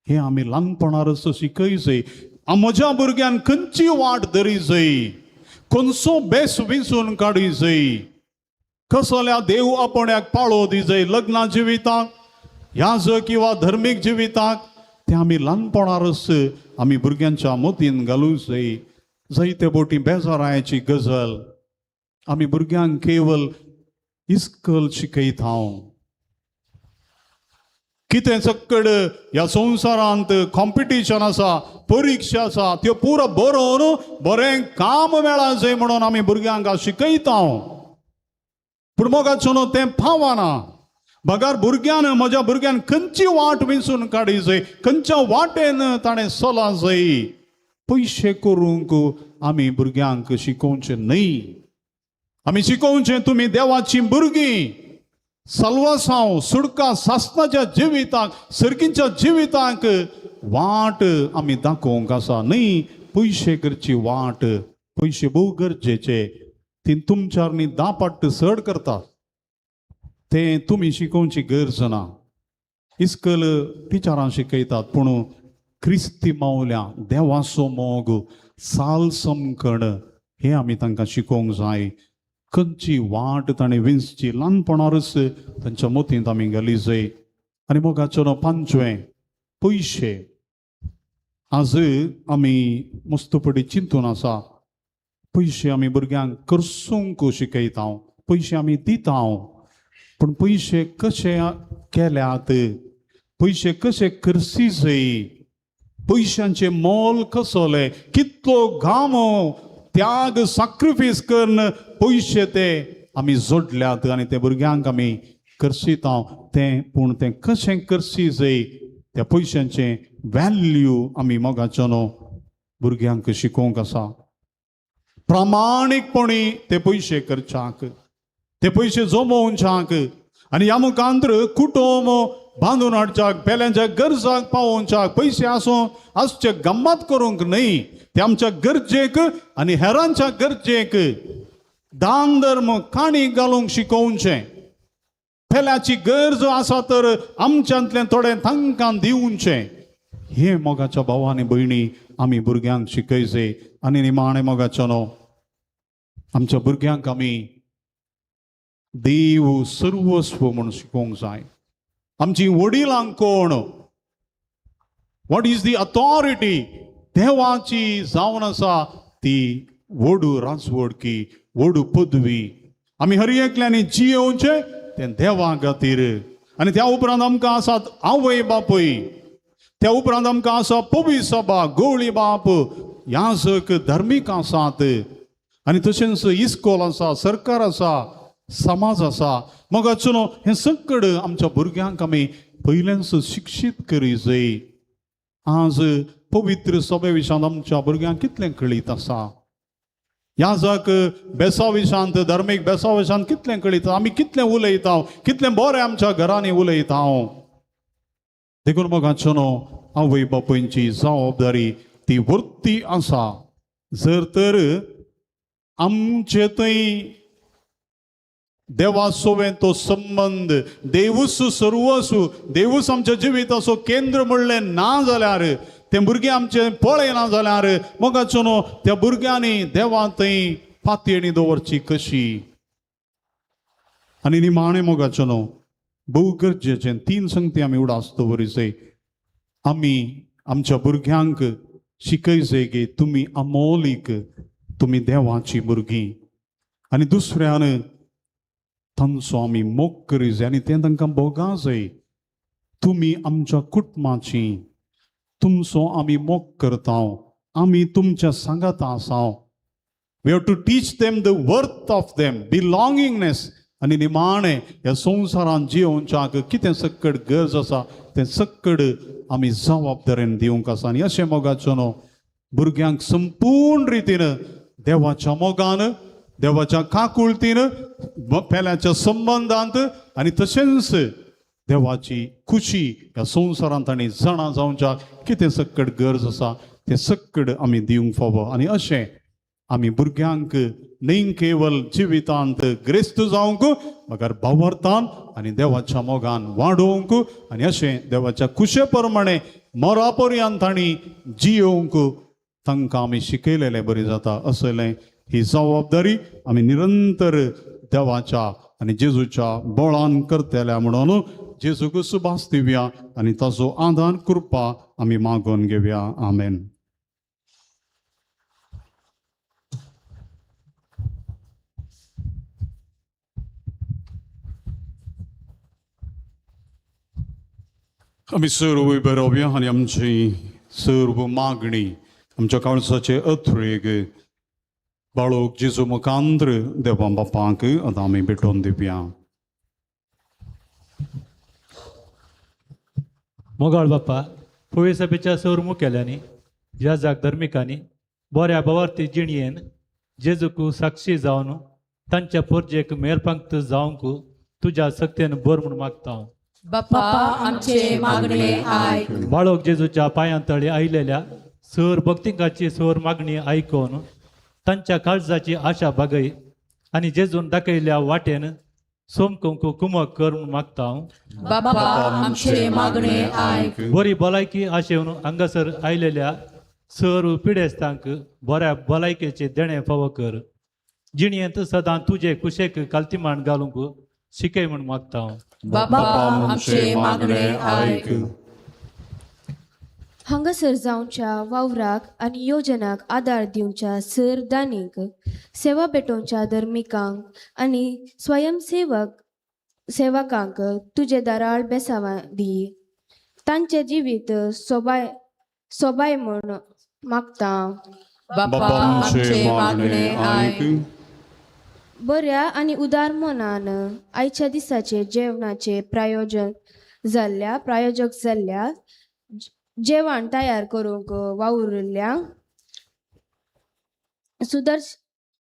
हें आमी ल्हानपणारच शिकयचें. म्हज्या भुरग्यान खंयची वाट धरी जाय, खंयचो बेस विंचून काडी जाय, कसल्या देव आपण्याक पाळो दी जाय लग्ना जिविताक ह्या किंवा धर्मीक जिविताक, तें आमी ल्हानपणारच आमी भुरग्यांच्या मतीन घालूंक जाय. जायते बोटी बेजारायची गजल आमी भुरग्यांक केवल इस्कल शिकयता. कितें सक्कड ह्या संवसारांत कॉम्पिटिशन आसा, परिक्षा आसा, त्यो पुरो बरोवन बरें काम मेळा जाय म्हणून आमी भुरग्यांक शिकयता. पूण मोगाचो न्हू तें पावना. बगार भुरग्यान म्हज्या भुरग्यान खंयची वाट विंचून काडी जाय, खंयच्या वाटेन ताणें चला जाय. पयशे करूंक आमी भुरग्यांक शिकोवचें न्हय. आमी शिकोवचें तुमी देवाचीं भुरगीं, सल्वासांव सुडका सासनाच्या जिविताक, सर्गीच्या जिविताक वाट आमी दाखोवंक आसा न्हय. पयशे करची वाट, पयशे भोव गरजेचे, ती तुमच्यार न्ही 10 पाट चड करतात, तें तुमी शिकोवची गरज ना. इस्कल टिचरां शिकयतात, पूण क्रिस्ती मावल्या देवाचो मोग साल समकण हें आमी तांकां शिकोवंक जाय. खंयची वाट ताणें विंचची ल्हानपणारच तांच्या मतींत आमी घाली जाय. आनी मोगाचो न्हू पांचवें पयशे. आज आमी मस्तपडी चिंतून आसा. पयशे आमी भुरग्यांक करसूंक शिकयता, पयशे आमी दिता, पूण पयशे कशे केल्यात, पयशे कशे करसी जाय, पयशांचें मोल कसलें, कितलो घाम त्याग साक्रिफायस करून पयशे ते आमी जोडल्यात आनी ते भुरग्यांक आमी करसिता तें. पूण तें कशें करसी जाय त्या पयशांचें व्हॅल्यू आमी मोगाचो न्हू भुरग्यांक शिकोवंक आसा. प्रामाणीकपणी ते पयशे करच्याक, ते पयशे जमोवच्याक आनी ह्या मुखांतर कुटुंब बांदून हाडच्याक, पेल्यांच्या गरजाक पावोवच्याक पयशे आसूं आसचे गम्मत करूंक न्हय, ते आमच्या गरजेक आनी हेरांच्या गरजेक दान धर्म काणी घालूंक शिकोवचें. पेल्याची गरज आसा तर आमच्यांतलें थोडें तांकां दिवचें. हें मोगाच्या भाव आनी भयणी आमी भुरग्यांक शिकयचे. आनी निमाणें मोगाचो न्हू आमच्या भुरग्यांक आमी देव सर्वस्व म्हूण शिकोवंक जाय. आमची वडिलांक कोण, what is the authority देवाची जावन आसा ती व्हडू राजवडकी, व्हडू पदवी. आमी हर एकल्यांनी जियोवचें तें देवा खातीर. आनी त्या उपरांत आमकां आसात आवय बापूय, त्या उपरांत आमकां आसा पवी सभा, गवळी बाप, याजक धार्मीक आसात, आनी तशेंच इस्कोल आसा, सरकार आसा, समाज आसा. मोगाचो न्हू हें सगळें आमच्या भुरग्यांक आमी पयल्यानच शिक्षीत करी जाय. आज पवित्र सभे विशांत आमच्या भुरग्यांक कितलें कळीत आसा, याजक बेसाव विशांत, धार्मीक बेसाव विशांत कितलें कळीत, आमी कितलें उलयता, कितलें बरें आमच्या घरांनी उलयता. देखून मोगाचो न्हू आवय बापायची जबाबदारी ती वृत्ती आसा. जर तर आमचे थंय देवा सोवें तो संबंद, देवूच सर्वस्व, देवूच आमच्या जिविताचो केंद्र म्हणलें ना जाल्यार, तें भुरगें आमचें पळयना जाल्यार मोगाचो न्हू त्या भुरग्यांनी देवा थंय पातयेणी दवरची कशी. आनी निमाणें मोगाचो न्हू भोव गरजेचें तीन संगती आमी उडास दवरिचे. आमी आमच्या भुरग्यांक शिकयचे की तुमी अमोलीक, तुमी देवाची भुरगीं. आनी दुसऱ्यान तांचो आमी मोग करी जाय आनी तें तांकां भोगा जाय. तुमी आमच्या कुटुंबाची, तुमचो आमी मोग करता, आमी तुमच्या सांगाता आसा. We have to teach them the worth of them, belongingness. आनी निमाणें ह्या संवसारांत जियोवच्याक कितें सक्कड गरज आसा तें सक्कड आमी जबाबदारेन दिवंक आसा. आनी अशें मोगाचो न्हू भुरग्यांक संपूर्ण रितीन देवाच्या मोगान, देवाच्या काकुळतीन, पेल्याच्या संबंदांत आनी तशेंच देवाची खुशी ह्या संवसारांत तांणी जाणा जावच्याक कितें सक्कड गरज आसा तें सक्कड आमी दिवंक फावो. आनी अशें आमी भुरग्यांक न्ही केवल जिवितांत ग्रेस्त जावंक मगर भावार्थान आनी देवाच्या मोगान वाडोवंक आनी अशें देवाच्या खुशे प्रमाणे मरा पर्यंत तांणी जियोवंक तांकां आमी शिकयलेलें बरें जाता. असलें ही जबाबदारी आमी निरंतर देवाच्या आनी जेजूच्या बळान करतल्या म्हणून जेजूक सुभास दिवया आनी ताचो आदार कृपा आमी मागोवन घेवया. आमेन. आमी सर्व उबे रावया आनी आमची सर्व मागणी आमच्या काळजाचे अथरेक बाळोक जेजू मुखांत्र देवा बापाक आतां आमी भेटोवन दिवया. मोगाळ बाप्पा, फुवे सभेच्या सौर मुखेल्यांनी, याजक धर्मिकांनी बऱ्या भावार्थी जिणयेन जेजूक साक्षी जावन तांच्या पोरजेक मेरपांक्त जावंक तुज्या सक्तेन बर म्हूण मागता हांव. बाप्पा आमचे मागणे आयक. बाळोक जेजूच्या पांयां तळी आयलेल्या सर भक्तिकाची सर मागणी आयकून तांच्या काळजाची आशा भागय आनी जेजून दाखयल्ल्या वाटेन सोमकुंकू कुमक कर म्हूण मागता हांव. बाप्पा आमचे मागणे आयक. बरी भलायकी आशेवन हांगासर आयलेल्या सर पिडेस्तांक बऱ्या भलायकेचे देणें फावो कर. जिणयेंत सदां तुजे कुशेक कालतीमाण घालूंक शिकय म्हूण मागता हांव. बाप्पा आमचे मागणे आयक. हांगासर जावच्या वावराक आनी योजनाक आदार दिवच्या सर दानीक, सेवा भेटोवच्या धर्मिकांक आनी स्वयंसेवक सेवकांक तुजे दाराळ बेसावां दी. तांचें जिवीत सोबाय सोबाय म्हूण मागता. बाप्पा आमचे मागणे आयक. बऱ्या आनी उदार मनान आयच्या दिसाचे जेवणाचे प्रायोजन जाल्ल्या प्रायोजक जाल्ल्या जेवण तयार करूंक वावुरिल्ल्या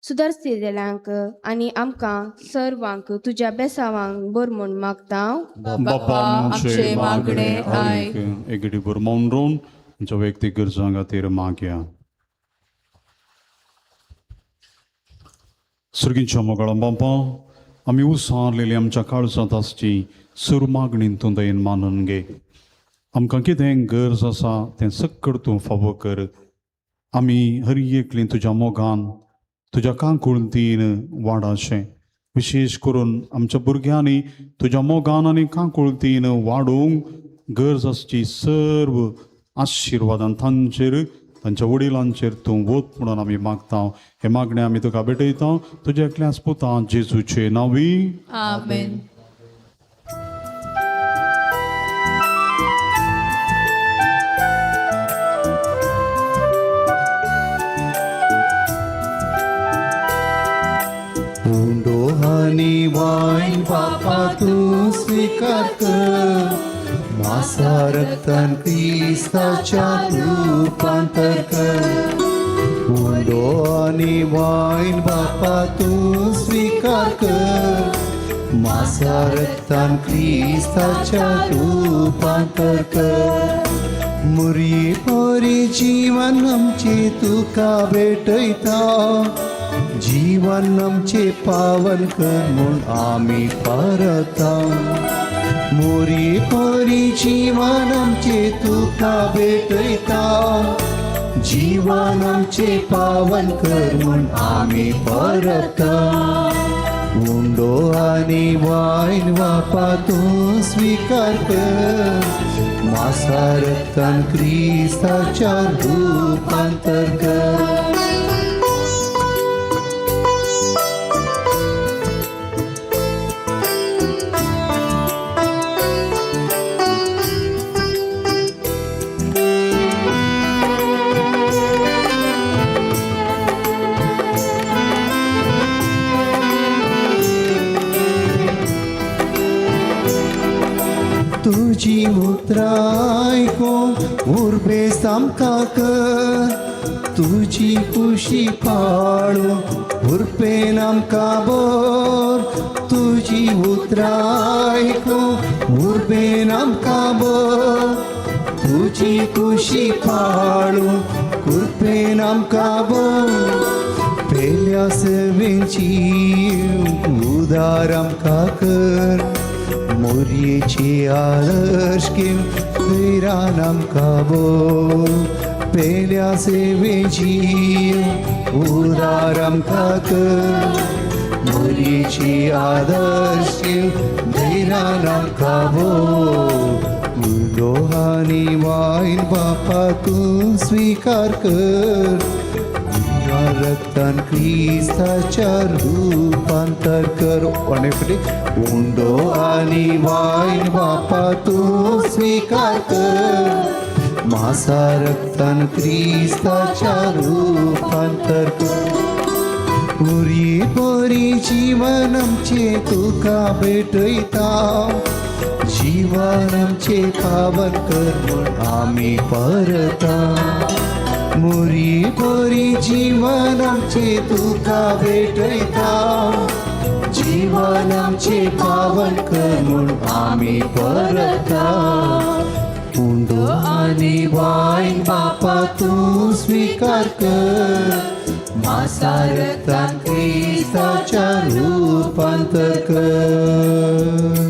सुदर्शिल्ल्यांक आनी आमकां सर्वांक तुज्या बेसावांक बर म्हूण मागता. बाप्पा आमचे मागणे आयक. एक भर मौन रावन आमच्या वैयक्तीक गरजां खातीर मागया. सर्गीच्या मोगाळा बापा, आमी उसारलेली आमच्या काळजांत आसची सुर मागणीन तूं दयेन मानून घे. आमकां कितें गरज आसा तें सक्कड तूं फावो कर. आमी हर एकलीं तुज्या मोगान तुज्या काकुळतीन वाडाशें, विशेश करून आमच्या भुरग्यांनी तुज्या मोगान आनी काकुळतीन वाडोवंक गरज आसची सर्व आशिर्वादान तांचेर तांच्या वडिलांचेर तूं वत म्हणून आमी मागता. हे मागणें आमी तुका भेटयता तुज्या एकल्याच पुता जेजूचे नांवी, आमेन. उंडो आनी वायन बापा तूं स्विकार कर, मासा रक्तान क्रिस्ताच्या रूपांतर कर. उंडो आनी वायन बापा तूं स्विकार कर, मासा रक्तान क्रिस्ताच्या रूपांतर कर. मुरये पोरी जीवन आमचें तुका भेटयता, जीवन आमचें पावन कर म्हूण आमी परता. मोरी पोरी जीवन आमचें तुका भेटयता, जीवन आमचें पावन कर म्हूण आमी परता. उंडो आनी वायन बापा तूं स्विकार कर, मासा रक्तान क्रिस्ताच्या रूपांतर कर. तुजी उतरां आयकून उर्बेस आमकां कर, तुजी खुशी पाळून उर्बेन आमकां भर. तुजी उतरां आयकून उर्बेन आमकां भर, तुजी खुशी पाळून उर्बेन आमकां भर. पेल्या सेवेची उदार आमकां कर, मोरयेची आदर्श घेवन धैर्यान आमकां भर. पेल्या सेवेची उदार आमकां कर, मोरयेची आदर्श घेवन धैर्यान आमकां भर. उंडो आनी वायन बापा तूं स्विकार कर, रक्तान क्रिस्ताच्या रूपांतर कर. उंडो आनी वायन बापा तूं स्विकार कर, मासा रक्तान क्रिस्ताच्या रूपांतर कर. उरी पोरी जीवन आमचें तुका भेटयता, जीवन आमचें पावन कर म्हूण आमी परता. मोरी पोरी जीवन आमचें तुका भेटयता, जीवन आमचें पावन कर म्हूण आमी परता. उंडो आनी वायन बापा तूं स्विकार कर, मासा रक्तान क्रिस्ताच्या रूपांतर कर.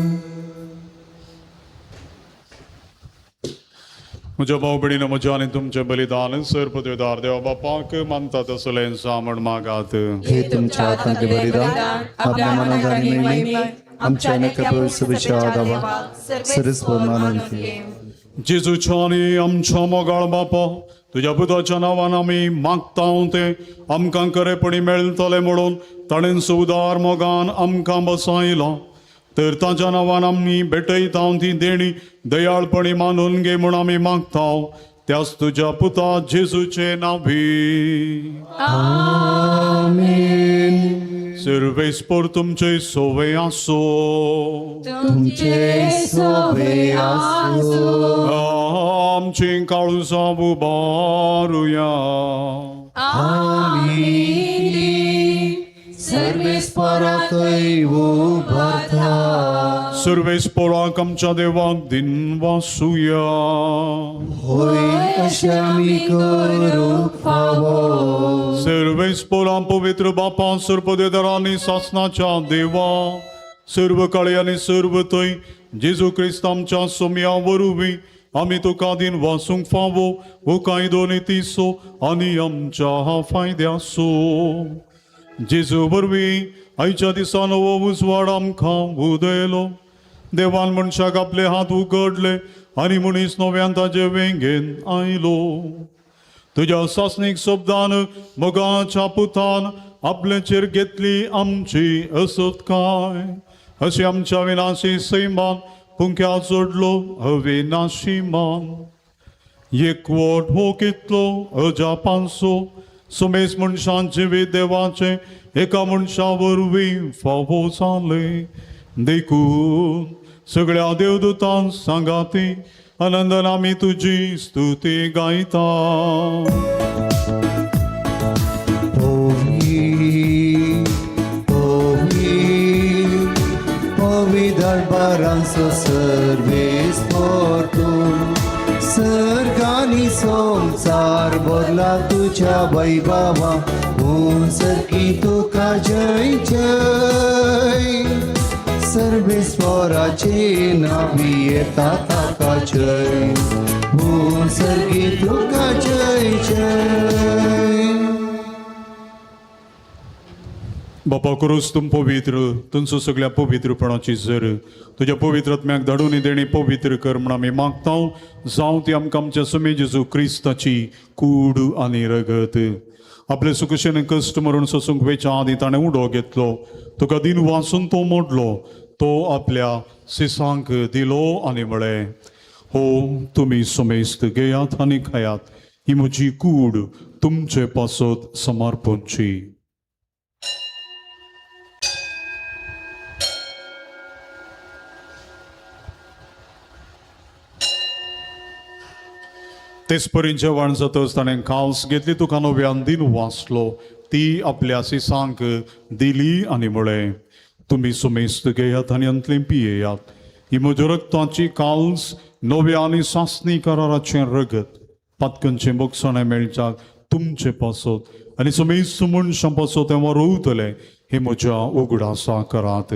म्हज्या भाव भयणीनो, म्हज्या आनी तुमचें बलिदान सर पदवेदार देवा बापाक मानता तसलें सामण मागात. हे तुमच्या हातांतलें बलिदान आपल्या मनात आनी महिमे आमच्या आनी सभेच्या देवाक सरस्वर मानून घे. जेजूच्या आनी आमच्या मोगाळ बापा, तुज्या पुताच्या नांवान आमी मागता तें आमकां खरेपणी मेळटलें म्हणून ताणें उदार मोगान आमकां बसायलो. तर ताच्या नांवान आमी भेटयता ती देणी दयाळपणी मानून घे म्हूण आमी मागता, त्याच तुज्या पुता जेजूचे नांवी, आमेन. सर्वेस्पर तुमचे सोवे आसो, तुमचे सोवे आसो. आमची काळजां उबारुया, आमी सर्वेस्पराकय उबारता. सर्वेस्पराक आमच्या देवाक दिनवासुया. होय अशें आमी करूंक फावो. सर्वेस्परा पवित्र बापा, सर्वदेदारांनी सासनाच्या देवा, सर्व काळी आनी सर्व थंय जेजू क्रिस्त आमच्या सोम्या वरवीं आमी तुका दिन वासूंक फावो हो कायदो नितीचो आनी आमच्या फायद्याचो. जेजू वरवीं आयच्या दिसा नवो उजवाड आमकां उदयलो. देवान मनशाक आपले हात उगडले आनी मनीस नव्यान ताजे वेंगेन आयलो. तुज्या सासणीक शब्दान मोगाच्या पुतान आपल्याचेर घेतली आमची असतकाय. अशी आमच्या विनाशी सैमान पुंख्या जोडलो अविनाशी मान. एकवट हो कितलो अजापांचो सुमेस मनशान जिवीत देवाचें एका मनशा वरवीं फावो जालें. देखून सगळ्या देवदूतांक सांगाती आनंदान आमी तुजी स्तुती गायता. दरबारांचो सर्वेस परतून सर्गांनी संवसार भरला तुज्या वैभवा सर्गी तुका जय जय. सर्वेस्वराचे नावी येता ताका जय सर्गी तुका जय जय. बापा करूस तूं पवित्र तुमचो सगळ्या पवित्रपणाची जर तुज्या पवित्र आत्म्याक धाडून देणी पवित्र कर म्हण आमी मागता. जावं ती आमकां आमच्या सुमे जेजू क्रिस्ताची कूड आनी रगत. आपले सुखशेन कश्ट मरून सोसूंक वेच्या आदी ताणें उडो घेतलो. तुका दिन वाचून तो मोडलो. तो आपल्या सिसांक दिलो आनी म्हळें, हो तुमी समेस्त घेयात आनी खायात. ही म्हजी कूड तुमचे पासत समर्पणची. तेच परी जेवण जातच ताणें कांस घेतली. तुका नव्यान दिन वाचलो. ती आपल्या सिसांक दिली आनी म्हळें, तुमी सुमेस्त घेयात आनी अंतलें पियेयात. ही म्हज्या रक्ताची काल्स नव्या आनी सासणी कराराचें रगत. पातकनचें बोगसणें मेळच्याक तुमचे पासत आनी सुमेस्त मनशां पासत तें रोवतलें. हे म्हज्या उगडासा करात.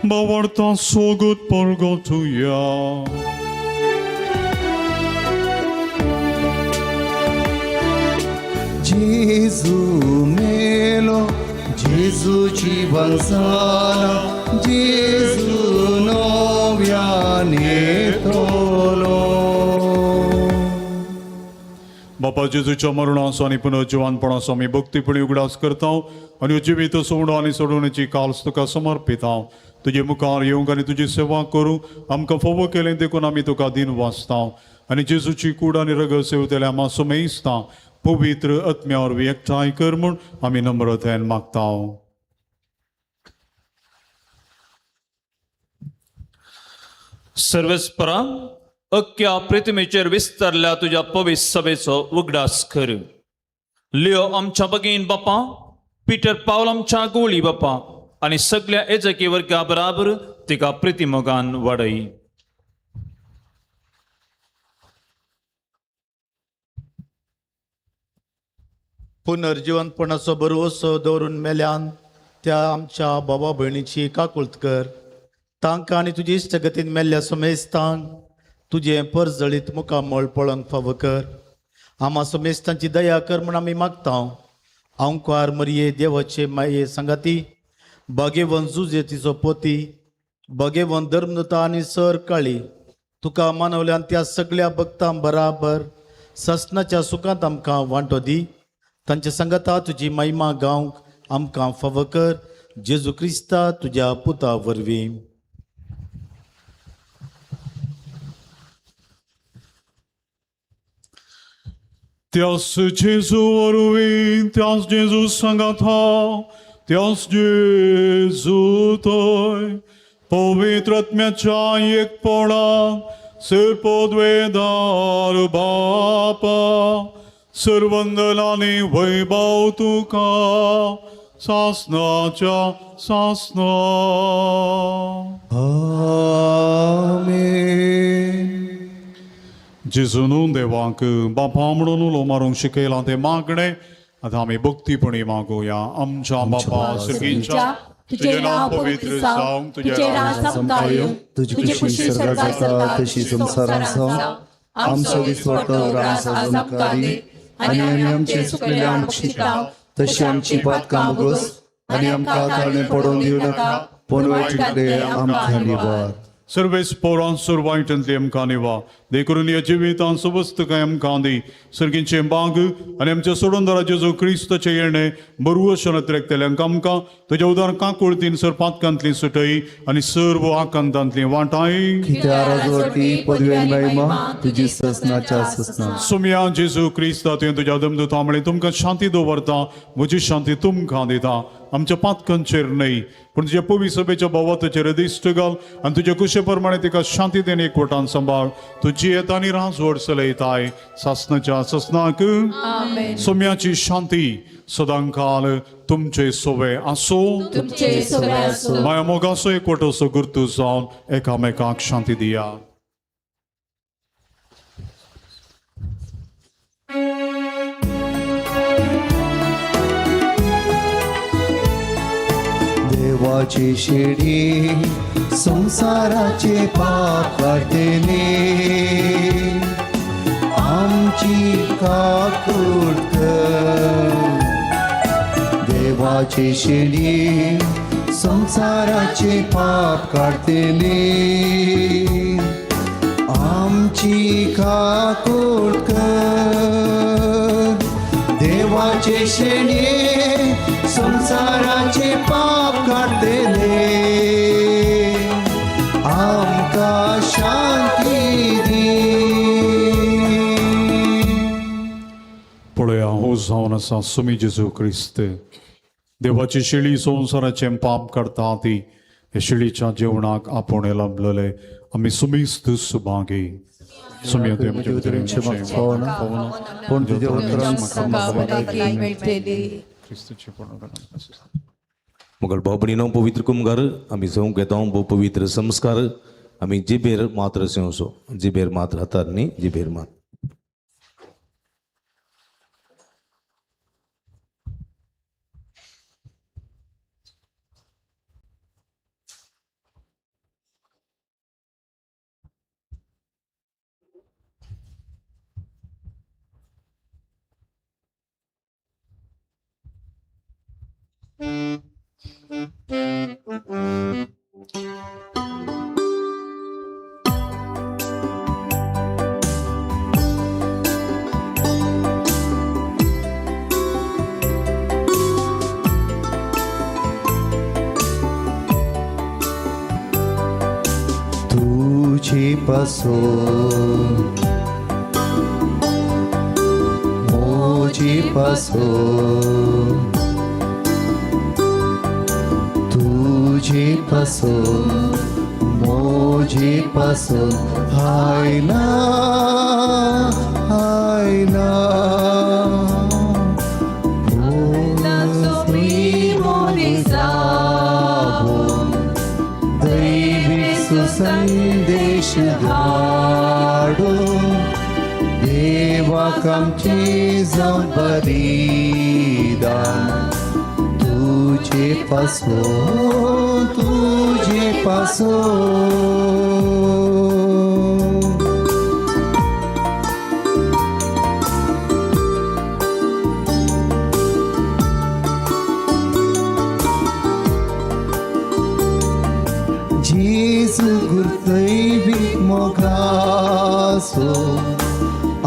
बावडता सोगत परगटुया. जेजू मेलो, जेजू जिवन जाला, जेजू नव्यान येतलो. बापा जेजूच्या मरणाचो आनी पुनर्जिवनपणाचो आमी भक्तीपणी उगडास करता आनी जिवीत सोडो आनी सोडोवण्याची काल्स तुका समर्पिता. तुजे मुखार येवंक आनी तुजी सेवा करूं आमकां फावो केलें देखून आमी तुका दिन वाचता. आनी जेजूची कूड आनी रगत सेवतल्या आमा सुमेस्ता पवित्र आत्म्या वरवीं एकठांय कर म्हूण आमी नम्रतायेन मागता. सर्वेस्परा अख्ख्या पृथ्वीचेर विस्तारल्या तुज्या पवित्र सभेचो उगडास कर. लियो आमच्या भगीन बापा, पिटर पावल आमच्या गोळी बापा आनी सगळ्या एजकी वर्गा बराबर तिका प्रितीमोगान वाडय. पुनर्जिवनपणाचो भरवसो दवरून मेल्यान त्या आमच्या बाबा भयणीची काकुळत कर. तांकां आनी तुजी इश्टगतीन मेल्ल्या समेस्तांक तुजें परजळीत मुखामळ पळोवंक फावो कर. आमा समेस्तांची दया कर म्हूण आमी मागता. आंवकार मरये देवाचे माये सांगाती, बागेवन जुजे तिचो पोती, बागेवन धर्मदूता आनी सर काळी तुका मानवल्यान त्या सगळ्या भक्तां बराबर ससनाच्या सुखांत आमकां वांटो दी. तांच्या सांगाता तुजी महिमा गावंक आमकां फावो कर. जेजू क्रिस्ता तुज्या पुता वरवीं. त्यास जेजू वरवीं, त्यास जेजू सांगाता, त्यास जेजू थंय पवित्र आत्म्याच्या एकपणान सर्पद्वेदार बापा सर्वंदनानी वैभव तुका सासनाच्या सासना. आमेन. जेजून देवाक बापा म्हणून उलो मारूंक शिकयलां तें मागणें आतां आमी भक्तीपणी मागोया. आमच्या बापा सर्गीच्या, तुझे नाव पवित्र जावं, तुझे राज आमकां येवं, तुजी खुशी स्वर्गात जाता तशी संवसारांत जावं. आमचो दिसवडो ग्रास आज आमकां दी आनी आमी आमचे चुकलेले बक्षिता तशी आमची पातकां भोगोस आनी आमकां ताळणे पडोवन दिवं नाका, पूण वायटांतले आमकां निवार. सर्वेस पोरां सुरवायटांतली आमकां निवा देखून ह्या जिवितान समस्त कांय आमकां दी सर्गींचे बाग आनी आमच्या सोडूनदारा जेजू क्रिस्ताचें येणें बरवो शणत्रेकतल्यांक आमकां तुज्या उदार काकुळतीन सर पातकांतली सुटय आनी सर्व आकांतांतली वाटाय. कित्या राजवटी पदवी आनी महिमा तुजी ससनाच्या ससना. सुमया जेजू क्रिस्ता, तुवें तुज्या दमदुता म्हळें तुमकां शांती दवरता, म्हजी शांती तुमकां दिता. आमच्या पातकांचेर न्हय पूण तुज्या पवी सभेच्या भावाताचेर दिश्ट घाल आनी तुज्या कुशे प्रमाणे तिका शांती देणे एकवटान सांबाळ. तुजी येता आनी राजवट चलयताय सासनाच्या ससनाक. सोम्याची शांती सदांकाल तुमचे सोवे आसो. तुमचे सोवे आसो. माया मोगाचो एकवटाचो गुर्तू जावन एकामेकाक शांती दिया. देवाची शिडी संसाराचे पाप काडटले, आमची काकूट कर. देवाची शिडी संसाराचे पाप काडटले, आमची काकूट कर. देवाचे शेणी संसाराचे पाप काडटले, आमकां शांती दी. पळया हो जावन आसा सुमी जेजू क्रिस्त देवाची शेळी संवसाराचें पाप काडटा ती ह्या शेळीच्या जेवणाक आपोवणें लाभलेलें आमी सुमिस्त सुभागी. सुमया पूण तुज्या उतरान मेळटली. मुगल भाव पवित्र कुमगार आमी जावंक घेता भोव पवित्र संस्कार. आमी जिबेर मात्र सेवचो, जिबेर मात्र हातार न्ही, जिबेर मात्र. तुझे पासून मोजे पासून तुझे पासून मोजे पासून हायला हायला संदेश धाडो देवाक आमचे जावं बलिदान तुझे पासून तुझे पासून. जेजू गुरदैवीक मोगासो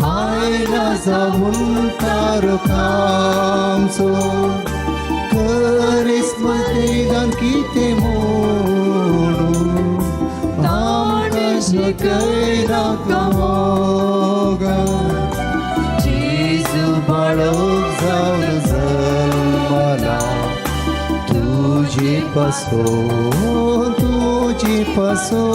आयला जावन तारकांचो करिस्मतेदान कितें म्हणून आमकां शिकयला मोगान. जेजू बाळक जावन जल्मला तुझे पासून तुझे पासून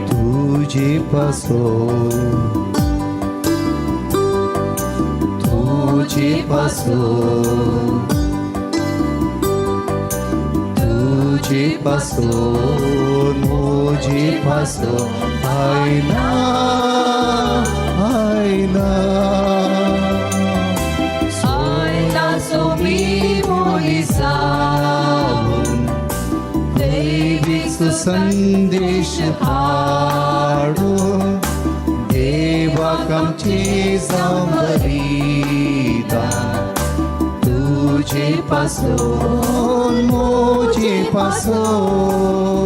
तुझे पासून तुझे पासून तुझे पासून मोजे पासून आयला आयला आयला सोमी मोलिसावून दैवीक संदेश हाडून देवाक आमची जावं बलिदान तुजे पासून मोजे पासून.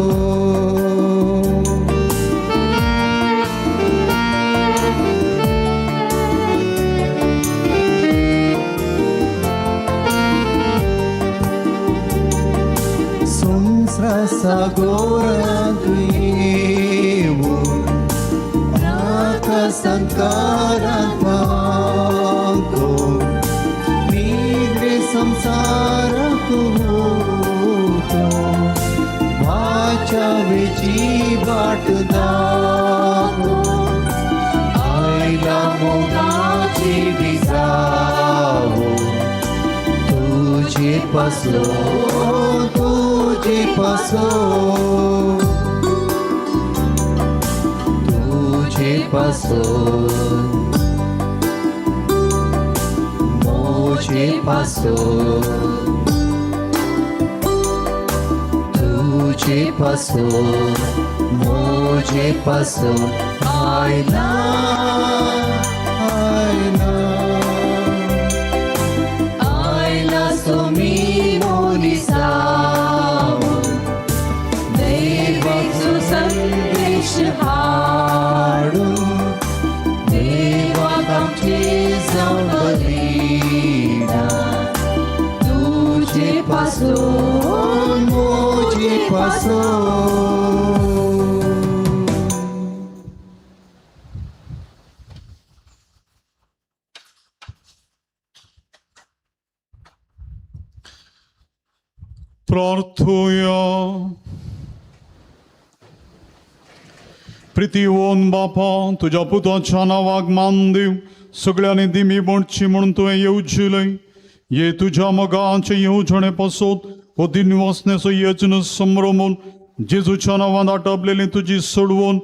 संसारा येवन नाका संकारांत पावून निद्रे संसाराक उठून वाचावेची वाट दाखोवन आयला मोगाची विजावो तुजे पासून तुजे पासून तुजे पासून मोजे पासून तुजे पासून मोजे पासून आयला आयला आयला सोमी मोलिसावून दैवीक सुसंदेश हाडून देवाक आमची जावं बलिदान तुजे पासून मोजे पासून. प्रार्थुया. प्रितीवन बापा तुज्या पुताच्या नांवाक मान दिव सगळ्यांनी दिमी म्हणची म्हणून तुवें येवजिलें ये तुज्या मोगाचे येवजणे पासत हो दिनवासण्याचो यत्न संभ्रमून जेजूच्या नांवान आटपलेली तुजी सोडवून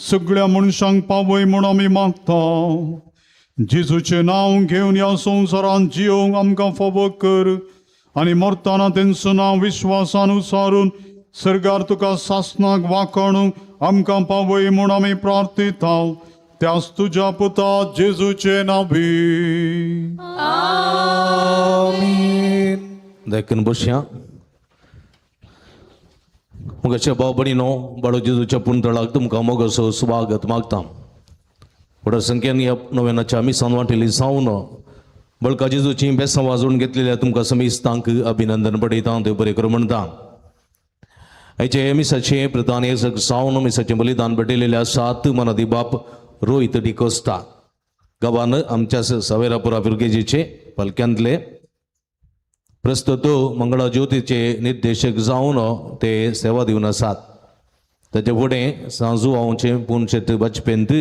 सगळ्या मनशांक पावय म्हूण आमी मागता. जेजूचें नांव घेवन ह्या संवसारांत जियोंक आमकां फावो कर आनी मरतना तेंचो नांव विश्वासान उसारून सर्गार तुका सासनाक वांकणूंक आमकां पावय म्हूण आमी प्रार्थिता. त्याच तुज्या पुता जेजूचे नांवी. आमीन. देखून बसया. मुगाच्या भाव भयणीनो, बाळू जेजूच्या पुंतळाक तुमकां मोगाचो स्वागत मागता. व्हडा संख्येन ह्या नव्यानाच्या मिसान वांटेली जावन बळका जेजूची बेसां वाजोवन घेतलेल्या तुमकां समेस्तांक अभिनंदन पडयता, देव बरें करूं म्हणटा. आयचे मिसाचे प्रधान याजक जावन मिसाचें बलिदान भेटयलेल्या सात मनादी बाप रोहित डिकोस्ता गांवान आमच्या सवेरापुरा फिरगेजीचे पालक्यांतले प्रस्तुत मंगळा ज्योतीचे निर्देशक जावन ते सेवा दिवन आसात. ताचे फुडें सांजू हांवचे पुनशेत बचपेंत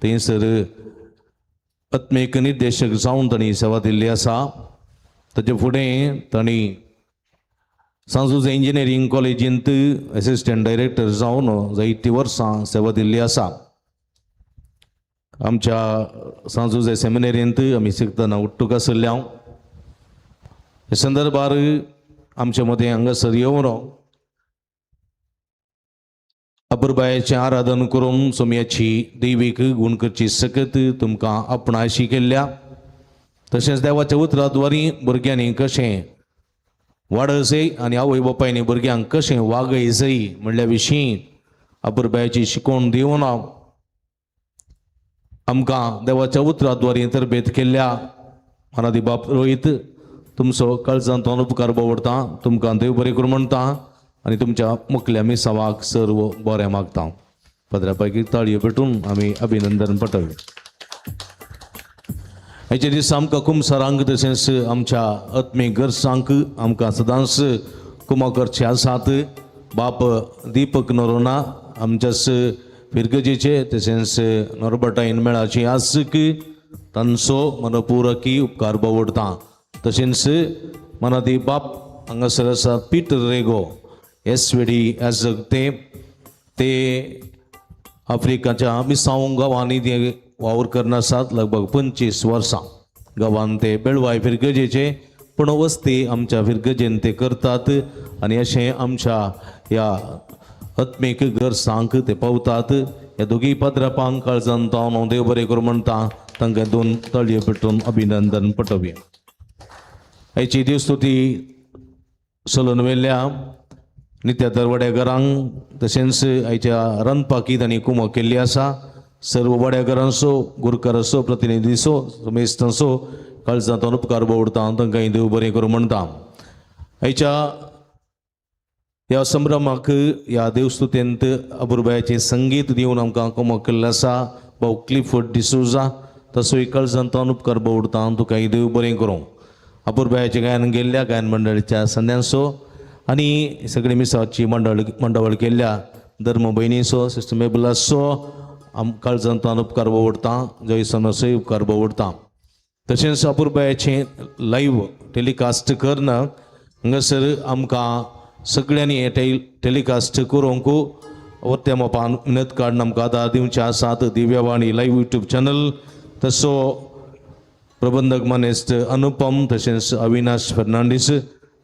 थंयसर आत्मीक निर्देशक जावन तांणी सेवा दिल्ली आसा. ताचे फुडें तांणी सांजुजे इंजिनियरींग कॉलेजींत एसिस्टंट डायरेक्टर जावन जायतीं वर्सां सेवा दिल्ली आसा. आमच्या सांजुजे सेमिनेरींत आमी शिकतना उट्टूक आशिल्ले हांव. हे संदर्भार आमचे मदें हांगासर येवन अपुरबायेचें आराधन करून सोम्याची दैवीक गूण करची सकत तुमकां आपणायशी केल्ल्या, तशेंच देवाच्या उतराद्वारी भुरग्यांनी कशें वाडयजय आनी आवय बापायनी भुरग्यांक कशें वागयजय म्हणल्या विशीं अपुरबायेची शिकवण दिवन आमकां देवाच्या उतराद्वारी तरबेत केल्ल्या मनादी बाप रोहित तुमचो काळजांत उपकार बोवडता. तुमकां देव बरें करूं म्हणटा आनी तुमच्या मुखल्या मिसावाक सर्व बरें मागता. पदरा पैकी ताळयो पेटून आमी अभिनंदन पटवले. हेचे दीस आमकां कुमसारांक तशेंच आमच्या आत्मीक गरजांक आमकां सदांच कुमा करचे आसात. बाप दीपक नोरोना आमच्याच फिरगजेचे तशेंच नोरबटाईन मेळाची आसक तांचो मनपुरकी उपकार बोवडता. तशेंच मनादी बाप हांगासर आसा पीटर रेगो एस वेडी याजक ते आफ्रिकाच्या मिसांव गांवांनी ते वावर करना आसात लगभग 25 वर्सां गांवान ते बेळवाय फिरगजेचे पूण वस्ती आमच्या फिरगजेन ते करतात आनी अशें आमच्या ह्या आत्मीक गरसांक ते पावतात. ह्या दोगी पाद्रापांक काळजान हांव देव बरें करूं म्हणटा. तांकां 2 तळये पेटून अभिनंदन पटोवया. आयची देवस्तुती चलून व्हेल्या नित्या दरवाड्या घरांक तशेंच आयच्या रांदपाकी तांणी कुमक केल्ली आसा. सर्व वाड्या घरांचो गुरकाराचो प्रतिनिधीचो समेस्तांचो काळजांत उपकार बोवडता. तांकां देव बरें करूं म्हणटा. आयच्या ह्या संभ्रमाक ह्या देवस्तुतेंत अपुरबायाचें संगीत दिवन आमकां कुमक केल्लें आसा भाव क्लिफर्ड डिसोजा तसोय काळजांत उपकार बोवडता. तुका देव बरें करूं. अपुरबायाचें गायन गेल्ल्या गायन मंडळीच्या संद्यांचो आनी सगळी मिसाची मंडळ केल्ल्या धर्म भयणीचो सिस्टर मेबलाचो आम काळजांत उपकार बोवडता. जयसनाचोय उपकार बोवडता. तशेंच अपुरबायाचें लायव्ह टेलिकास्ट करना हांगासर आमकां सगळ्यांनी हें टेलिकास्ट करूंक वत्या मोपान मिनत काडून आमकां आदार दिवचे आसात. दिव्यवाणी लायव्ह युट्यूब चॅनल तसो प्रबंधक मानेस्त अनुपम तशेंच अविनाश फर्नांडीस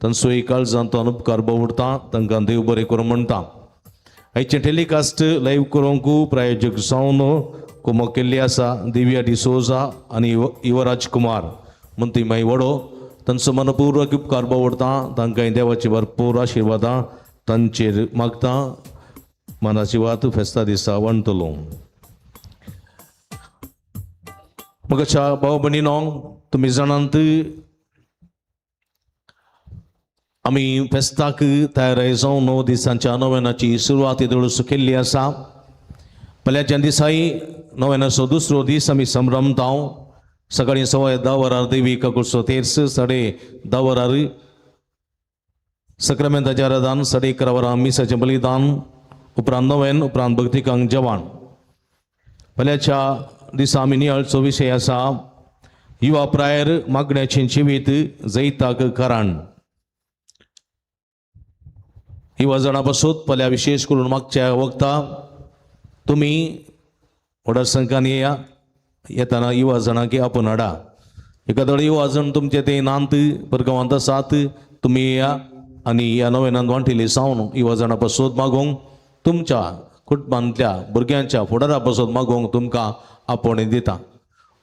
तांचोय काळजांत उपकार बोवडता. तांकां देव बरें करूं म्हणटा. आयचें टेलिकास्ट लायव्ह करूंक प्रायोजक जावन कुमक केल्ली आसा दिव्या डिसोजा आनी युवराज कुमार मंत्री माई वडो तांचो मनपूर्वक उपकार बोवडता. तांकां देवाची भरपूर आशिर्वादां तांचेर मागता. मनाची वात फेस्ता दिसा वणटलो. मगाच्या भाव भयणीनो तुमी जाणात आमी फेस्ताक तयार जावन 9 दिसांच्या नोवेनाची सुरवात येदोळूस केल्ली आसा. पल्याच्या दिसाय नोवेनाचो दुसरो दीस आमी संभ्रमता. सकाळीं 10:15 वरार देवी काकुळचो तेर्स, 10:30 वरार सक्रामेंताचें आराधन, 11:30 वरां मिसाचें बलिदान, उपरांत नोवेन, उपरांत भक्तिकांक जेवण. पल्याच्या दिसा आमी नियाळचो विशय आसा युवा प्रायर मागण्याचें जिवीत जैताक कारण. युवा जाणां पासून पल्या विशेश करून मागच्या वखता तुमी व्हडा संख्यान येया. येताना युवा जाणां की आपोवन हाडा. एकादो युवा जाण तुमचे ते नांत परगांवांत आसात तुमी येया आनी ह्या नव्यान वांटिल्ली जावन युवा जाणां पासून मागोवंक तुमच्या कुटुंबांतल्या भुरग्यांच्या फुडारा पासून मागोवंक तुमकां आपोवणें दिता.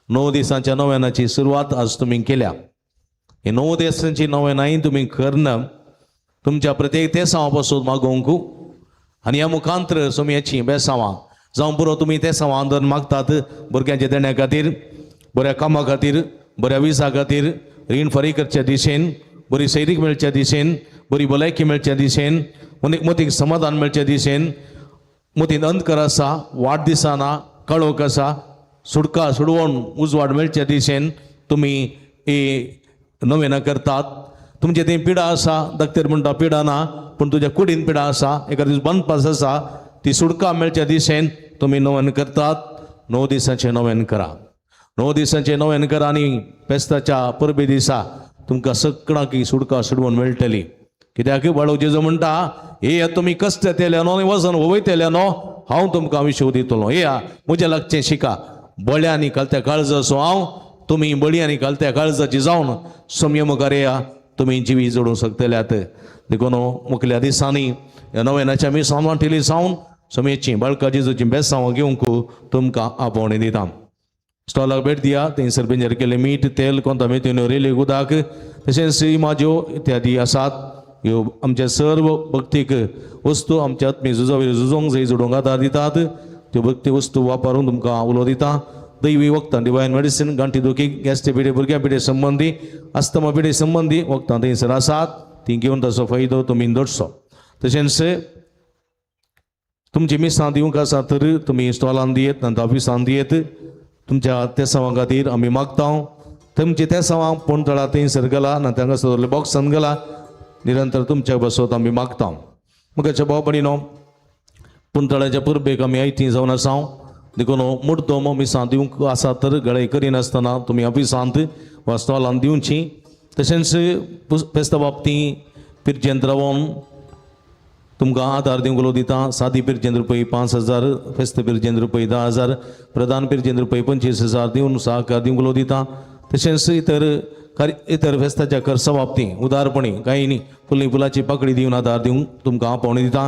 9 दिसांच्या नव्यानाची सुरवात आज तुमी केल्या. ही 9 दिसांची नव्यानाय तुमी करना तुमच्या प्रत्येक तेसांवा पासून मागोवंक आनी ह्या मुखांत्र सोमयाची बेसांवां जावं पुरो तुमी तेसांवां आंदोलन मागतात भुरग्यांच्या देण्या खातीर, बऱ्या कामा खातीर, बऱ्या विजा खातीर, रीण फारीक करच्या दिशेन, बरी सैरीक मेळच्या दिशेन, बरी भलायकी मेळच्या दिशेन, मतीक समाधान मेळच्या दिशेन, मतीन अंधकार आसा, वाट दिसना, काळोख आसा, सुटका सुडवण उजवाड मेळच्या दिशेन तुमी ही नवेनां करतात. तुमचे थंय पिडा आसा, डॉक्टर म्हणटा पिडा ना पूण तुज्या कुडीन पिडा आसा, एका दीस बांदपास आसा, ती सुटका मेळच्या दिशेन तुमी नवेन करतात. 9 दिसांचें नवेन करा. 9 दिसांचें नवेन करा आनी फेस्ताच्या परबे दिसा तुमकां सगळ्यांक सुटका सुडवून मेळटली. कित्याक बाळो जेजू म्हणटा येया तुमी कश्ट येतले न्हू आनी वजन वयतले न्हू, हांव तुमकां विशव दितलो. येया म्हज्या लागचें शिका. बळ्यांनी घालत्या काळजाचो हांव, तुमी बळयांनी घालत्या काळजाची जावन सोमये मुखार येया, तुमी जिवी जोडूंक शकतल्यात. देखून मुखल्या दिसांनी ह्या नव्यानाच्या मिसां वांटिल्ली जावन सोमयेची बाळका जेजूची बेसांव घेवंक तुमकां आपोवणें दिता. स्टॉलाक भेट दिया. थंयसर बेंजर केल्लें मीठ, तेल, कोंता मेथीन रेली उदक तशेंच इमाज्यो इत्यादी आसात. ह्यो आमचे सर्व भक्तीक वस्तू आमच्या आत्मीय झुजावयर झुजोंक जंय जोडूंक आदार दितात. त्यो भक्ती वस्तू वापरून तुमकां उलो दिता. दैवी वखदां, डिवायन मेडिसीन, गांठी दुखी, गॅस्ट्रिक पिडे, भुरग्यां पिडे संबंदी, अस्थमा पिडे संबंदी वखदां थंयसर आसात. ती घेवन ताचो फायदो तुमी दवरचो. तशेंच तुमची मिसां दिवंक आसा तर तुमी स्टॉलान दियेत, नंतर ऑफिसान दियेत. तुमच्या तेसांवां खातीर आमी मागता. तुमची तेसांवां पोणतळा थंयसर गेला ना हांगासर दवरले बॉक्सान गेला, निरंतर तुमच्या बसत आमी मागता. मुखाच्या भाव भयणीनो, पुणतळाच्या परबेक आमी आयती जावन आसा. देखून मुड्डोम मिसां दिवंक आसा तर गळे करिनासतना तुमी ऑफिसांत वा स्टॉलान दिवची. तशेंच फेस्ता बाबतींत पिरजेंत रावन तुमकां आदार दिवंक उलो दिता. सादी पिरजेन रुपये 5,000, फेस्त पिरजेन रुपये 10,000, प्रधान पिरजेन रुपये 25,000 दिवन सहकार दिवंक उलो दिता. तशेंच इतर इतर फेस्ताच्या खर्चा बाबतींत उदारपणी कांय न्ही फुली फुलाची पाकळी दिवन आदार दिवंक तुमकां आपोवणी दिता.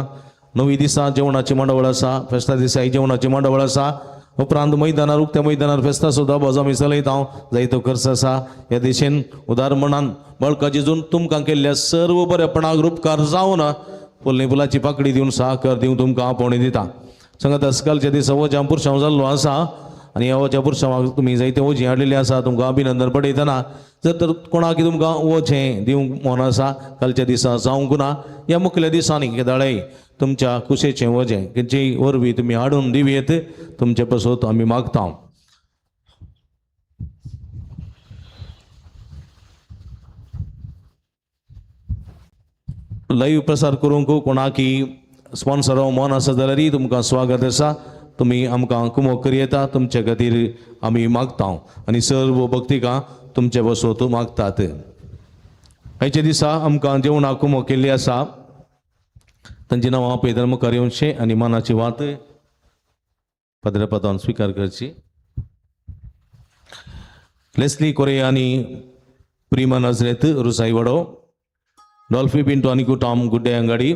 नवी दिसा जेवणाची मांडावळ आसा, फेस्ता दिसा जेवणाची मांडावळ आसा. उपरांत मैदानार उक्त्या मैदानार फेस्ता सुद्दां बाजू आमी चलयता, जायतो खर्च आसा. ह्या दिशेन उदार मनान बळका जेजून तुमकां केल्ल्या सर्व बरेपणाक उपकार जावन फुलनी फुलाची पाकळी दिवन सहकार दिवन तुमकां आपोवणी दिता. सांगात आजकालच्या दिसा वज्यां पुरसांव जाल्लो आसा आनी ह्या वज्या पुरसांवाक तुमी जायते वजीं हाडलेली आसा. तुमकां अभिनंदन पडयतना जर तर कोणाक तुमकां वजें दिवंक मन आसा कालच्या दिसा जावंक ना, ह्या मुखल्या दिसांनी केदाळेय तुमच्या कुशेचें वजें खंयचेय वरवीं तुमी हाडून दिवयेत तुमचे पसत आमी मागता. लाईव्ह प्रसार करूंक कोणाकी स्पॉन्सर मन आसा जाल्यारय तुमकां स्वागत आसा. तुमी आमकां कुमोक करयेता, तुमचे खातीर आमी मागता आनी सर्व भक्तिकां तुमचे बसोत मागतात. आयच्या दिसा आमकां जेवणाक कुमोक केल्ली आसा तांची नांवां पेदर मुखार येवचें आनी मनाची वात पद्रपदान स्विकार करची. लेस्ली कोरेया आनी प्रिमा नजरेत रुसाईवाडो, डॉल्फी पिंटो आनी कुटाम गुड्डे अंगाडी,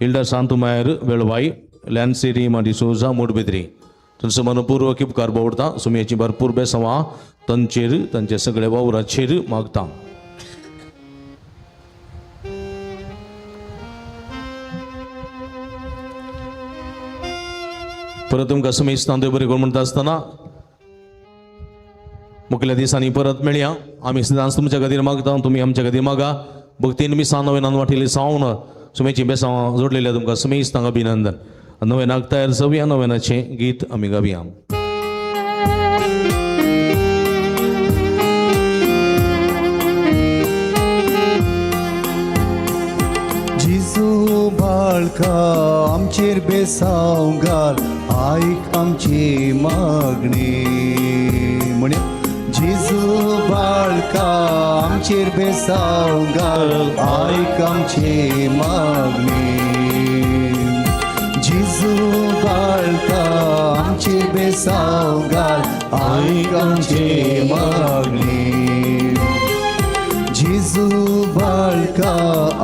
हिल्डा शांतुमायर वेळवाई, लॅन्सी रीमा डिसोजा मोडबेद्री. तांचो मनपूर्वक उपकार बावडता. सुमयेची भरपूर बेसवां तांचेर तांचे सगळे वावराचेर मागता. परत तुमकां सुमेस्तान देव बरें करूं म्हणटा आसतना मुखेल्या दिसांनी परत मेळया. आमी सदांच तुमच्या खातीर मागता, तुमी आमच्या खातीर मागा. भक्तीन मिसां नव्यान वाटिल्ली सावन सुमेची बेसांव जोडलेल्या तुमकां सुमेस्तांक अभिनंदन. नव्यानाक तयार जावया, नव्यानाचें गीत आमी गावया. जिजू बाळका आमचेर बेसांव घाल, आयक आमची मागणी. म्हणे जिजू बाळका आमचेर बेसांव घाल, आयक आमची मागणी. जिजू बाळका आमचेर बेसांव घाल, आयक आमची मागणी. जिजू बाळका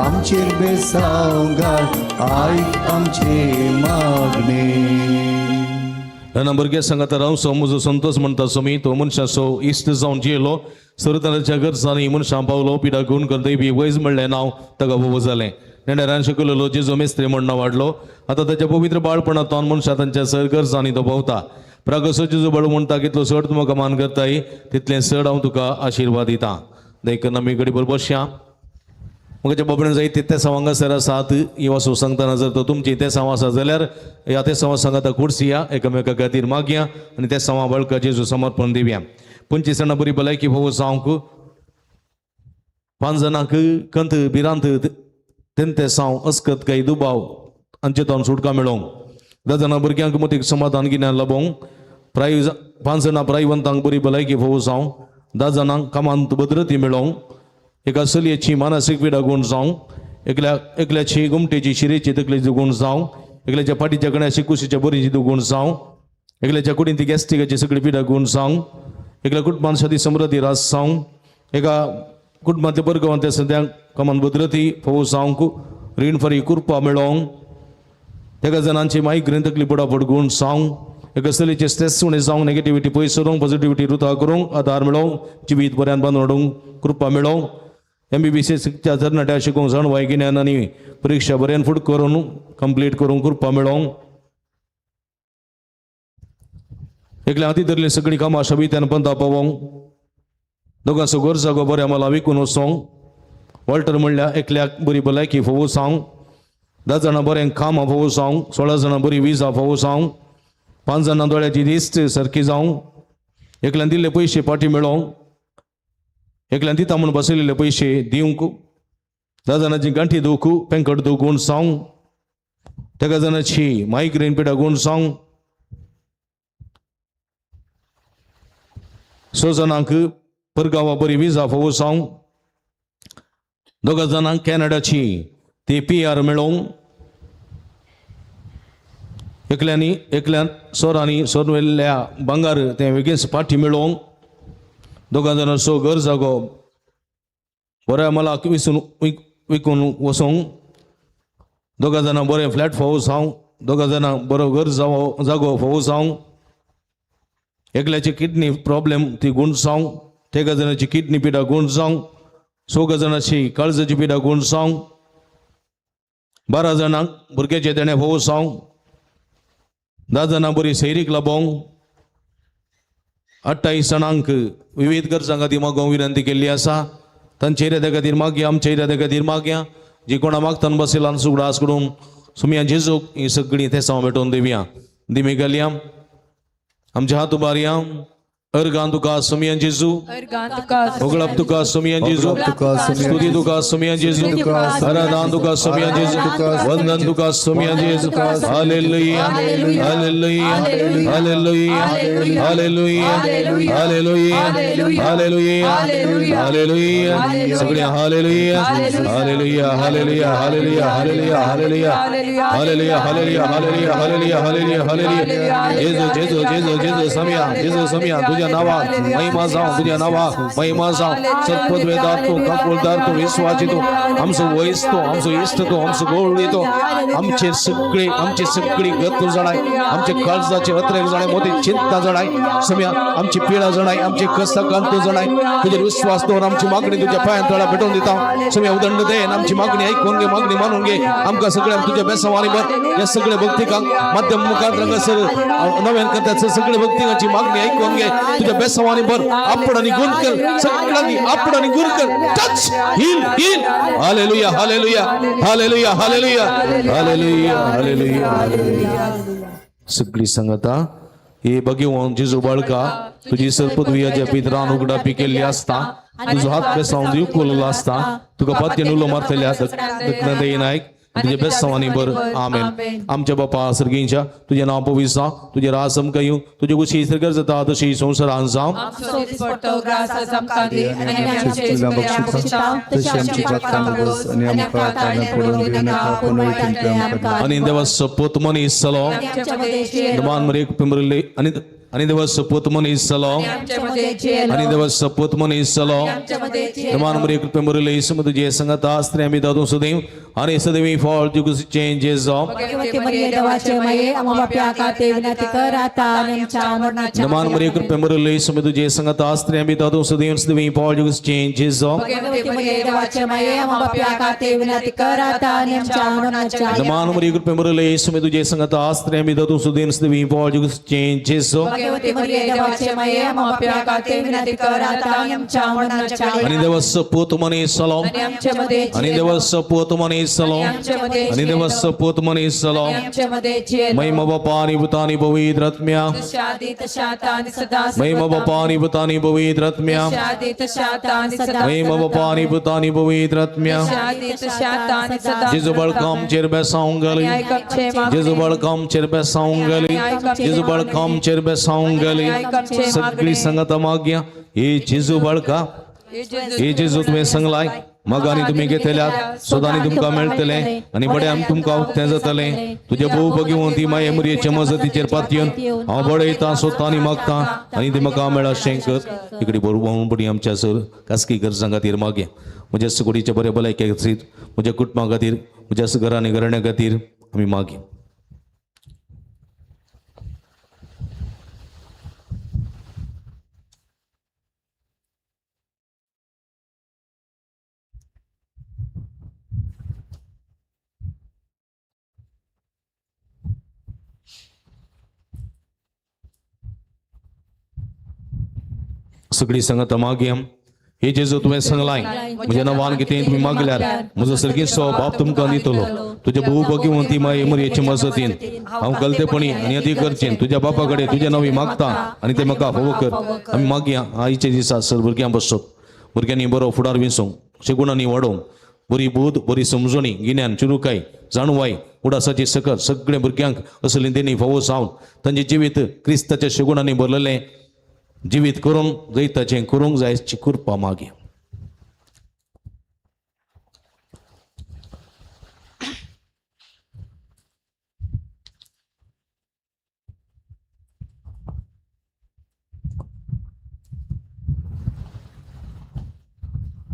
आमचेर बेसांव घाल, आयक आमची मागणी. ल्हान भुरग्या सांगाता रावचो म्हजो संतोष म्हणटा स्वामी, तो मनशाचो इश्ट जावन जियेलो. सरताच्या गरजांनी मनशां पावलो, पिडा गुण करतय बी वैज म्हणलें नांव ताका बोबो जालें. नेणारान शिकयलेलो जेजो मेस्त्री म्हण नांव वाडलो. आतां ताच्या पवित्र बाळपणांतल्यान मनशां तांच्या सर गरजांनी तो भोंवता. प्रागसो जेजो बाळू म्हणटा, कितलो चड तूं म्हाका मान करताय तितलें चड हांव तुका आशिर्वाद दिता. देखून आमी घडीभर बसया. म्हज्या बाबडेन जायते तेसांव हांगासर आसात. ही वासू सांगतना जर तर तुमची तेसांव आसा जाल्यार ह्या तेसांवा सांगाता कुर्सिया एकामेका खातीर मागया आनी तेसांवा बळका जेजू समर्पण दिवया. 25 जाणां बरी भलायकी भोव जावंक, 5 जाणांक कंत भिरांत तेंतेसांव अस्कत काय दुबाव हांचे तावन सुटका मेळोवंक, 10 जाणां भुरग्यांक मतीक समाधान गिन्यान लाबोवंक, प्राय 5 जाणां प्रायवंतांक बरी भलायकी भोव जावंक, 10 जाणांक कामांत भद्रती मेळोवंक, एका चलयेची मानसीक पिडा गुण जावं, एकल्याची गुमटेची शिरेची तकलेची गुण जावं, एकल्याच्या फाटीच्या कण्याची कुशीच्या बरीची गुण जावं, एकल्याच्या कुडीन ती गॅस्ट्रिकाची सगळी पिडा गुण जावं, एकल्या कुटुंबान सदी समृद्धी रास जावं, एका कुटुंबांतल्या बरगांवांतल्या सद्या कमान भद्रती फोव जावंक, रीण फरी कृपा मेळोवंक, एका जाणांची मायग्रेन तकली पडापड गुण जावं, एका चलयेचे स्ट्रेस उणें जावंक, नेगेटिविटी पयस करूंक, पॉझिटिविटी रुता करूंक आदार मेळोवंक, जिवीत बऱ्यान बांदून हाडूंक कृपा मेळोवंक, MBBS शिकच्या तरणाट्या शिकूंक जाणवाय गिन्यान आनी परिक्षा बऱ्यान फुड करून कंप्लीट करूंक कृपा मेळोवंक, एकल्या हाती धरली सगळीं कामां शबित्यान पंता पावोवंक, दोगांचो घर जागो बऱ्या मला विकून वचोंक, वॉल्टर म्हणल्यार एकल्याक बरी भलायकी फोवो जावंक, 10 जाणां बरें कामां फोवो जावंक, 16 जाणां बरी विजा फोवो जावंक, 5 जाणां दोळ्याची दिश्ट सारकी जावंक, एकल्यान दिल्ले पयशे फाटीं मेळोवंक, एकल्यान दिता म्हूण बसयलेले पयशे दिवंक, 10 जाणांची गांठी दुखू पेंकट दुखून जावंक, तेगा जाणांची मायग्रेन पिडा गुण जावंक, 6 जाणांक परगांवा बरी विजा फोवो जावंक, 2 जाणांक कॅनडाची ती PR मेळोवंक, एकल्यांनी एकल्यान सोरांनी सोरवेल्ल्या भांगर तें वेगींच पाठी मेळोवंक दोगां जाणांचो घर जागो बऱ्या मलाक विसून विकून वचोंक दोगां जाणां बरें फ्लॅट फावो जावं दोगां जाणां बरो घर जावो जागो फावो जावं एकल्याची किडनी प्रॉब्लेम ती गूण जावं तेगा जाणाची किडनी पिडा गूण जावं चौगा जाणाची काळजाची पिडा गूण जावं 12 जाणांक भुरग्याचे देणें फावो जावं 10 जाणां बरी सैरीक लाबोवंक 28 जाणांक विविध गरजां खातीर मागोवंक विनंती केल्ली आसा. तांच्या इराद्या खातीर मागया, आमच्या इराद्या खातीर मागया. जी कोणा मागतान बसयला सुगडास करून सुमया जेजूक ही सगळीं थेसांव भेटोवन दिवया. दिमी घालया आमच्या हात उबारया. अर्गां तुका सुमया जेजू, होगळप तुका सुमया जेजू, स्तुती तुका सुमया जेजू, आराधना तुका सुमया जेजू, वंदन तुका सुमया जेजू. Hallelujah, hallelujah, hallelujah, hallelujah, hallelujah, hallelujah, hallelujah. सगळ्या hallelujah, hallelujah, hallelujah, hallelujah, hallelujah, hallelujah, hallelujah, hallelujah, hallelujah, hallelujah, hallelujah, hallelujah. जेजू जेजू जेजू जेजू समिया जेजू समिया, तुझ्या नावात महिमा जावं, तुझ्या नावात महिमा जावं. सत्पदवेदार तूं, काकुळदार तूं, विश्वासी तूं, आमचो वयस तूं, आमचो इश्ट तूं, आमचो गोळ तूं. आमचे सगळे आमची सगळी गत जाणाय, आमचे काळजाचे अत्रेक जाणाय, मोठी चिंता जाणाय समिया, आमची पिडा जाणाय, आमचे कष्ट तूं जाणाय. तुजेर विश्वास दवर आमची मागणी तुझ्या पांयां तळा भेटोवन दिता समिया. उदंड दे आमची मागणी ऐकून घे, मागणी मानून घे. आमकां सगळ्यांक तुझ्या बेसावानी भर. ह्या सगळे भक्तिकांक माध्यम मुखार रंगसर नव्यान करतात सगळे भक्तिकांची मागणी ऐकून घे. तुझ्या बेसावानी भर. आपण आणि गुण कर, सगळ्यांनी आपण आणि गुण कर. Touch, heal, heal. Hallelujah, hallelujah, hallelujah, hallelujah, hallelujah, hallelujah, hallelujah. सगळी सांगता हे बघेवन जेजू बाळका, तुझी सर्पदुयाच्या पितरान उगडापी केल्ली आसता, तुजो हात बेसावन दिवकुलो आसता, तुका पातयेन उलो मारतल्या दत्तनाथय नायक तुझ्या बेसावानी बर. आमेन. आमच्या बापा सर्गींच्या, तुझें नांव पवित्र जावं, तुजें राज आमकां येवं, तुजे कुशी सर्गार जाता तशी संवसारान जावं. आनी देवाचो पूत मनीस जालो, मान मरेक पिंबरले. आनी देवाचो पूत मनीस जालो, आनी देवाचो पूत मनीस जालो, मान मरेक पिंबरले. इसम तुजे संगता स्त्रियां बी दादूं सदैव आनी सदैव फळ तुजें जेजू. नमान मरिये कृपे भरिल्ले येसू तुजे संगता स्त्रियां बी दादूं सदैव सदैव फळ तुजें जेजू. नमान मरिये कृपे भरिल्ले येसू तुजे संगता स्त्रियां बी दादूं सदैव सदैव फळ तुजें जेजू. आनी देवाचो पूत मनीस जालो, आनी देवाचो पूत मनीस जालो, आनी देवाचो पूत मनीस जालो. महिमा बापा आनी पुता आनी पवित्र आत्म्या, महिमा बापा आनी पुता आनी पवित्र आत्म्या, महिमा बापा आनी पुता आनी पवित्र आत्म्या. जेजू बाळका आमचेर बेसावंक घाली, जेजू बाळका आमचेर बेसावंक घाली, जेजू बाळका आमचेर बेसावंक घाली. सगळी संगता मागया हे जेजू बाळका, हे जेजू तुवें सांगलाय मगानी तुमी घेतल्यात सदांनी तुमकां मेळटलें आनी बड्यान तुमकां उक्तें जातलें. तुजे भोव बगेवन ती माये मुरयेचे मजतीचेर पातयेवन हांव बडयतां, सोदतां आनी मागतां आनी ती म्हाका मेळा अशें कर. इकडे बरोबर आमच्या सर खासगी गरजां खातीर मागया. म्हज्या सुकुडीच्या बऱ्या भलायके खातीर, म्हज्या कुटुंबा खातीर, म्हज्या घरा आनी घराण्या खातीर आमी मागया. सगळी संगत मागया. हे जेजू तुवें सांगलाय म्हज्या नांवान कितें तुमी मागल्यार म्हजो सर्गेचो बाप तुमकां दितलो. तुज्या भोव बगेवन ती माये मुरयेचे मजतीन हांव गलतेपणी आनी अदी करचेन तुज्या बापा कडेन तुज्या नांवी मागता आनी तें म्हाका फावो कर. आमी मागया आयच्या दिसा सर भुरग्यां बसत भुरग्यांनी बरो फुडार विंचूंक, शेगुणांनी वाडोवंक, बरी बूद, बरी समजणी, गिन्यान, चुरुकाय, जाणवाय, उडासाची सकत सगळे भुरग्यांक असली देणी फावो जावन तांचें जिवीत क्रिस्ताच्या शेगुणांनी भरलेलें जिवीत करूंक जैताचें करूंक जायची कृपा मागया.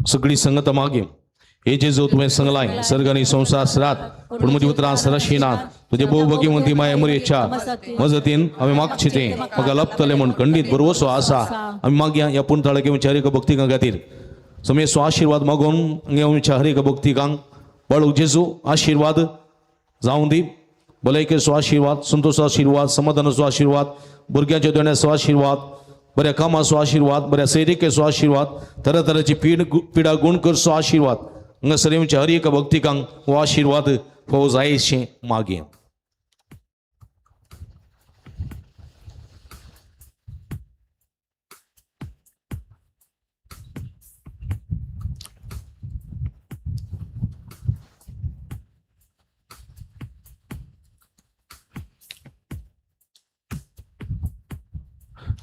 सगळी संगत मागे हे जेजू तुवें सांगलाय सर्ग आनी संवसार सरात पूण म्हजी उतरां सरशी ना. तुजे भोवभगिवंती माया मुरेच्या मजतीन हांवें मागचें तें म्हाका लभतलें म्हूण खंडीत भरवसो आसा. आमी मागया ह्या पुणताळा घेवच्या हर एका भक्तिकां खातीर समेसो आशिर्वाद मागून घेवच्या हर एका भक्तिकांक बाळू जेजू आशिर्वाद जावं दी. भलायकेचो आशिर्वाद, संतोषाचो आशिर्वाद, समाधानाचो आशिर्वाद, भुरग्यांच्या दोण्याचो आशिर्वाद, बऱ्या कामाचो आशिर्वाद, बऱ्या सैरिकेचो आशिर्वाद, तरातराची पिडा गुण करचो आशिर्वाद. हांगासर येवच्या हर एका भक्तिकांक हो आशिर्वाद फावो जायशें मागया.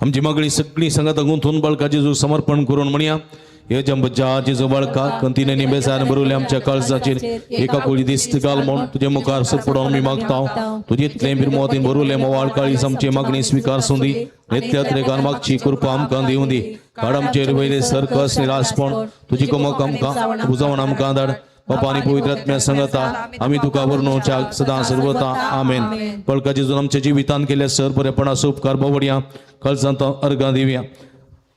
आमची मागणी सगळी संगत गुंथून बाळका जेजू समर्पण करून म्हणया. हे जंबजा जेजू बाळका कंतिने बेजार बरवले आमच्या काळजाचेर एका कुळी दिस्त घाल म्हूण तुजे मुखार सुपडोवन आमी मागता. तुजे इतलें बिरमोतीन भरवले मोवाळ काळीज आमची मागणी स्विकार सुंदी. नित्यात्रेकान मागची कृपा आमकां दिवं दी. काड आमचेर वयले सरकस निरासपण तुजी कमक आमकां बुजावन आमकां धाड. बापा आनी पवित्र आत्म्या संगता आमी तुका वर्णोवच्या सदां सर्वता. आमेन. बाळका जेजून आमच्या जिवितान केल्या सर बरेपणाचो उपकार बावडया कळजांत अर्गां दिवया.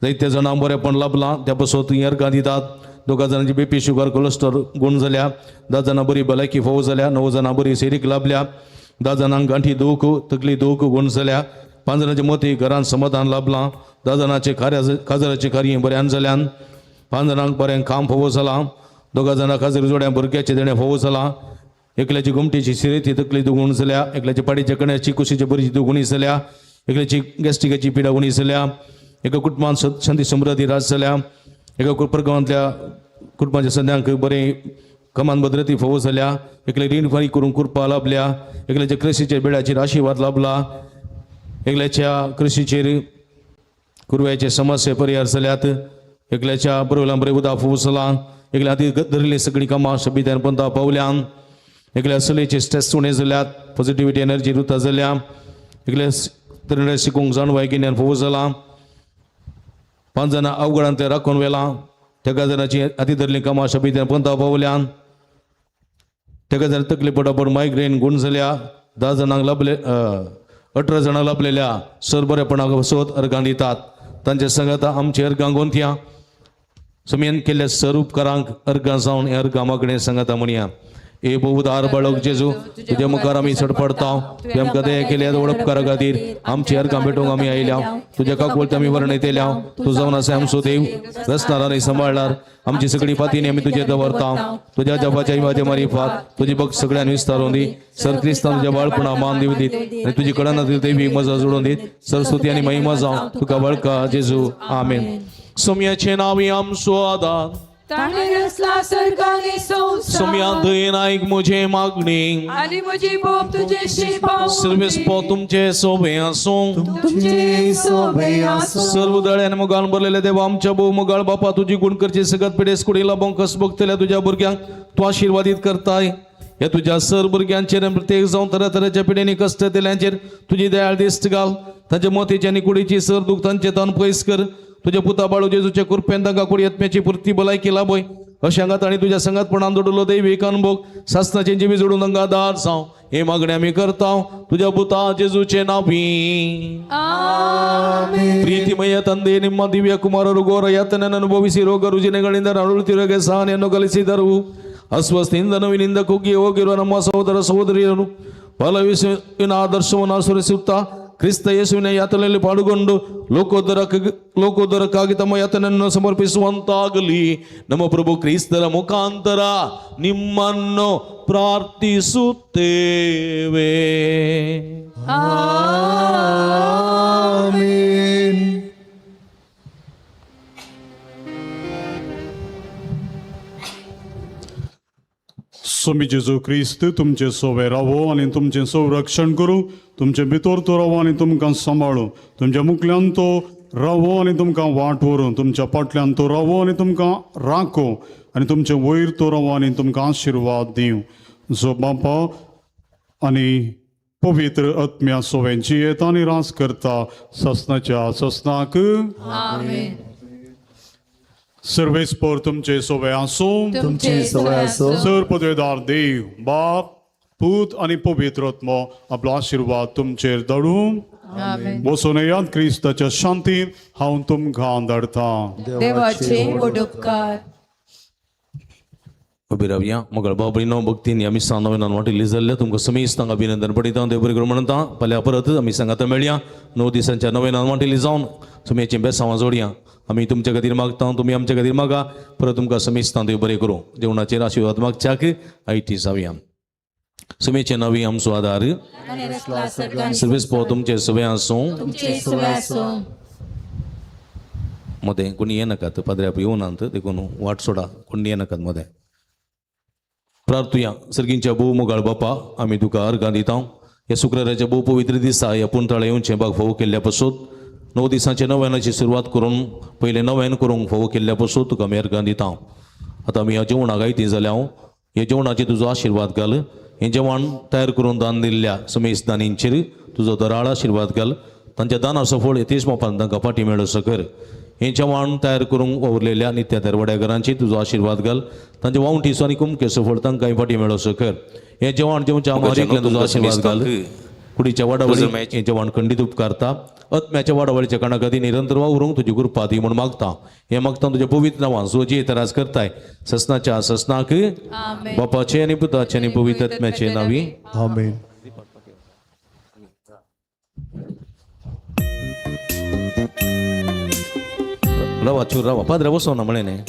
जायते जाणांक बरेपण लाभलां त्या पासत ही अर्गां दितात. 2 जाणांची बीपी शुगर कोलेस्ट्रॉल गुण जाल्या, 10 जाणां बरी भलायकी फावो जाल्या, 9 जाणां बरी सेरीक लाभल्या, 10 जाणांक गांठी दूख तकली दूख गुण जाल्या, 5 जाणांचे मोती घरान समाधान लाभलां, 10 जाणांचे काजराचें कार्य बऱ्यान जाल्यान, 5 जाणांक बरें काम फावो जालां, 2 जाणां खाजर जोड्या भुरग्याचें देणें फावो जालां, एकल्याची गोमटेची सिरेती तकली दुगुण जाल्या, एकल्याच्या पाडीच्या कण्याची कुशीची बरीची दुगुणी जाल्या, एकल्याची गॅस्ट्रिकाची पिडा उणी जाल्या, एका कुटुंबान शांती समृद्धी राज जाल्या, एका परगांवांतल्या कुटुंबाच्या सद्यांक बरें कमान भद्रती फावो जाल्या, एकले रीण फारीक करूंक कृपा लाभल्या, एकल्याच्या कृशीच्या बेड्याचेर आशिर्वाद लाभला, एकल्याच्या कृशीचेर कुरव्याचे समस्ये परिहार जाल्यात, एकल्याच्या बरवल्यान बरें उदक फावो जालां, एकल्या हाती धरिल्ली सगळीं कामां शबित्यान पंता पावल्यान, एकल्या चलयेचे स्ट्रेस उणें जाल्यात, पॉझिटिविटी एनर्जी रुता जाल्या, एकल्या तरणाटे शिकूंक जाणवाय गिन्यान फावो जालां, 5 जाणां अवघडांतलें राखून व्हेलां, 3 जाणांची हाती धरलीं कामां शबित्यान पंता पावल्यान, 3 जाणां तकली पटापट मायग्रेन गुण जाल्या, 10 जाणांक लाभले 18 जाणां लाभलेल्या सर बरेपणाक वसत अर्गां दितात. तांचे संगता आमची अर्गां गोंथया सुमयन केल्ल्या सर उपकारांक अर्गां जावन अर्गां मागणें सांगता म्हणया. ए बहुदार बाळक जेजू तुज्या मुखार आमी सडपडता. तुवें आमकां दया केल्या व्हड उपकारा खातीर आमची अर्गां भेटोवंक आमी आयल्या. तुज्या काकुळट आमी वर्णयतल्या. तूं जावन आसा आमचो देव, रचणार आनी सांबाळणार. आमची सगळी फातीनी आमी तुजेर दवरता. तुज्या जपाच्या इवाच्या मारिफात तुजी भक्त सगळ्यांनी विस्तारून दी. सर क्रिस्तान तुज्या बाळपणा मान दिवं दीत आनी तुजी कडनातील देवी मजा जोडून दीत. सरस्वती आनी महिमा जावं तुका बाळका जेजू. आमेन. सोम्याचे नांव आमचो आदार, सोम्या दयेन आयक म्हजें मागणी आनी म्हजी बोब तुजेशी पावूं. सर्वेस्पो तुमचे सोबे आसूं, तुमचे सोबे आसूं. सर्व दळ्यान मुगान भरलेले देवा आमच्या भोव मुगाळ बापा तुजी गुण करची सगळ्यात पिडेस कुडी लाभोंक कस भोगतल्या तुज्या भुरग्यांक तूं आशिर्वादीत करताय. ह्या तुज्या सर भुरग्यांचेर प्रत्येक जावन तरातराच्या पिडेनी कश्ट दिल्यांचेर तुजी दयाळ दिश्ट घाल. तांच्या मोतीची आनी कुडीची सर दूख तांचे तान पयस कर. तुज्या पुता बाळू जेजूच्या कृपेन तांकां कुडी आत्म्याची पुरती भलायकी लाभय. अशें हांगात आनी तुज्या संगातपणान जोडलो दैवीक अनुभोग सासनाचे जिवी जोडून तांकां दार जावं हे मागणें आमी करता तुज्या पुता जेजूचे नांवी. ಪ್ರೀತಿಮಯ ತಂದೆ, ನಿಮ್ಮ ದಿವ್ಯ ಕುಮಾರರು ಘೋರ ಯಾತನೆಯನ್ನು ಅನುಭವಿಸಿ ರೋಗ ರುಜಿನಗಳಿಂದ ನರಳುತ್ತಿರುವ ಸಹನೆಯನ್ನು ಕಲಿಸಿದರು. ಅಸ್ವಸ್ಥೆಯಿಂದ ನೋವಿನಿಂದ ಕುಗ್ಗಿ ಹೋಗಿರುವ ನಮ್ಮ ಸಹೋದರ ಸಹೋದರಿಯರು ಫಲವಿಸುವಿನ ಆದರ್ಶವನ್ನು ಅನುಸರಿಸುತ್ತಾ ಕ್ರಿಸ್ತ ಯೇಸುವಿನ ಯಾತನೆಯಲ್ಲಿ ಪಾಡುಗೊಂಡು ಲೋಕೋದ್ಧಾರಕ್ಕಾಗಿ ತಮ್ಮ ಯಾತನೆಯನ್ನು ಸಮರ್ಪಿಸುವಂತಾಗಲಿ. ನಮ್ಮ ಪ್ರಭು ಕ್ರಿಸ್ತರ ಮುಖಾಂತರ ನಿಮ್ಮನ್ನು ಪ್ರಾರ್ಥಿಸುತ್ತೇವೆ. ಆಮೇನ್. स्वामी जेजू क्रिस्त तुमचे सोवे रावो आनी तुमचें संरक्षण करूं, तुमचे भितर तो रावो आनी तुमकां सांबाळूं, तुमच्या मुखल्यान तो रावो आनी तुमकां वाट व्हरूं, तुमच्या फाटल्यान तो रावो आनी तुमकां राखो आनी तुमचे वयर तो रावो आनी तुमकां आशिर्वाद दिवं. जो बापा आनी पवित्र आत्म्या सोवे जियेता आनी रास करता ससनाच्या ससनाक. सर्वेस्पर तुमचे सोवे आसूं. तुमचे सवय आसूं. सर पदवेदार देव बाप, पूत आनी पवित्र आत्मो आपलो आशिर्वाद तुमचेर धाडूं. वचून येयात क्रिस्ताच्या शांतीन. हांव तुमकां धाडटा. देवाचे व्हड उपकार. उबी रावया. मगळ भाव भयणो, भक्तीन ह्या मिसां नव्यान वांटिल्ली जाल्ल्या तुमकां समेस्तांक अभिनंदन पडयता. देव बरें करूं म्हणटा. फाल्यां परत आमी सांगाता मेळया. 9 दिसांच्या नव्यान वांटिल्ली जावन सुमयेचीं बेसांवां जोडया. आमी तुमच्या खातीर मागता, तुमी आमच्या खातीर मागा. परत तुमकां समेस्तां देव बरें करूं. जेवणाचेर आशिर्वाद मागच्याक आयती जावया. सुमेचे नवी आमचो आदार. सर्वेस पो तुमचे सवय आसूं. तुमचे सवय आसूं. मदें कोणी येनाकात, पाद्र्याप येवनात देखून वाट सोडा, कोणी येनाकात मदें. प्रार्थुया. सर्गींच्या भोव मोगाळ बापा, आमी तुका अर्गां दिता. ह्या शुक्राराच्या भोव पवित्र दिसा ह्या पुंतळा येवचें बाग फावो केल्ल्या पासून 9 दिसांच्या नव्यानाची सुरवात करून पयलें नव्यान करूंक फावो केल्ल्या पासून तुका आमी अर्गां दिता. आतां आमी ह्या जेवणाक आयती जाल्या हांव ह्या जेवणाचेर तुजो आशिर्वाद घाल. हें जेवण तयार करून दान दिल्ल्या समेस दानींचेर तुजो दराळ आशिर्वाद घाल. तांच्या दानाचो फळ येतेच मोपान तांकां फाटी मेळोसो कर. हें जेवण तयार करूंक वावुरलेल्या नित्या दरवड्या घरांचेर तुजो आशिर्वाद घाल. तांच्या वावटीचो आनी कुमकेचो फळ तांकां फाटी मेळोसो कर. हें जेवण जेवच्या मारिकल्यान तुजो आशिर्वाद घाल. कुडीच्या वाडावळी हें जेवण खंडीत उपकारता. आत्म्याच्या वाडावळीच्या कारणा खातीर निरंतर वावरूंक तुजी कृपा दी म्हूण मागता. हें मागता तुज्या पवित्र नांवान जो जे तरास करताय ससनाच्या ससनाक, बापाचे आनी पुताचे आनी पवित्र आत्म्याचे नांवी आमेन. रवा चूर रवा पाद्रे बसो ना म्हळें न्ही.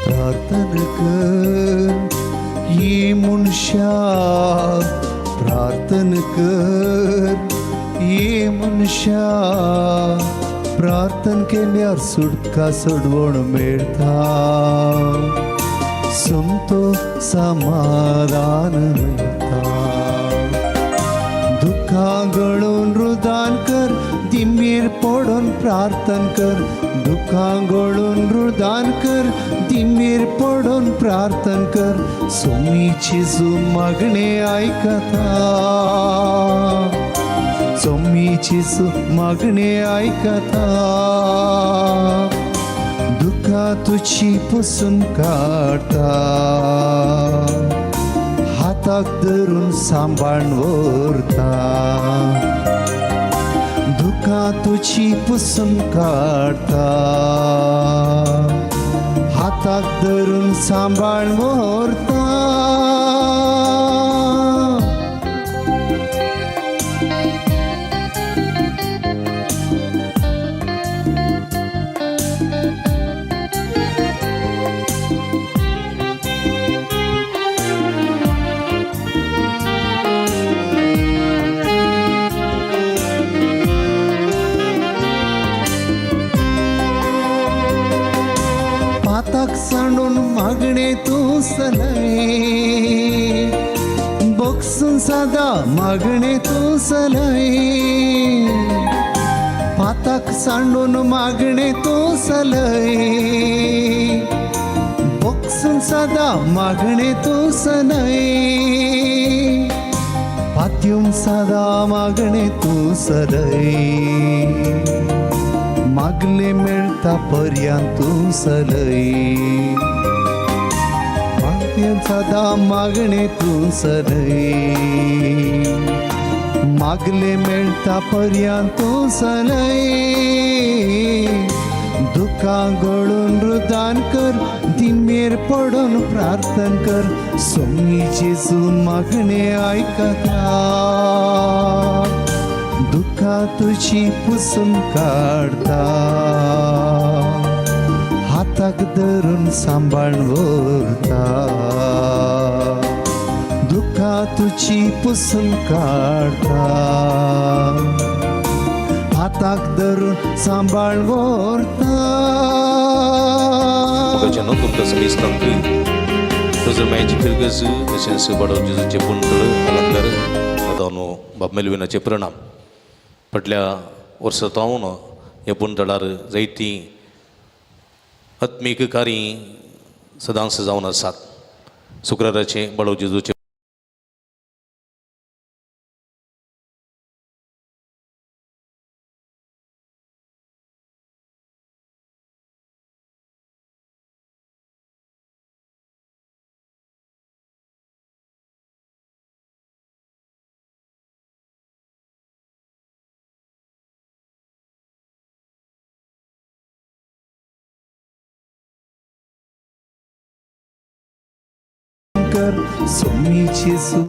प्रार्थना कर ये मनशा, प्रार्थना कर ये मनशा, प्रार्थना केल्यार सुटका सोडवण मेळटा, समतो समाधान मेळटा. दुःखां गळून रुदान कर, दिमीर पडून प्रार्थना कर, दुःखां गळून रुदान कर, दिमीर पडून प्रार्थना कर. सोमीची जू मागणे आयकता, सोमीची जू मागणे आयकता, दुःखां तुजी पुसून काडटा, हाताक धरून सांबाळून व्हरता, दुःखां तुजी पुसून काडटा, हाताक धरून सांबाळून व्हरता. पाताक सांडून मागणे तूं सलय, बक्षून सदा मागणे तूं सलय, पाताक सांडून मागणे तूं सलय, बक्षून सदा मागणे तूं सलय, पात्यूम सदा मागणे तूं सलय, मागले मेळटा पर्यंत तूं सलय, पात्यूम सदा मागणे तूं सलय, मागले मेळटा पर्यंत तूं सलय. दुःखां गळून रुदान कर, दिमेर पडून प्रार्थना कर, सोमी जेजू मागणे आयकता, दुःखां तुजी पुसून काडटा, हाताक धरून सांबाळून व्हरता, दुःखां तुजी पुसून काडटा, हाताक धरून सांबाळ व्हरता. मोगाच्यानो तुमकां समेस्तांक तुजो मॅच फिरगज तशेंच बाडो जेजूचे पुंतळ अलंकार आतां बाब मेलविनाचे प्रणाम. फाटल्या वर्सा तावन ह्या पुंतळार जायतीं आत्मीक कार्य सदांच जावन आसात. शुक्राराचे बाळो जेजूचे कर सोमीची सु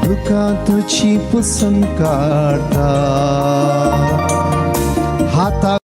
दुकां तुजी पुसून काडटा हाता.